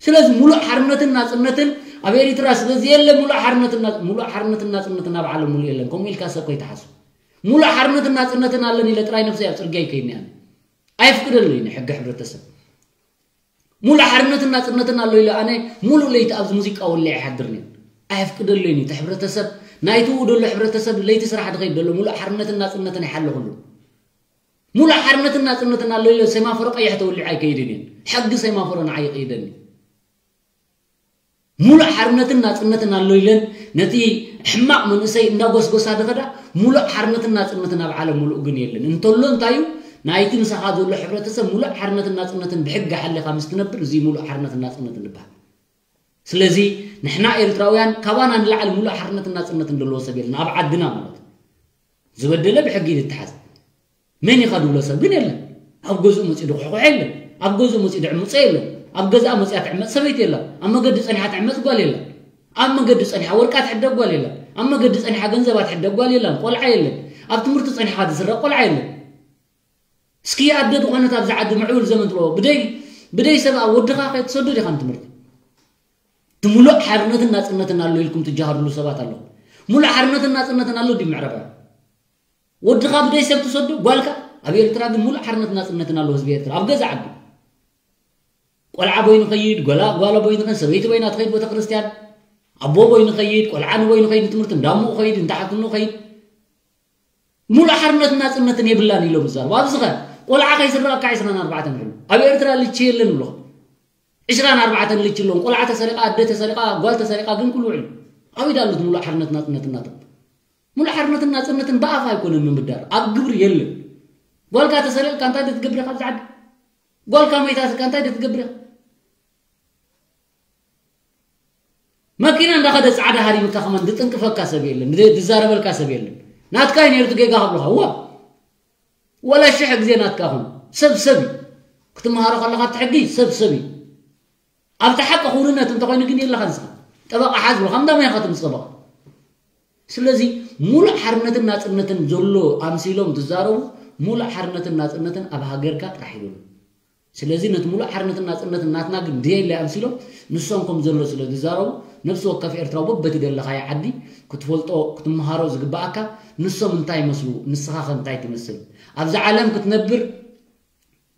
ስለዚ ሙሉእ ሓርነትን ናጽነትን ኣብ ኤሪትራ ስለዚ የለ ሙሉእ ሓርነትን ና-፣ ሙሉእ ሓርነትን ናጽነትን ኣብ ዓለም ሙሉእ የለን። ከምኡ ኢልካ ሰብ ከይትሓስብ። ሙሉእ ሓርነትን ናጽነትን ኣለኒ ኢለ ጥራይ ነብሰይ ኣብ ጽርግያ ይከይድኒ ኣነ። ኣየፍቅደለይን ሕጊ ሕብረተሰብ። ሙሉእ ሓርነትን ናጽነትን ኣሎ ኢለ ኣነ ሙሉእ ለይቲ ኣብዚ ሙዚቃ ወሊዐ ይሓድር ነይሩ። ኣየፍቅደለይን እቲ ሕብረተሰብ ናይቲ ኡ ደሎ ሕብረተሰብ ለይቲ ስራሕ ድኸይድ ደሎ ሙሉእ ሓርነትን ናጽነትን ኣይሓለኹሉ። ሙሉእ ሓርነትን ናጽነትን ኣሎ ኢለ ሴማፎሮ ቀይሕ ተወሊዐ ኣይከይድን እየ። ሕጊ ሴማፎሮ ንዓይ ይቕይደኒ። ሙሉእ ሓርነትን ናጽነትን ኣሎ ኢለን ነቲ ሕማቕ መንእሰይ እንዳጎስጎሳ ድኸዳ ሙሉእ ሓርነትን ናጽነትን ኣብ ዓለም ሙሉእ ግን የለን። እንተሎ እንታይ እዩ? ናይቲ ምሳኻ ዘሎ ሕብረተሰብ ሙሉእ ሓርነትን ናጽነትን ብሕጊ ሓሊኻ ምስ ትነብር እዚ ሙሉእ ሓርነትን ናጽነትን ዝበሃል። ስለዚ ንሕና ኤርትራውያን ካባና ንላዕሊ ሙሉእ ሓርነትን ናጽነትን ዘለዎ ሰብ የለን ኣብ ዓድና ማለት እዩ። ዝበደለ ብሕጊ ይተሓዝ። መን ኢኻ ድብሎ ሰብ ግን የለን። ኣብ ገዝኡ መጺኡ ድኹሕኩሕ የለን። ኣብ ገዝኡ መጺኡ ድዕምጾ የለን። ኣብ ገዝኣ መጺኣ ትዕመጽ ሰበይቲ የለን። ኣብ መገዲ ጸኒሓ ትዕመጽ ጓል የለን። ኣብ መገዲ ጸኒሓ ወርቃ ትሕደግ ጓል የለን። ኣብ መገዲ ጸኒሓ ገንዘባ ትሕደግ ጓል የለን። ቆልዓ የለን። ኣብ ትምህርቲ ጸኒሓ ዝስረቕ ቆልዓ የለን። እስኪ ኣደ ዝኾነት ኣብዚ ዓዲ ምዕቡል ዘመን ትብሎ ብደይ ብደይ ሰብ ኣብ ወድኻ ከይትሰዱ ዲኻ ንትምህርቲ? እቲ ሙሉእ ሓርነትን ናጽነትን ኣሎ ኢልኩም ትጃሃርሉ ሰባት ኣለኹም። ሙሉእ ሓርነትን ናጽነትን ኣሎ ድዩ ምዕራባውያን? ወድኻ ብደይ ሰብ ትሰዱ ጓልካ ኣብ ኤርትራ ግን ሙሉእ ሓርነትን ናጽነትን ኣሎ ህዝቢ ኤርትራ ኣብ ገዛ ዓዱ። ቆልዓ በይኑ ኸይድ፣ ጓላ ጓላ በይኑ ኸይድ፣ ሰበይቲ በይና ትኸይድ ቤተ ክርስቲያን፣ ኣቦ በይኑ ኸይድ፣ ቆልዓ ንበይኑ ኸይድ ንትምህርቲ እንዳምኡ ኸይድ እንዳሓትኑ ኸይድ። ሙሉእ ሓርነትን ናጽነትን የብላን ኢሎም ይዛረቡ። ኣብዚ ኸ ቆልዓ ከይስረቐካ ዕስራን ኣርባዕተን ይሕሉ። ኣብ ኤርትራ ልቺ የለን ብሎ። ዕስራን ኣርባዕተን ልቺ ኣለዎም። ቆልዓ ተሰሪቓ፣ ኣደ ተሰሪቓ፣ ጓል ተሰሪቓ ግን ኩሉ ውዕሉ። ኣብ ኢድ ኣሎ እቲ ሙሉእ ሓርነት ናጽነትን ናቶም። ሙሉእ ሓርነትን ናጽነትን ብኣፍ ኣይኮነን ምምዳር፣ ኣብ ግብሪ የለን። ጓልካ ተሰሪቕካ እንታይ ዶ ትገብር ኢኻ ኣብዚ ዓዲ? ጓልካ መይታትካ እንታይ ዶ ትገብር ኢኻ? መኪና እንዳኸደ ጻዕዳ ሃሪምካ ከማን ዝጥንቅፈካ ሰብ የለን፣ ዝ-፣ ዝዛረበልካ ሰብ የለን። ናትካ እዩ ነይሩ እቲ ጌጋ ክብሉኻ። እዋ፣ ወላ ሽሕ ግዜ ናትካ ኹን። ሰብ ሰብ እዩ። ክትመሃሮ ከለኻ ኣብቲ ሕጊ ሰብ ሰብ እዩ። ኣብቲ ሓቂ ክውንነት እንተኾይኑ ግን የለኻ ንስኻ። ጠበቓ ሓዝ ብሎ፣ ከም ዳማ ኢኻ ትምስ ጠበቓ። ስለዚ ሙሉእ ሓርነትን ናጽነትን ዘሎ ኣምሲሎም ዝዛረቡ፣ ሙሉእ ሓርነትን ናጽነትን ኣብ ሃገርካ ጥራሕ ይብሉ። ስለዚ ነቲ ሙሉእ ሓርነትን ናጽነትን ናትና ግን ደየለ ኣምሲሎም፣ ንሶም ከም ዘሎ ስለ ዝዛረቡ፣ ነፍሲ ወከፍ ኤርትራዊ በበቲ ደለኻዮ ዓዲ ክትፈልጦ፣ ክትመሃሮ ዝግብኣካ፣ ንሶም እንታይ ይመስሉ፣ ንስኻ ከ እንታይ ትመስል? ኣብዛ ዓለም ክትነብር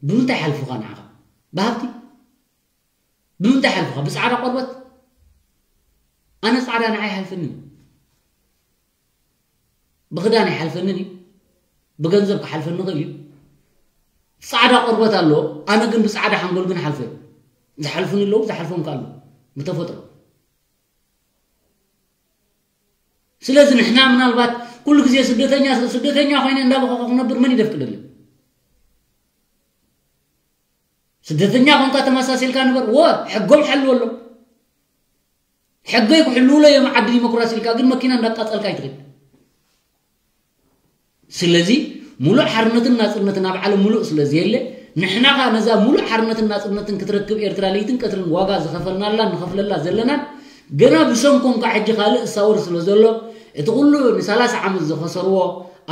ብምንታይ ሓልፉኻ ንዓኻ? ብሃብቲ? ብምንታይ ሓልፉኻ? ብጻዕዳ ቆርበት? ኣነ ጻዕዳ ንዓይ ኣይሓልፈንን። ብኽዳን ኣይሓልፈንን እዩ። ብገንዘብ ክሓልፈኒ ይኽእል እዩ። ጻዕዳ ቆርበት ኣለዎ። ኣነ ግን ብጻዕዳ ሓንጎል ግን ሓልፈ እዩ። ዝሓልፉኒ ኣለዉ፣ ዝሓልፎም ከ ኣለዉ። ብተፈጥሮ። ስለዚ ንሕና ምናልባት ኩሉ ግዜ ስደተኛ፣ ስደተኛ ኮይነ እንዳበኸኹ ክነብር መን እዩ ዘፍቅደለይ? ስደተኛ ኮንካ ተመሳሲልካ ንበር። ወ-፣ ሕጎም ሓልወሎም። ሕገይ ክሕልውሎ እዮም ዓዲ ዲሞክራሲ ኢልካ ግን መኪና እንዳቃጸልካ ኣይትኽድ። ስለዚ ሙሉእ ሓርነትን ናጽነትን ኣብ ዓለም ሙሉእ ስለ ዘየለ፣ ንሕና ኸኣ ነዛ ሙሉእ ሓርነትን ናጽነትን ክትረክብ ኤርትራ ለይትን ቀትርን ዋጋ ዝኸፈልናላን ንኸፍለላ ዘለናን ገና ብሰንኮም ከዓ ሕጂ ካልእ እሳወር ስለ ዘሎ፣ እቲ ኩሉ ንሰላሳ ዓመት ዝኸሰርዎ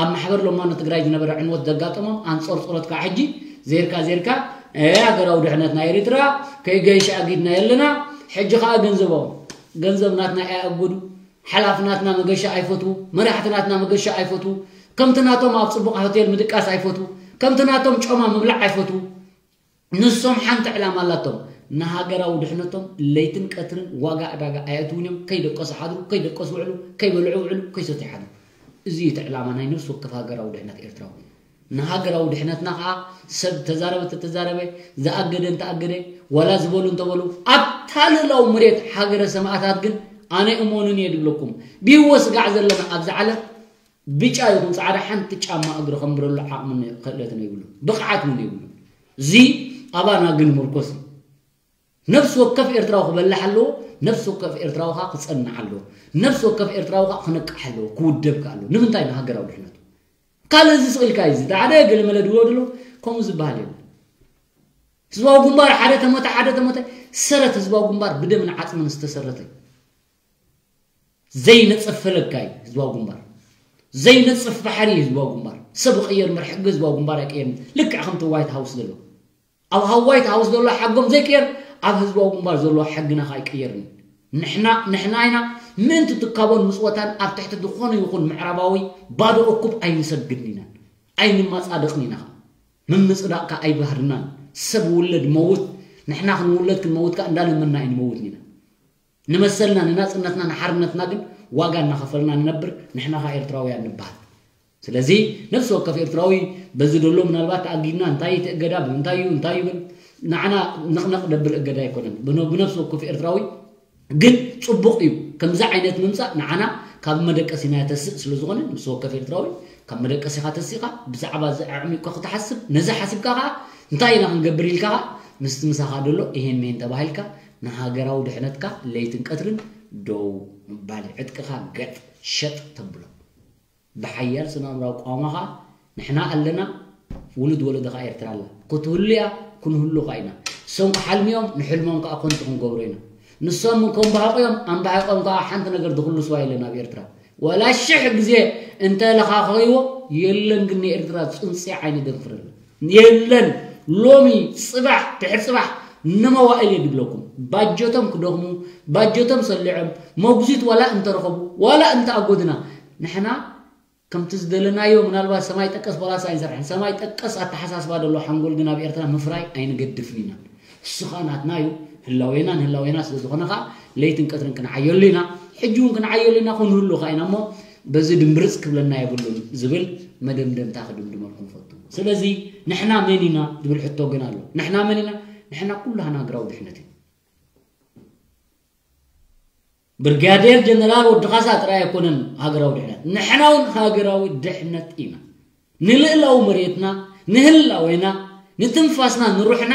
ኣብ ማሕበር ለማኖ ትግራይ ዝነበረ ዕንወት ዘጋጠሞም ኣንጾር ጸሎት ከዓ ሕጂ ዜርካ ዜርካ፣ "እ፣ ሃገራዊ ድሕነት ናይ ኤርትራ ከይገይሽ ኣጊድና የለና፣ ሕጂ ከዓ ገንዘቦም፣ ገንዘብ ናትና ኣየኣግዱ፣ ሓላፊ ናትና መገሻ ኣይፈትዉ፣ መራሕቲ ናትና መገሻ ኣይፈትዉ፣ ከምቲ ናቶም ኣብ ጽቡቕ ሆቴል ምድቃስ ኣይፈትዉ፣ ከምቲ ናቶም ጮማ ምብላዕ ኣይፈትዉ። ንሶም ሓንቲ ዕላማ ኣላቶም፣ ንሃገራዊ ድሕነቶም ለይትን ቀትርን ዋጋ ዕዳጋ ኣየእትዉን እዮም። ከይደቀሱ ሓድሩ፣ ከይደቀሱ ውዕሉ፣ ከይበልዑ ውዕሉ፣ ከይሰትዩ ሓድሩ። እዚ እዩ እቲ ዕላማ ናይ ነፍሲ ወከፍ ሃገራዊ ድሕነት ኤርትራዊ። ንሃገራዊ ድሕነትና ከዓ ሰብ ተዛረበ ተተዛረበ፣ ዝኣገደ እንተኣገደ፣ ዋላ ዝበሉ እንተበሉ፣ ኣብታ ልእላዊ መሬት ሃገረ ሰማእታት ግን ኣነ እመኑን እየ ድብለኩም። ብህይወት ስጋዕ ዘለና ኣብዚ ዓለም ብጫ ይኹን ፃዕዳ ሓንቲ ጫማ እግሪ ከንብረሉ ዓቕምን ክእለትን የብሉ፣ ብቕዓት እውን የብሉ። እዚ ኣባና ግን ምርኮስ እዩ። ነፍሲ ወከፍ ኤርትራዊ ክበልሕ ኣለዎ። ነፍሲ ወከፍ ኤርትራዊ ከዓ ክፀንዕ ኣለዎ። ነፍሲ ወከፍ ኤርትራዊ ከዓ ክነቅሕ ኣለዎ፣ ክውደብ ከዓ ኣለዎ። ንምንታይ? ንሃገራዊ ድሕነቱ። ካልእ እዚ ስቕልካ እዩ። እዚ ሓደ ገለመለ ድብሎ ድሎ ከምኡ ዝበሃል የብሉ። ህዝባዊ ግንባር ሓደ ተመተ፣ ሓደ ተመተ፣ ሰረት ህዝባዊ ግንባር ብደምን ዓፅምን ዝተሰረተ እዩ። ዘይነፅፍ ፈለግካ እዩ ህዝባዊ ግንባር። ዘይነፅፍ ባሕሪ እዩ ህዝባዊ ግንባር። ሰብ ይቕየር እምበር ሕጊ ህዝባዊ ግንባር ኣይቅየርን። ልክዕ ከምቲ ዋይት ሃውስ ዘሎ። ኣብ ሃዋይት ሃውስ ዘሎ ሓጎም ዘይቅየር፣ ኣብ ህዝባዊ ግንባር ዘሎ ሕግና ከዓ ኣይቅየርን እዩ። ንሕና ንሕና ኢና። ምእንቲ ትካቦን ምፅወታን ኣብ ትሕቲ ዝኾነ ይኹን ምዕራባዊ ባዶ እኩብ ኣይንሰግድን ኢና። ኣይንማፃደቕን ኢና ከዓ። ምምፅዳቕ ከዓ ኣይባህርናን። ሰብ ውለድ መውት፣ ንሕና ክንውለድ ክንመውት ከዓ እንዳለመና ኣይንመውትን ኢና። ንመሰልና፣ ንናፅነትና፣ ንሓርነትና ግን ዋጋ እናኸፈልና ንነብር። ንሕና ከዓ ኤርትራውያን ንበሃል። ስለዚ ነፍሲ ወከፍ ኤርትራዊ በዚ ደሎ ምናልባት ተኣጊድና፣ እንታይ እቲ እገዳ፣ ብምንታይ እዩ፣ እንታይ እዩ፣ ግን ንዓና ንቕነቕ ደብል እገዳ ኣይኮነን። ብነ-፣ ብነፍሲ ወከፍ ኤርትራዊ ግን ጽቡቕ እዩ። ከምዚ ዓይነት ምምጻእ ንዓና ካብ መደቀሲና የተስእ ስለ ዝኾነ፣ ነፍሲ ወከፍ ኤርትራዊ ካብ መደቀሲኻ ተሲኻ ብዛዕባ እዚ ኣዕሚቑካ ክትሓስብ፣ ነዚ ሓሲብካ ኸኣ እንታይ ኢና ክንገብር ኢልካ ኸኣ ምስቲ ምሳኻ ደሎ ይሄን ሜን ተባሂልካ ንሃገራዊ ድሕነትካ ለይትን ቀትርን ደው ምባል፣ ዕጥቅኻ ገጥ ሸጥ ተብሎ። ብሓያል ስነ ኣእምራዊ ቋማ ኸኣ ንሕና ኣለና፣ ውሉድ ወለዶ ኸኣ ኤርትራ ኣላ። ክትህሉ እያ፣ ክንህሉ ኸኣ ኢና። እሶም ክሓልሙ እዮም፣ ንሕልሞም ከኣ ከንቱ ክንገብሮ ኢና። ንሶም ከም ባህቑ እዮም፣ ኣንባሒቖም ከኣ ሓንቲ ነገር ዝኽልስዋ የለን ኣብ ኤርትራ። ዋላ ሽሕ ግዜ እንተ ለኻኸይዎ የለን፣ ግን ንኤርትራ ጽንጽያ ዓይኒ ደንፍረለን የለን። ሎሚ፣ ጽባሕ፣ ድሕሪ ጽባሕ ንመዋእል እየ ድብለኩም። ባጀቶም ክደኽሙ፣ ባጀቶም ሰሊዖም፣ መጉዚት ዋላ እንተረኸቡ፣ ዋላ እንተኣጎድና፣ ንሕና ከምቲ ዝደለናዮ ምናልባት ሰማይ ጠቀስ ፖላስ ኣይንሰርሕን። ሰማይ ጠቀስ ኣተሓሳስባ ደሎ ሓንጎል ግን ኣብ ኤርትራ ምፍራይ ኣይንገድፍን ኢና። እሱ ኸኣ ናትና እዩ። ህላዌና ንህላዌና ስለ ዝኾነ ኸኣ ለይትን ቀትርን ክንዓየሉ ኢና። ሕጂ እውን ክንዓየሉ ኢና፣ ክንህሉ ኸኣ ኢና እሞ በዚ ድምብርጽ ክብለና የብሉን ዝብል መደምደምታ ክድምድመልኩም ፈቱ። ስለዚ ንሕና መን ኢና ዝብል ሕቶ ግን ኣሎ። ንሕና መን ኢና? ንሕና ኩላህና ሃገራዊ ድሕነት እዩ። ብርጋዴር ጀነራል ወዲ ካሳ ጥራይ ኣይኮነን ሃገራዊ ድሕነት፣ ንሕና እውን ሃገራዊ ድሕነት ኢና። ንልእላዊ መሬትና፣ ንህላዌና፣ ንትንፋስና፣ ንሩሕና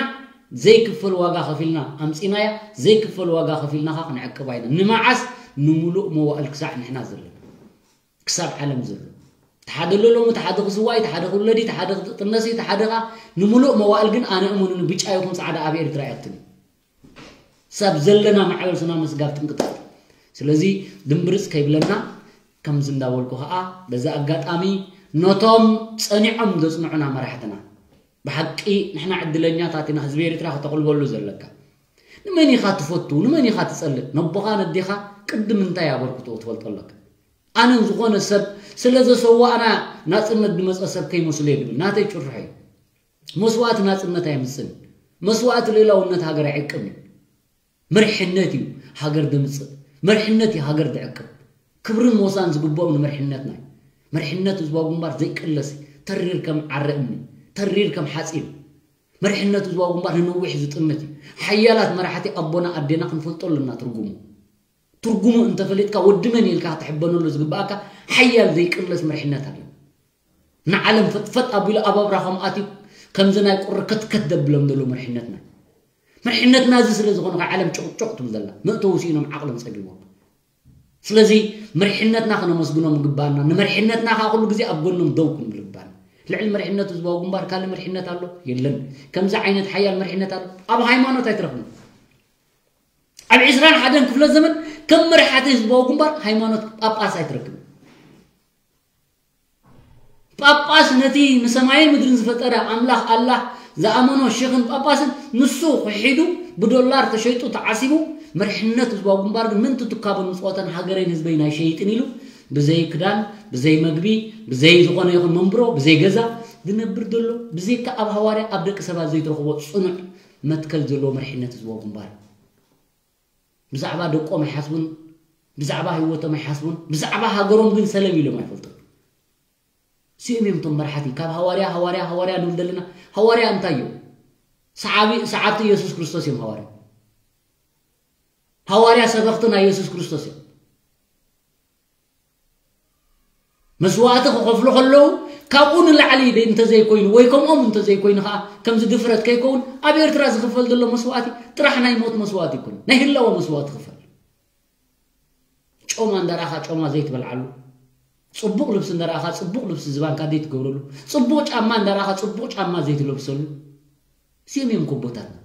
ዘይክፈል ዋጋ ከፊልና ኣምጺናያ፣ ዘይክፈል ዋጋ ከፊልና ኸኣ ክንዕቅባ ኢና። ንመዓስ? ንምሉእ መዋእል ክሳዕ ንሕና ዘለና። ክሳብ ዓለም ዘሎ። እቲ ሓደ ኣሎ ሎሚ፣ እቲ ሓደ ክስዋእ፣ እቲ ሓደ ክውለድ፣ እቲ ሓደ ክጥነስ፣ እቲ ሓደ ኸኣ ንምሉእ መዋእል ግን ኣነ እመኑኒ ብጫ ይኹን ጻዕዳ ኣብ ኤርትራ ኣይኣቱን እዩ። ሳብ ዘለና ማዕበል ሱናሚ ስጋብ ጥንቅጥቅጥ። ስለዚ ድምብርጽ ከይብለና ከምዚ እንዳበልኩ ኸኣ በዚ ኣጋጣሚ ነቶም ጸኒዖም ዘጽንዑና መራሕትና ብሓቂ ንሕና ዕድለኛታት ኢና፣ ህዝቢ ኤርትራ ከተቑልበሉ ዘለካ። ንመን ኢኻ ትፈቱ? ንመን ኢኻ ትጸልእ? ነቦኻ ነዴኻ ቅድም እንታይ ኣበርክትኦ ትፈልጦ ኣለካ። ኣነን ዝኾነ ሰብ ስለ ዘሰዋእና ናጽነት ዝመጸ ሰብ ከይመስሎ እየ ድብል። ናተይ ጭርሖ እዩ። መስዋእቲ ናጽነት ኣየምጽእን። መስዋእቲ ልእላውነት ሃገር ኣይዕቅብን። መሪሕነት እዩ ሃገር ዘምጽእ። መሪሕነት እዩ ሃገር ዘዕቅብ። ክብርን ሞሳን ዝግብኦም ንመሪሕነትና እዩ። መሪሕነት ህዝባዊ ግንባር ዘይቅለስ እዩ። ተሪር ከም ዓረ እምኒ፣ ተሪር ከም ሓጺን። መሪሕነት ህዝባዊ ግንባር ንነዊሕ ዝጥምት እዩ። ሓያላት መራሕቲ ኣቦና ኣዴና ክንፈልጦ ኣለና ትርጉሙ። ትርጉሙ እንተፈሊጥካ ወዲ መን ኢልካ ክትሕበነሉ ዝግብኣካ ሓያል ዘይቅለስ መሪሕነት ኣሎ። ንዓለም ፈጥፈጥ ኣቢሉ ኣብ ኣብራኾም ኣትዩ ከምዚ ናይ ቁሪ ከትከት ዘብሎም ዘሎ መሪሕነትና። መሪሕነትና እዚ ስለ ዝኾነ ከዓ ዓለም ጭቕጭቕ ትብል ዘላ። መእተዊ ስኢኖም ዓቕሎም ጸጊቦም። ስለዚ መሪሕነትና ከነመስግኖም ይግባኣና። ንመሪሕነትና ከዓ ኩሉ ግዜ ኣብ ጎኖም ደው ክንብል ይግባኣና። ልዕሊ መሪሕነት ህዝባዊ ግንባር ካልእ መሪሕነት ኣሎ? የለን። ከምዚ ዓይነት ሓያል መሪሕነት ኣሎ? ኣብ ሃይማኖት ኣይትረኽብን። ኣብ ዕስራን ሓደን ክፍለ ዘመን ከም መራሕቲ ህዝባዊ ግንባር ሃይማኖት ጳጳስ ኣይትረክብን። ጳጳስ ነቲ ንሰማይን ምድርን ዝፈጠረ ኣምላኽ ኣላህ ዝኣመኖ ሼኽን ጳጳስን ንሱ ክሒዱ ብዶላር ተሸይጡ ተዓሲቡ፣ መሪሕነት ህዝባዊ ግንባር ግን ምእንቲ ትካቦን ምጽዋተን ሃገረይን ህዝበይን ኣይሸይጥን ኢሉ ብዘይ ክዳን፣ ብዘይ መግቢ፣ ብዘይ ዝኾነ ይኹን መንብሮ፣ ብዘይ ገዛ ዝነብር ዘሎ፣ ብዘይካ ኣብ ሃዋርያ ኣብ ደቂ ሰባት ዘይትረኽቦ ጽኑዕ መትከል ዘለዎ መሪሕነት ህዝባዊ ግንባር እዩ። ብዛዕባ ደቆም ኣይሓስቡን፣ ብዛዕባ ህይወቶም ኣይሓስቡን፣ ብዛዕባ ሃገሮም ግን ሰለም ኢሎም ኣይፈልጡን። እዚኦም እዮም እቶም መራሕቲ። ካብ ሃዋርያ ሃዋርያ ሃዋርያ ንብል ዘለና። ሃዋርያ እንታይ እዮም? ሰዓቢ ሰዓብቲ ኢየሱስ ክርስቶስ እዮም። ሃዋርያ ሃዋርያ ሰበኽቲ ናይ ኢየሱስ ክርስቶስ እዮም። መስዋእቲ ክኸፍሉ ከለዉ ካብኡ ንላዕሊ እንተዘይኮይኑ ወይ ከምኦም እንተዘይኮይኑ ከዓ ከምዚ ድፍረት ከይከውን ኣብ ኤርትራ ዝኽፈል ዘሎ መስዋእቲ ጥራሕ ናይ ሞት መስዋእቲ ይኮን ናይ ህላወ መስዋእቲ ክፈል። ጮማ እንዳረኣኻ ጮማ ዘይትበልዓሉ፣ ጽቡቕ ልብሲ እንዳረኣኻ ጽቡቕ ልብሲ ዝባንካ ዘይትገብረሉ፣ ጽቡቕ ጫማ እንዳረኣኻ ጽቡቕ ጫማ ዘይትለብሰሉ። እዚኦም እዮም ኮቦታትና።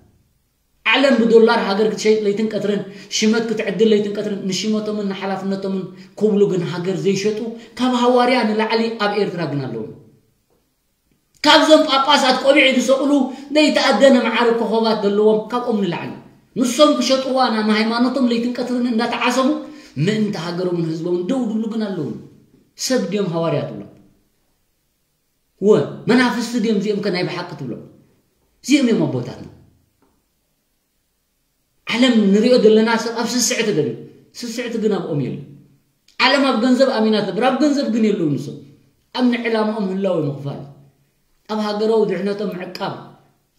ዓለም ብዶላር ሃገር ክትሸይጥ ለይትን ቀትርን ሽመት ክትዕድል ለይትን ቀትርን ንሽመቶምን ንሓላፍነቶምን ክብሉ ግን ሃገር ዘይሸጡ ካብ ሃዋርያ ንላዕሊ ኣብ ኤርትራ ግን ኣለዉ። ካብዞም ጳጳሳት ቆቢዕ ዝሰቕሉ ዘይተኣደነ መዓረ ኮኸባት ዘለዎም ካብኦም ንላዕሊ ንሶም ክሸጥዋ ናብ ሃይማኖቶም ለይትን ቀትርን እንዳተዓሰቡ ምእንቲ ሃገሮምን ህዝቦምን ደው ድብሉ ግን ኣለዉ። ሰብ ድዮም ሃዋርያ ትብሎም? ወ መናፍስቲ ድዮም እዚኦም ከ ናይ ብሓቂ ትብሎም? እዚኦም እዮም ኣቦታትና። ዓለም ንሪኦ ዘለና ሰብ ኣብ ስስዕቲ ደልዩ ስስዕቲ ግን ኣብኦም የሉ። ዓለም ኣብ ገንዘብ ኣሚና ትነብር ኣብ ገንዘብ ግን የለዉ ንሶም ኣብ ንዕላማኦም ህላዊ ምኽፋል ኣብ ሃገራዊ ድሕነቶም ምዕቃብ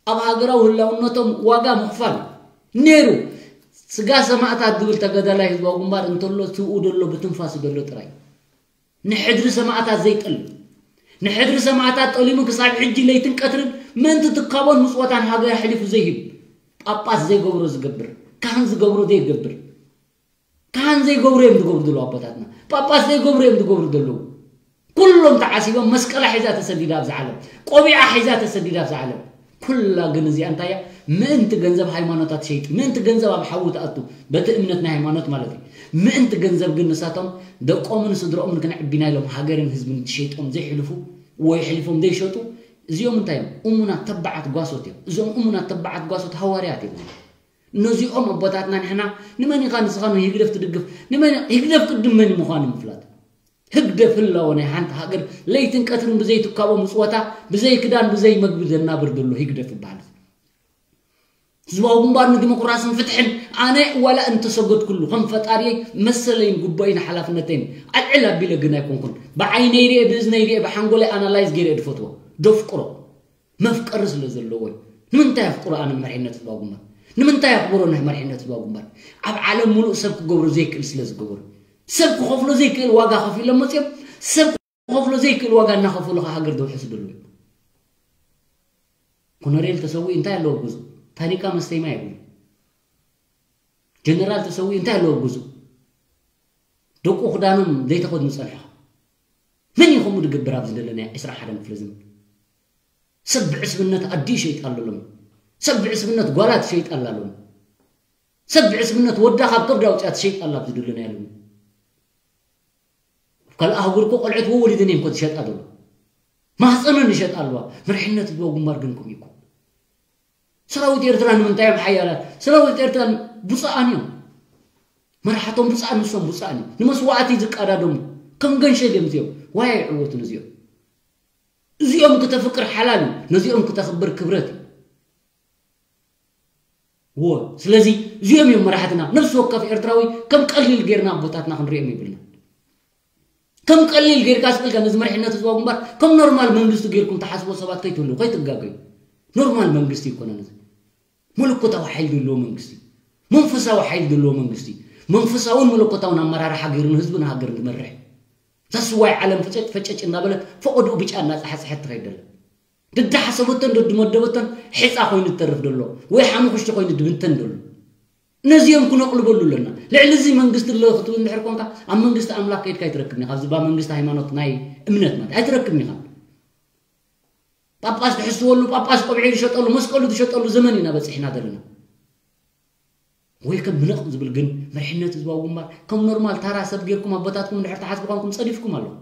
ኣብ ሃገራዊ ህላውነቶም ዋጋ ምኽፋል ነይሩ። ስጋ ሰማእታት ዝብል ተጋዳላይ ህዝባዊ ግንባር እንተሎ ስብኡ ደሎ ብትንፋሱ ደሎ ጥራይ ንሕድሪ ሰማእታት ዘይጠልም ንሕድሪ ሰማእታት ጠሊሙ ክሳብ ሕጂ ለይትን ቀትርን ምእንቲ ትካቦን ምጽወታን ሃገር ኣሕሊፉ ዘይህብ ጳጳስ ዘይገብሮ ዝገብር ካህን ዝገብሮ ዘይገብር ካህን ዘይገብሩ እዮም ዝገብሩ ዘለዉ ኣቦታትና ጳጳስ ዘይገብሩ እዮም ዝገብሩ ዘለዉ ኩሎም ተዓሲቦም መስቀላ ሒዛ ተሰዲዳ ኣብዚ ዓለም ቆቢዓ ሒዛ ተሰዲዳ ኣብዚ ዓለም ኩላ ግን እዚኣ እንታይ እያ ምእንቲ ገንዘብ ሃይማኖታት ሸይጥ ምእንቲ ገንዘብ ኣብ ሓዊ ትኣቱ በቲ እምነት ናይ ሃይማኖት ማለት እዩ ምእንቲ ገንዘብ ግን ንሳቶም ደቆምን ስድሮኦምን ክነዕቢና ኢሎም ሃገርን ህዝብን ትሸይጦም ዘይሕልፉ ወይ ሕልፎም ዘይሸጡ እዚኦም እንታይ እዮም እሙናት ተባዓት ጓሶት እዮም እዞም እሙናት ተባዓት ጓሶት ሃዋርያት እዮም ነዚኦም ኣቦታትና ንሕና ንመን ኢኻ ንስኻ ንህግደፍ ትድግፍ ንመን ህግደፍ ቅድም መን ምዃኑ ምፍላጥ ህግደፍ ህላወ ናይ ሓንቲ ሃገር ለይትን ቀትርን ብዘይ ትካቦ ምጽወታ ብዘይ ክዳን ብዘይ መግቢ ዘናብር ዘሎ ህግደፍ ይበሃል ህዝባዊ ግንባር ንዲሞክራስን ፍትሕን ኣነ ዋላ እንተሰገድኩሉ ከም ፈጣሪየይ መሰለይን ጉባኤን ሓላፍነተይን ኣልዕል ኣቢለ ግን ኣይኮንኩን ብዓይነይ ርኤ ብእዝነይ ርኤ ብሓንጎለይ ኣናላይዝ ገይረ ድፈትዎ ደፍቅሮ መፍቀሪ ስለ ዘለዎ እዩ ንምንታይ ኣፍቅሮ ኣነ መሪሕነት ህዝባዊ ግንባር ንምንታይ ኣኽብሮ ንመሪሕነት ህዝባዊ ግንባር ኣብ ዓለም ሙሉእ ሰብ ክገብሮ ዘይክእል ስለ ዝገበሩ ሰብ ክኸፍሎ ዘይክእል ዋጋ ከፊሎም መፅኦም ሰብ ክኸፍሎ ዘይክእል ዋጋ እናኸፈሉ ሃገር ዘውሕሱ ደለዉ ኮነሬል ተሰዊኡ እንታይ ኣለዎ ግዙ ታኒካ መስተይማ የብሉ ጀነራል ተሰዊኡ እንታይ ኣለዎ ግዙ ደቁ ክዳኖም ዘይተኸድኑ ፀንሖ መን እዩ ከምኡ ዝገብር ኣብዚ ዘለና ዕስራ ሓደን ክፍለ ዘመን ሰብ ብዕስብነት ኣዲ ይሸይጥ ኣሎ ሎም ሰብ ብዕስብነት ጓላ ትሸይጥ ኣላ ሎም ሰብ ብዕስብነት ወዳ ካብ ከብዳ ውፅያ ትሸይጥ ኣላ ኣብዚ ዘለና ያሉ ካልእ ኣህጉር እኮ ቆልዑት ወወሊደን እየን እኮ ዝሸጣ ዘሎ ማህፀነን ይሸጣ ኣለዋ መርሕነት ህዝባዊ ግንባር ግን ከምኡ ይኮን ሰራዊት ኤርትራ ንምንታይ እዮም ሓያላት ሰራዊት ኤርትራ ብፁዓን እዮም መራሕቶም ብፁዓን ንሶም ብፁዓን እዮም ንመስዋዕቲ ዝቀዳደሙ ከም ገንሸል እዮም እዚኦም ዋይ ኣይዕወቱን እዚኦም እዚኦም ክተፍቅር ሓላል እዩ ነዚኦም ክተኽብር ክብረት እዩ ዎ ስለዚ እዚኦም እዮም መራሕትና ነፍሲ ወከፍ ኤርትራዊ ከም ቀሊል ጌርና ኣቦታትና ክንሪኦም ይብልና ከም ቀሊል ጌርካ ስቅልካ ነዚ መሪሕነት ህዝባዊ ግንባር ከም ኖርማል መንግስቲ ጌርኩም ተሓስቦ ሰባት ከይትህሉ ከይትጋገዩ ኖርማል መንግስቲ ይኮነ ነዚ መለኮታዊ ሓይል ዘለዎ መንግስቲ መንፈሳዊ ሓይል ዘለዎ መንግስቲ መንፈሳውን መለኮታውን ኣመራርሓ ገይሩ ንህዝብን ሃገርን ዝመርሕ ዛስዋይ ዓለም ፈጨጭ ፈጨጭ እናበለት ፈቐድኡ ብጫ እናፀሓፀሐት ትኸይድ ደላ ደዳሓሰበቶን ደድመደበቶን ሒፃ ኮይኑ ዝተርፍ ደሎ ወይ ሓሙኽሽቲ ኮይኑ ድብንተን ደሎ ነዚኦም ክነቕልበሉ ኣለና ልዕሊ እዚ መንግስቲ ኣሎ ክትብል እንድሕር ኮንካ ኣብ መንግስቲ ኣምላክ ከይድካ ኣይትረክብን ኢኻ ኣብዚ ባ መንግስቲ ሃይማኖት ናይ እምነት ማለት ኣይትረክብን ኢኻ ጳጳስ ትሕስወሉ ጳጳስ ቆብዒ ዝሸጠሉ መስቀሉ ዝሸጠሉ ዘመን ኢና በፂሕና ዘለና ወይ ከም ምንቕ ዝብል ግን መሪሕነት ህዝባዊ ግንባር ከም ኖርማል ታራ ሰብ ጌርኩም ኣቦታትኩም እንድሕር ተሓስቡ ኳንኩም ፀዲፍኩም ኣለኹም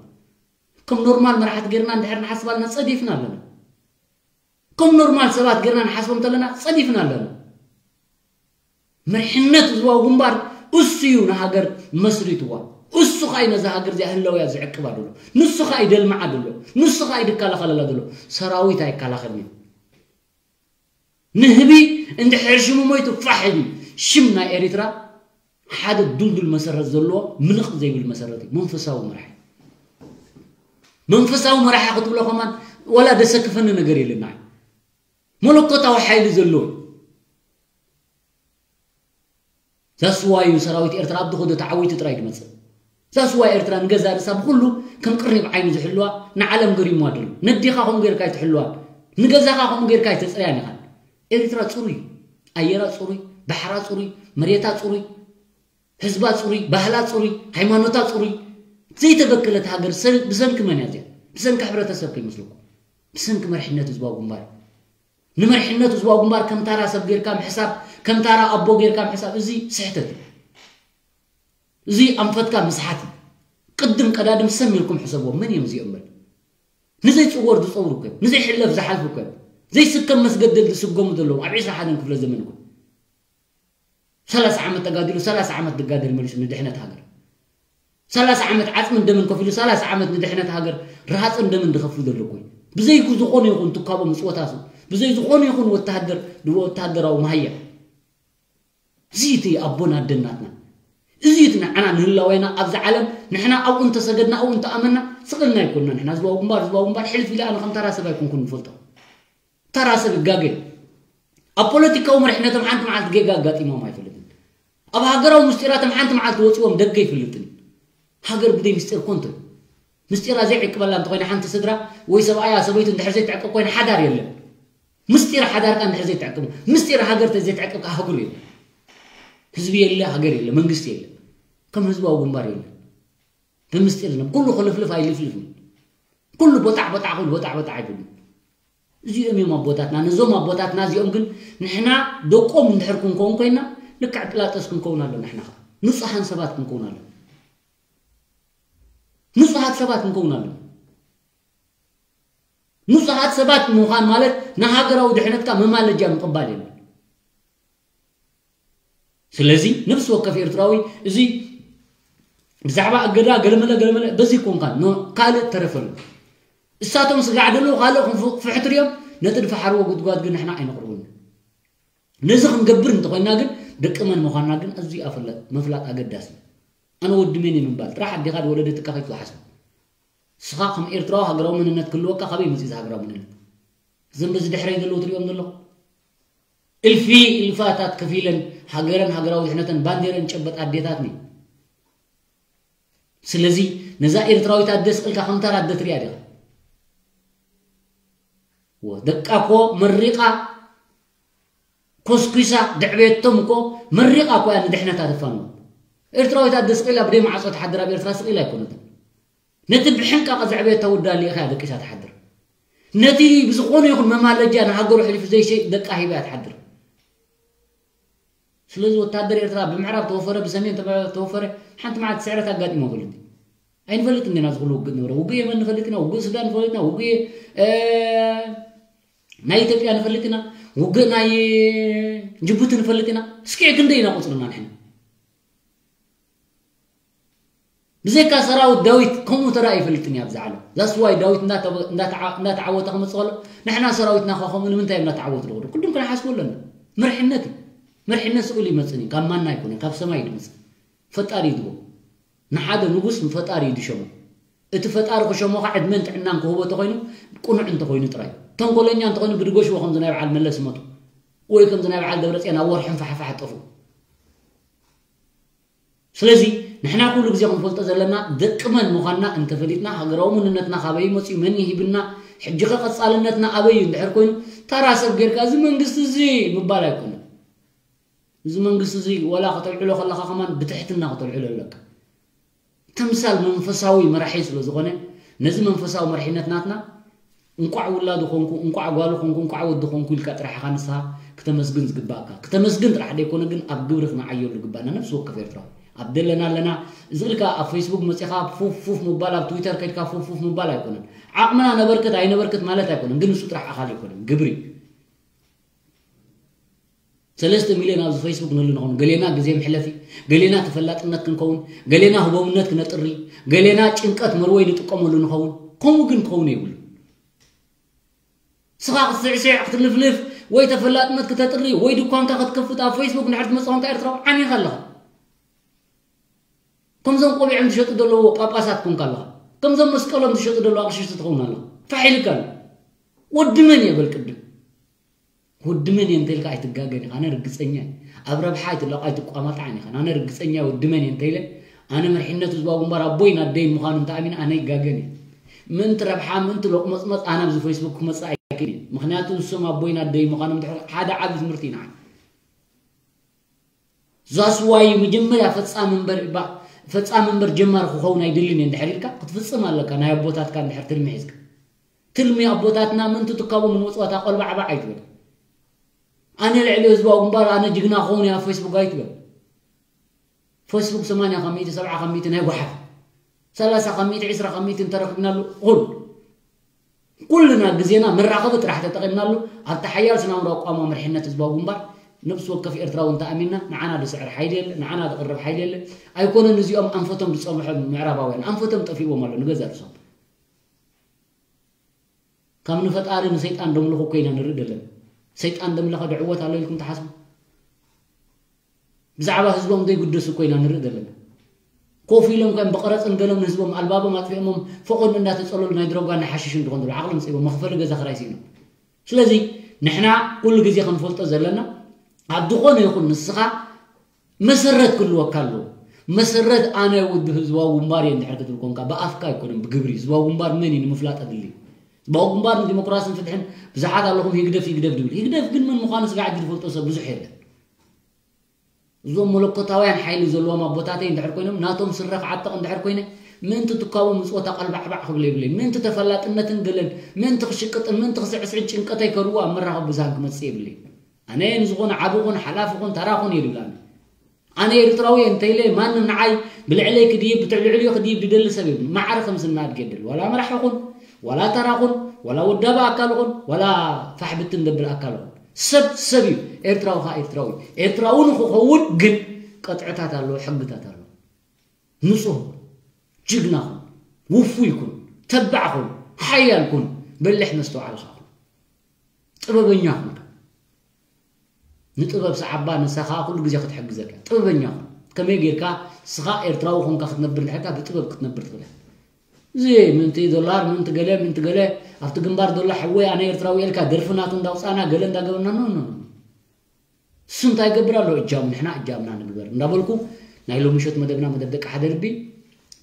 ከም ኖርማል መራሕቲ ጌርና እንድሕር ንሓስብ ኣለና ፀዲፍና ኣለና ከም ኖርማል ሰባት ጌርና ንሓስቦም ተለና ጸዲፍና ኣለና። መሪሕነት ህዝባዊ ግንባር እሱ እዩ ንሃገር መስሪትዋ። እሱ ኸኣ እዩ ነዛ ሃገር እዚኣ ህላውያ ዝዕቅባ ዘሎ። ንሱ ኸኣ እዩ ደልምዓ ዘሎ። ንሱ ኸኣ እዩ ድከላኸለላ ዘሎ። ሰራዊት ኣይከላኸልን እዩ። ንህቢ እንድሕር ሽሙ ሞይቱ ፋሕ ኢሉ ሽም ናይ ኤሪትራ ሓደ ዱልዱል መሰረት ዘለዎ ምንቕ ዘይብል መሰረት እዩ። መንፈሳዊ መራሒ። መንፈሳዊ መራሒ ክትብሎ ከማን ዋላ ደሰክፈኒ ነገር የለና። መለኮታዊ ሓይሊ ዘለዎ። ዛስዋዩ ሰራዊት ኤርትራ ኣብ ድኹዶ ተዓዊቱ ጥራይ ዝመጽእ። ዛስዋይ ኤርትራ ንገዛ ርእሳ ብኩሉ ከም ቅሪብ ዓይኑ ዝሕልዋ ንዓለም ገሪምዋ ድሉ። ነዴኻ ከምኡ ጌርካ ኣይትሕልዋን። ንገዛኻ ከምኡ ጌርካ ኣይተጽርያን ኢኻን። ኤርትራ ጽሩይ እዩ። ኣየራ ጽሩይ፣ ባሕራ ጽሩይ፣ መሬታ ጽሩይ፣ ህዝባ ጽሩይ፣ ባህላ ጽሩይ፣ ሃይማኖታ ጽሩይ። ዘይተበከለት ሃገር ሰ-፣ ብሰንኪ መን እያ እዚኣ? ብሰንኪ ሕብረተሰብ ከይመስለኩም። ብሰንኪ መሪሕነት ህዝባዊ ግንባር። ንመሪሕነት ህዝባዊ ግንባር ከም ታራ ሰብ ጌርካ ምሕሳብ፣ ከም ታራ ኣቦ ጌርካ ምሕሳብ፣ እዚ ስሕተት እዩ። እዚ ኣንፈትካ ምስሓት እዩ። ቅድም ቀዳድም ሰም ኢልኩም ሕሰብዎም። መን እዮም እዚኦም በል? ንዘይጽወር ዝጸውሩ እኮ እዮም። ንዘይሕለፍ ዝሓልፉ እኮ እዮም። ዘይስከም መስገደል ዝስገሙ ዘለዉ ኣብ ዕስራ ሓደን ክፍለ ዘመን እኮ። ሰላሳ ዓመት ተጋዲሉ፣ ሰላሳ ዓመት ዝጋደል መሊሱ ንድሕነት ሃገር። ሰላሳ ዓመት ዓጽምን ደምን ከፊሉ፣ ሰላሳ ዓመት ንድሕነት ሃገር ረሃጽን ደምን ዝኸፍል ዘሎ እኮ እዩ። ብዘይ ዝኾነ ይኹን ትካቦ ምጽወታሱ፣ ብዘይ ዝኾነ ይኹን ወተሃደር፣ ወተሃደራዊ ማህያ። እዚ እቲ ኣቦን ኣደን ናትና። እዚ እቲ ንዓና ንህላዌና ኣብዚ ዓለም ንሕና ኣብኡ እንተሰገድና፣ ኣብኡ እንተኣመና፣ ስቕ ኢልና ኣይኮንና። ንሕና ህዝባዊ ግንባር፣ ህዝባዊ ግንባር ሕልፍ ኢለ ኣነ ከም ታራ ሰብ ኣይኮንኩን ንፈልጦ። ታራ ሰብ ይጋገ። ኣብ ፖለቲካዊ መሪሕነቶም ሓንቲ መዓልቲ ጌጋ ኣጋጢሞም ኣይፈልጥን። ኣብ ሃገራዊ ምስጢራቶም ሓንቲ መዓልቲ ወፂዎም ደገ ኣይፈልጥን። ሃገር ብደይ ምስጢር ኮንቶ። ምስጢራ ዘይዕቅበላ እንተኾይና ሓንቲ ስድራ ወይ ሰብኣያ ሰበይቱ እንድሕር ዘይትዕቅብ ኮይና ሓዳር የለን። ምስጢር ሓዳርካ እንድሕር ዘይትዕቅብ፣ ምስጢር ሃገር ዘይትዕቅብ ከዓ ሃገር የለን። ህዝቢ የለ፣ ሃገር የለ፣ መንግስቲ የለ። ከም ህዝባዊ ግንባር የለን። ብምስጢር የለን። ኩሉ ክልፍልፍ ኣይልፍልፍን። ኩሉ ቦጣዕ ቦጣዕ ክብል ቦጣዕ ቦጣዕ ኣይብሉን። እዚኦም እዮም ኣቦታትና። ነዞም ኣቦታትና እዚኦም ግን ንሕና ደቆም እንድሕር ክንከውን ኮይና ልክዕ ጲላጦስ ክንከውን ኣሎ። ንሕና ኸዓ ንጹሃን ሰባት ክንከውን ኣሎ። ንጹሃት ሰባት ክንከውን ኣሎ። ንጹሃት ሰባት ምዃን ማለት ንሃገራዊ ድሕነትካ መማለጃ ምቕባል የለን። ስለዚ ነብሲ ወከፍ ኤርትራዊ እዚ ብዛዕባ እገዳ ገለመለ ገለመለ በዚ ኮንካ ካልእ ተረፈሉ። እሳቶም ስጋዕ ደለዉ ካልእ ክፍሕት ሪኦም ነቲ ድፈሓርዎ ጉድጓድ ግን ንሕና ኣይነቕርቡን። ነዚ ክንገብር እንተኾይና ግን ደቂ መን ምዃንና ግን ኣዝዩ ኣፈለ-፣ ምፍላጥ ኣገዳሲ እዩ። ኣነ ወዲ መን እየ ምባል ጥራሕ ኣዴኻ ዝወለደትካ ከይትወሓስብ። ንስኻ ከም ኤርትራዊ ሃገራዊ መንነት ክህልወካ ካበይ መጺኡ እዚ ሃገራዊ መንነት? እዘን በዚ ድሕረይ ዘለዉ ትሪኦም ዘለኹ እልፊ እልፋታት ከፊለን ሃገረን ሃገራዊ ድሕነተን ባንዴረን ጨበጥ ኣዴታትኒ። ስለዚ ነዛ ኤርትራዊት ኣደ ስቕ ኢልካ ከም ተራ ኣደ ትሪኣ ዲኻ? ወ-፣ ደቃ እኮ መሪቓ ኮስኲሳ ደዕበየቶም እኮ መሪቓ እኮ እያ ንድሕነታ ተፋንዎ። ኤርትራዊት ኣደ ስቕ ኢላ ብደይ ማዕጾ ትሓድር ኣብ ኤርትራ ስቕ ኢላ ኣይኮነትን። ነቲ ብሕንቃቐ ዘዕበየታ ወዳ ኣሊእኻ እያ ደቂሳ ትሓድር። ነቲ ብዝኾነ ይኹን መማለጃ ንሃገሩ ሕሊፉ ዘይሸይጥ ደቃ ሂባ እያ ትሓድር። ስለዚ ወታደር ኤርትራ ብምዕራብ ተወፈረ፣ ብሰሜን ተበ-፣ ተወፈረ፣ ሓንቲ መዓልቲ ስዕረት ኣጋጢሞ ይፈልጥ? ኣይንፈልጥን ኢና። ዝኹሉ ውግእ ነበረ። ውግእ የመን ንፈልጥ ኢና፣ ውግእ ሱዳን ንፈልጥ ኢና፣ ውግእ፣ እ፣ ናይ ኢትዮጵያ ንፈልጥ ኢና፣ ውግእ ናይ ጅቡቲ ንፈልጥ ኢና። እስኪ ክንደይ ኢና ቁጽርና ንሕና? ብዘይካ ሰራዊት ዳዊት ከምኡ ተራ ኣይፈልጥን እያ ኣብዛ ዓለም። ዛስዋይ ዳዊት እንዳተ-፣ እንዳተዓ-፣ እንዳተዓወተ ክመጽእ ከሎ፣ ንሕና ሰራዊትና ኸ ከምኡ ንምንታይ እዮም እንዳተዓወቱ ዝኸዱ? ቅድም ክንሓስቡ ኣለና። መርሕነት እዩ። መርሕነት ስቕ ኢሉ ይመጽእን እዩ። ካብ ማና ኣይኮነን፣ ካብ ሰማይ እዩ ዝመጽእ። ፈጣሪ እዩ ዝቦ። ንሓደ ንጉስ ንፈጣሪ እዩ ዝሸሞ። እቲ ፈጣሪ ክሸሞ ኸዓ ዕድመን ጥዕናን ክህቦ እንተኾይኑ፣ ቅኑዕ እንተኾይኑ ጥራይ። ተንኮለኛ እንተኾይኑ ብድገሽዎ ከምዚ ናይ በዓል መለስ ይመቱ። ወይ ከምዚ ናይ በዓል ደብረጽዮን ኣብ ወርሕን ፋሕፋሕ ጠፍኡ። ስለዚ ንሕና ኩሉ ግዜ ክንፈልጦ ዘለና ደቂ መን ምዃንና እንተፈሊጥና፣ ሃገራዊ መንነትና ካበይ መጺኡ፣ መን ይሂብና፣ ሕጂ ኸ ቀጻልነትና ኣበይ እዩ እንድሕር ኮይኑ፣ ተራ ሰብ ጌርካ እዚ መንግስቲ እዚ ምባል ኣይኮነን። እዚ መንግስቲ እዚ ዋላ ከተልዕሎ ከለኻ ከማን ብትሕትና ከተልዕሎ ኣለካ። ተምሳል መንፈሳዊ መራሒ ስለ ዝኾነ፣ ነዚ መንፈሳዊ መሪሕነት ናትና እንቋዕ ውላዱ ኾንኩ፣ እንቋዕ ጓሉ ኾንኩ፣ እንቋዕ ወዲ ኾንኩ ኢልካ ጥራሕ ኢኻ ንስኻ ክተመስግን ዝግባእካ። ክተመስግን ጥራሕ ደይኮነ ግን ኣብ ግብሪ ክነዓየሉ ዝግባእና ነፍሲ ወከፍ ኤርትራዊ። ኣብ ደለና ኣለና፣ እዚ ኢልካ ኣብ ፌስቡክ መጺኻ ፉፍ ፉፍ ምባል፣ ኣብ ትዊተር ከይድካ ፉፍ ፉፍ ምባል ኣይኮነን። ዓቕምና ነበርክት ኣይነበርክት ማለት ኣይኮነን፣ ግን ንሱ ጥራሕ ኣኻሊ ኣይኮነን፣ ግብሪ። ሰለስተ ሚልዮን ኣብዚ ፌስቡክ ንህሉ ንኾን፣ ገሌና ግዜ መሕለፊ፣ ገሌና ተፈላጥነት ክንከውን፣ ገሌና ህቦምነት ክነጥሪ፣ ገሌና ጭንቀት መርወይ ንጥቀመሉ ንኸውን። ከምኡ ግን ክኸውን የብሉ። ስኻ ክትስዕስዕ፣ ክትልፍልፍ፣ ወይ ተፈላጥነት ክተጥሪ፣ ወይ ድኳንካ ክትከፍት ኣብ ፌስቡክ እንድሕር ትመጽእ ኮንካ ኤርትራዊ ዓሚኻ ኣለኻ። ከምዞም ቆቢዖም ዝሸጡ ዘለዉ ጳጳሳት ኮንካ ኣለኻ። ከምዞም መስቀሎም ዝሸጡ ዘለዉ ኣቕሽሽቲ ትኸውን ኣላ። ፋሕ ኢልካ ኣሎ። ወዲ መን እየ በል ቅድም። ወዲ መን እየ እንተልካ ኣይትጋገን ኢኻ። ኣነ ርግጸኛ እየ። ኣብ ረብሓ ኣይትላቕ ኣይትቋማጣዕን ኢኻ። ኣነ ርግጸኛ እየ ወዲ መን እየ እንተኢለ፣ ኣነ መሪሕነት ህዝባዊ ግንባር ኣቦይን ኣደይን ምዃኑ እንተኣሚነ ኣነ ይጋገን እየ። ምእንቲ ረብሓ፣ ምእንቲ ሎቕመጽመጽ ኣነ ኣብዚ ፌስቡክ ክመጽእ ኣይክእልን እየ። ምኽንያቱ ንሶም ኣቦይን ኣደይን ምዃኖም ድሕሪ ሓደ ዓቢ ትምህርቲ እዩ ንዓይ። ዛስዋይ መጀመርያ ፈጻሚ እምበር ባ-፣ ፈጻሚ እምበር ጀማሪ ክኸውን ኣይደልን እየ እንድሕር ኢልካ ክትፍጽም ኣለካ። ናይ ኣቦታትካ እንድሕር ትልሚ ሒዝካ፣ ትልሚ ኣቦታትና ምእንቲ ትካቦም ንመጽዋታ ቆልባዕባዕ ኣይትበል። ኣነ ልዕሊ ህዝባዊ ግንባር ኣነ ጅግና ክኸውን እየ ኣብ ፌስቡክ ኣይትበል። ፌስቡክ ሰማንያ ካብ ሚእቲ፣ ሰብዓ ካብ ሚእቲ ናይ ጓሓፍ፣ ሰላሳ ካብ ሚእቲ፣ ዕስራ ካብ ሚእቲ እንተረኺብናሉ እኹል። ኩልና ግዜና መራኸቢ ጥራሕ ተጠቒምናሉ፣ ኣብቲ ሓያል ስነ-ኣእምሮ ኣቋውማ መሪሕነት ህዝባዊ ግንባር ነብሲ ወከፍ ኤርትራዊ እንተኣሚንና፣ ንዓና ዝስዕር ሓይሊ የለ፣ ንዓና ዝቕርብ ሓይሊ የለ። ኣይኮነን እዚኦም ኣንፈቶም ዝጸምሑ ምዕራባውያን፣ ኣንፈቶም ጠፊቦም ኣሎ ንገዛእ ርእሶም። ካብ ንፈጣሪ ንሰይጣን ደምልኹ እኮ ኢና ንርኢ ዘለና። ሰይጣን ደምለኸ ድዕወት ኣሎ ኢልኩም ትሓስቡ? ብዛዕባ ህዝቦም ዘይግደሱ እኮ ኢና ንርኢ ዘለና። ኮፍ ኢሎም ከም ብቐረጽን ገሎም ንህዝቦም ኣልባቦም ኣጥፊኦሞም ፈቐዶ እንዳተጸለሉ ናይ ድሮጋ ናይ ሓሽሽ እንድኾን ዘሎ ዓቕሎም ጽኢቦም መኽፈሊ ገዛ ክራይ ስኢኖም። ስለዚ ንሕና ኩሉ ግዜ ክንፈልጦ ዘለና ኣብ ዝኾነ ይኹን ንስኻ መሰረት ክህልወካ ኣለዎ። መሰረት ኣነ ውድብ ህዝባዊ ግንባር እየ እንድሕር ክትብል ኮንካ ብኣፍካ ኣይኮነን ብግብሪ። ህዝባዊ ግንባር መን እዩ ንምፍላጥ ኣድሊ። ህዝባዊ ግንባር ንዲሞክራስን ፍትሕን ብዙሓት ኣለኹም ህግደፍ ህግደፍ ድብል። ህግደፍ ግን መን ምዃኑ ስጋዕ ሕጂ ዝፈልጦ ሰብ ብዙሕ የለን። እዞም መለኮታውያን ሓይሊ ዘለዎም ኣቦታተይ እንድሕር ኮይኖም ናቶም ስረ ክዓጥቕ እንድሕር ኮይነ ምእንቲ ትካቦ ምጽወታ ቀልባዕባዕ ክብል የብለይ። ምእንቲ ተፈላጥነትን ገለን ምእንቲ ክሽቅጥን ምእንቲ ክስዕስዕን ጭንቀተይ ከርዎ ኣብ መራኸቢ ብዙሃን ክመጽእ የብለይ። ኣነ ንዝኾነ ዓቢ ኹን ሓላፊ ኹን ተራ ኹን እየ ዝብል ኣነ። ኣነ ኤርትራዊ እየ እንተኢለ ማንም ንዓይ ብልዕለይ ክድይብ ብትዕልዕልዮ ክድይብ ዝደሊ ሰብ የብሉን። ማዕረ ከም ስና ኣድገ የደሊ ዋላ መራሒ ኹን ዋላ ተራ ኹን ዋላ ወዳቢ ኣካል ኹን ዋላ ፋሕ ብትን ደብል ኣካል ኹን ሰብ ሰብ እዩ። ኤርትራዊ ኸዓ ኤርትራዊ እዩ። ኤርትራዊ ንክኸውን ግን ቀጥዕታት ኣለዎ፣ ሕግታት ኣለዎ። ንጹህ ኹን፣ ጅግና ኹን፣ ውፉይ ኩን፣ ተባዕ ኩን፣ ሓያል ኩን፣ በሊሕ መስተውዓልኻ ኩን፣ ጥበበኛ ኩን። ንጥበብ ሰዓባ ንሳ ከኣ ኩሉ ግዜ ክትሕግዘካ እያ። ጥበበኛ ኩን። ከመይ ጌርካ ንስኻ ኤርትራዊ ኮንካ ክትነብር እንድሕርካ ብጥበብ ክትነብር ትኽእል ኢኻ። እዚ ምእንቲ ዶላር፣ ምእንቲ ገለ፣ ምእንቲ ገለ፣ ኣብቲ ግንባር ዘሎ ሓወይ ኣነ ኤርትራዊ ኢልካ ደርፊ ናቱ እንዳውጻእና ገለ እንዳገበርና፣ ኖ፣ ኖ፣ ኖ። እሱ እንታይ ይገብር ኣሎ? እጃሙ፣ ንሕና እጃምና ንግበር እንዳበልኩ ናይ ሎሚ ምሸት መደብና መደብ ደቂ ሓደ ልቢ።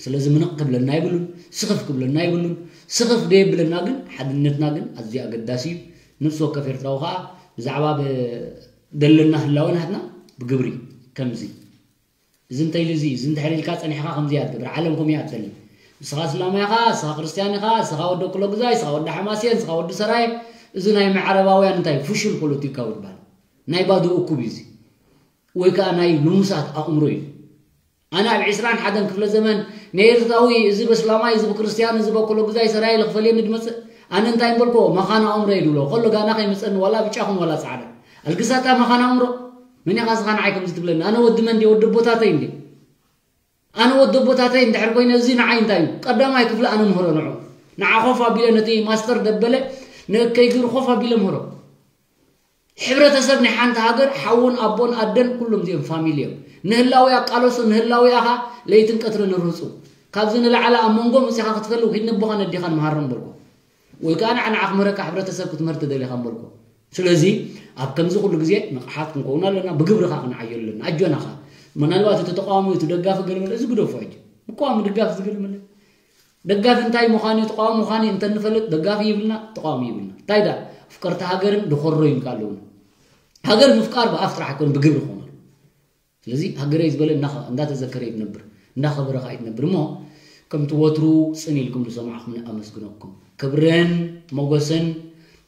ስለዚ ምንቕ ክብለና ይብሉን፣ ስኽፍ ክብለና ይብሉን። ስኽፍ ደየብለና ግን ሓድነትና ግን ኣዝዩ ኣገዳሲ እዩ። ነፍሲ ወከፍ ኤርትራዊ ከኣ ብዛዕባ ብ-፣ ዘለና ህላወ ናትና ብግብሪ ከምዚ፣ እዚ እንተኢሉ እዚ፣ እዚ እንድሕር ኢልካ ጸኒሕካ ከምዚ እያ ትገብር። ዓለም ከምኡ እያ ትደሊ። ንስኻ እስላማይ ኢኻ፣ ንስኻ ክርስትያን ኢኻ፣ ንስኻ ወዲ ኣክለጉዛይ፣ ንስኻ ወዲ ሓማሴን፣ ንስኻ ወዲ ሰራየ። እዚ ናይ ምዕራባውያን እንታይ ፍሹል ፖለቲካዊ ይበሃል። ናይ ባዶ እኩብ እዩ እዚ። ወይ ከኣ ናይ ልሙሳት ኣእምሮ እዩ። ኣነ ኣብ ዕስራን ሓደን ክፍለ ዘመን ንኤርትራዊ እዚ በስላማይ፣ እዚ ብክርስትያን፣ እዚ በኮሎጉዛይ ሰራየ ኢለ ክፈልየኒ ድመጽእ፣ ኣነ እንታይ እምበልኮ መኻን ኣእምሮ እየ ድብሎ። ከሎ ጋና ከይመጸኒ ዋላ ብጫ ኩን ዋላ ጻዕዳ። ኣልግሳታ መኻን ኣእምሮ። መን ኢኻ ስኻ ንዓይ ከምዚ ትብለኒ? ኣነ ወዲ መን ድየ? ወዲ ኣቦታተይ እንድየ። ኣነ ወዲ ኣቦታተይ እንድሕር ኮይነ እዚ ንዓይ እንታይ እዩ? ቀዳማይ ክፍሊ ኣነ ምህሮ ንዑ። ንዓ ኮፍ ኣቢለ ነቲ ማስተር ደበለ ንእከይ ግብሪ ኮፍ ኣቢለ ምህሮ። ሕብረተሰብ ናይ ሓንቲ ሃገር ሓውን ኣቦን ኣደን ኩሎም እዚኦም ፋሚሊ እዮም። ንህላዊ ኣቃለሱ፣ ንህላዊ ኣኻ ለይትን ቀትርን ርህጹ። ካብዚ ንላዕሊ ኣብ መንጎ መጺኻ ክትፈሊ ሂድ ነቦኻን ኣዴኻን መሃሮም በልኮ። ወይ ከኣ ንዓ ንዓ ክምህረካ ሕብረተሰብ ክትምህር ትደሊኻ እምበልኮ። ስለዚ ኣብ ከምዚ ኩሉ ግዜ ንቕሓት ክንከውን ኣለና፣ ብግብሪ ከኣ ክንዓዮ ኣለና። ኣጆና ከኣ። ምናልባት እቲ ተቃዋሚ፣ እቲ ደጋፊ ገለ መለ፣ እዚ ግደፎ ሕጂ። ምቋም ደጋፊ እዚ ገለ መለ። ደጋፊ እንታይ ምዃኑ እዩ፣ ተቃዋሚ ምዃኑ እዩ እንተንፈልጥ፣ ደጋፊ ይብልና፣ ተቃዋሚ ይብልና። እንታይ ደኣ፣ ኣፍቀርቲ ሃገርን ድኾሮ ይብልካ ኣለውና። ሃገር ምፍቃር ብኣፍ ጥራሕ ኣይኮነን፣ ብግብሪ ክኾን ኣለዎ። ስለዚ ሃገረይ ዝበለ እናኸ-፣ እንዳተዘከረ እዩ ዝነብር፣ እንዳኸበረ ከኣ እዩ ዝነብር። እሞ ከምቲ ወትሩ ጽን ኢልኩም ዝሰማዕኹምኒ ኣመስግነኩም። ክብርን ሞገስን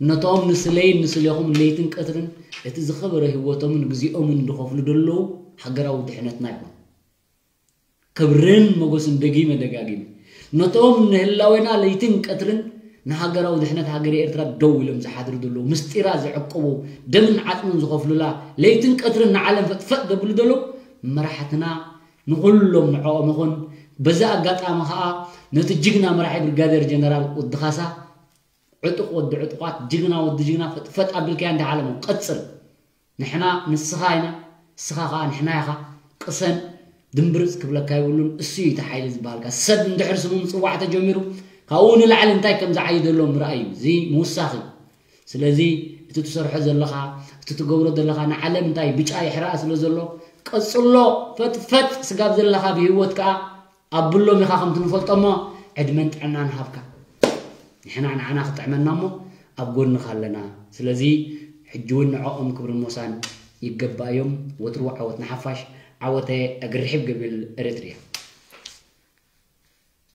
ነቶም ንስለይን ንስሌኹምን ለይትን ቀትርን እቲ ዝኸበረ ህይወቶምን ግዜኦምን ዝኸፍሉ ዘለዉ ሃገራዊ ድሕነትና ይኹን። ክብርን ሞገስን ደጊመ ደጋጊመ ነቶም ንህላዌና ለይትን ቀትርን ንሃገራዊ ድሕነት ሃገረ ኤርትራ ደው ኢሎም ዝሓድሩ ዘለዉ፣ ምስጢራ ዝዕቅቡ፣ ደምን ዓጽምን ዝኸፍሉላ፣ ለይትን ቀትርን ንዓለም ፈጥፈጥ ዘብሉ ዘለዉ መራሕትና፣ ንኹሎም ንዕኦም ይኹን። በዚ ኣጋጣሚ ኸኣ ነቲ ጅግና መራሒ ብሪጋዴር ጀነራል ወዲ ካሳ፣ ዕጡቕ ወዲ ዕጡቓት፣ ጅግና ወዲ ጅግና፣ ፈጥፈጥ ኣቢልካያ እንዳ ዓለሙ ቀጽል። ንሕና ንስኻ ኢና፣ ንስኻ ኸኣ ንሕና ኢኻ። ቅሰን፣ ድምብርፅ ክብለካ ይብሉን። እሱ እዩ እቲ ሓይሊ ዝበሃልካ። ሰብ እንድሕር ስሙ ምፅዋዕ ተጀሚሩ ካብኡ ንላዕሊ እንታይ ከም ዝዓይ ዘሎ ምርኣይ እዩ። እዚ ምውሳኽ እዩ። ስለዚ እቲ ትሰርሖ ዘለኻ፣ እቲ ትገብሮ ዘለኻ ንዓለም እንታይ ብጫ ይሕረኣ ስለ ዘሎ ቀፅሎ። ፈጥፈጥ ስጋብ ዘለኻ ብህይወት ከዓ ኣብሎም ኢኻ ከምቲ ንፈልጦ እሞ ዕድመን ጥዕናን ሃብካ። ንሕና ንዓና ክጥዕመና እሞ ኣብ ጎንኻ ኣለና። ስለዚ ሕጂ እውን ንዕኦም ክብርን ሞሳን ይገባእ እዮም። ወትሩ ዓወት ንሓፋሽ። ዓወተ እግሪ ርሒብ ገብል ኤረትርያ።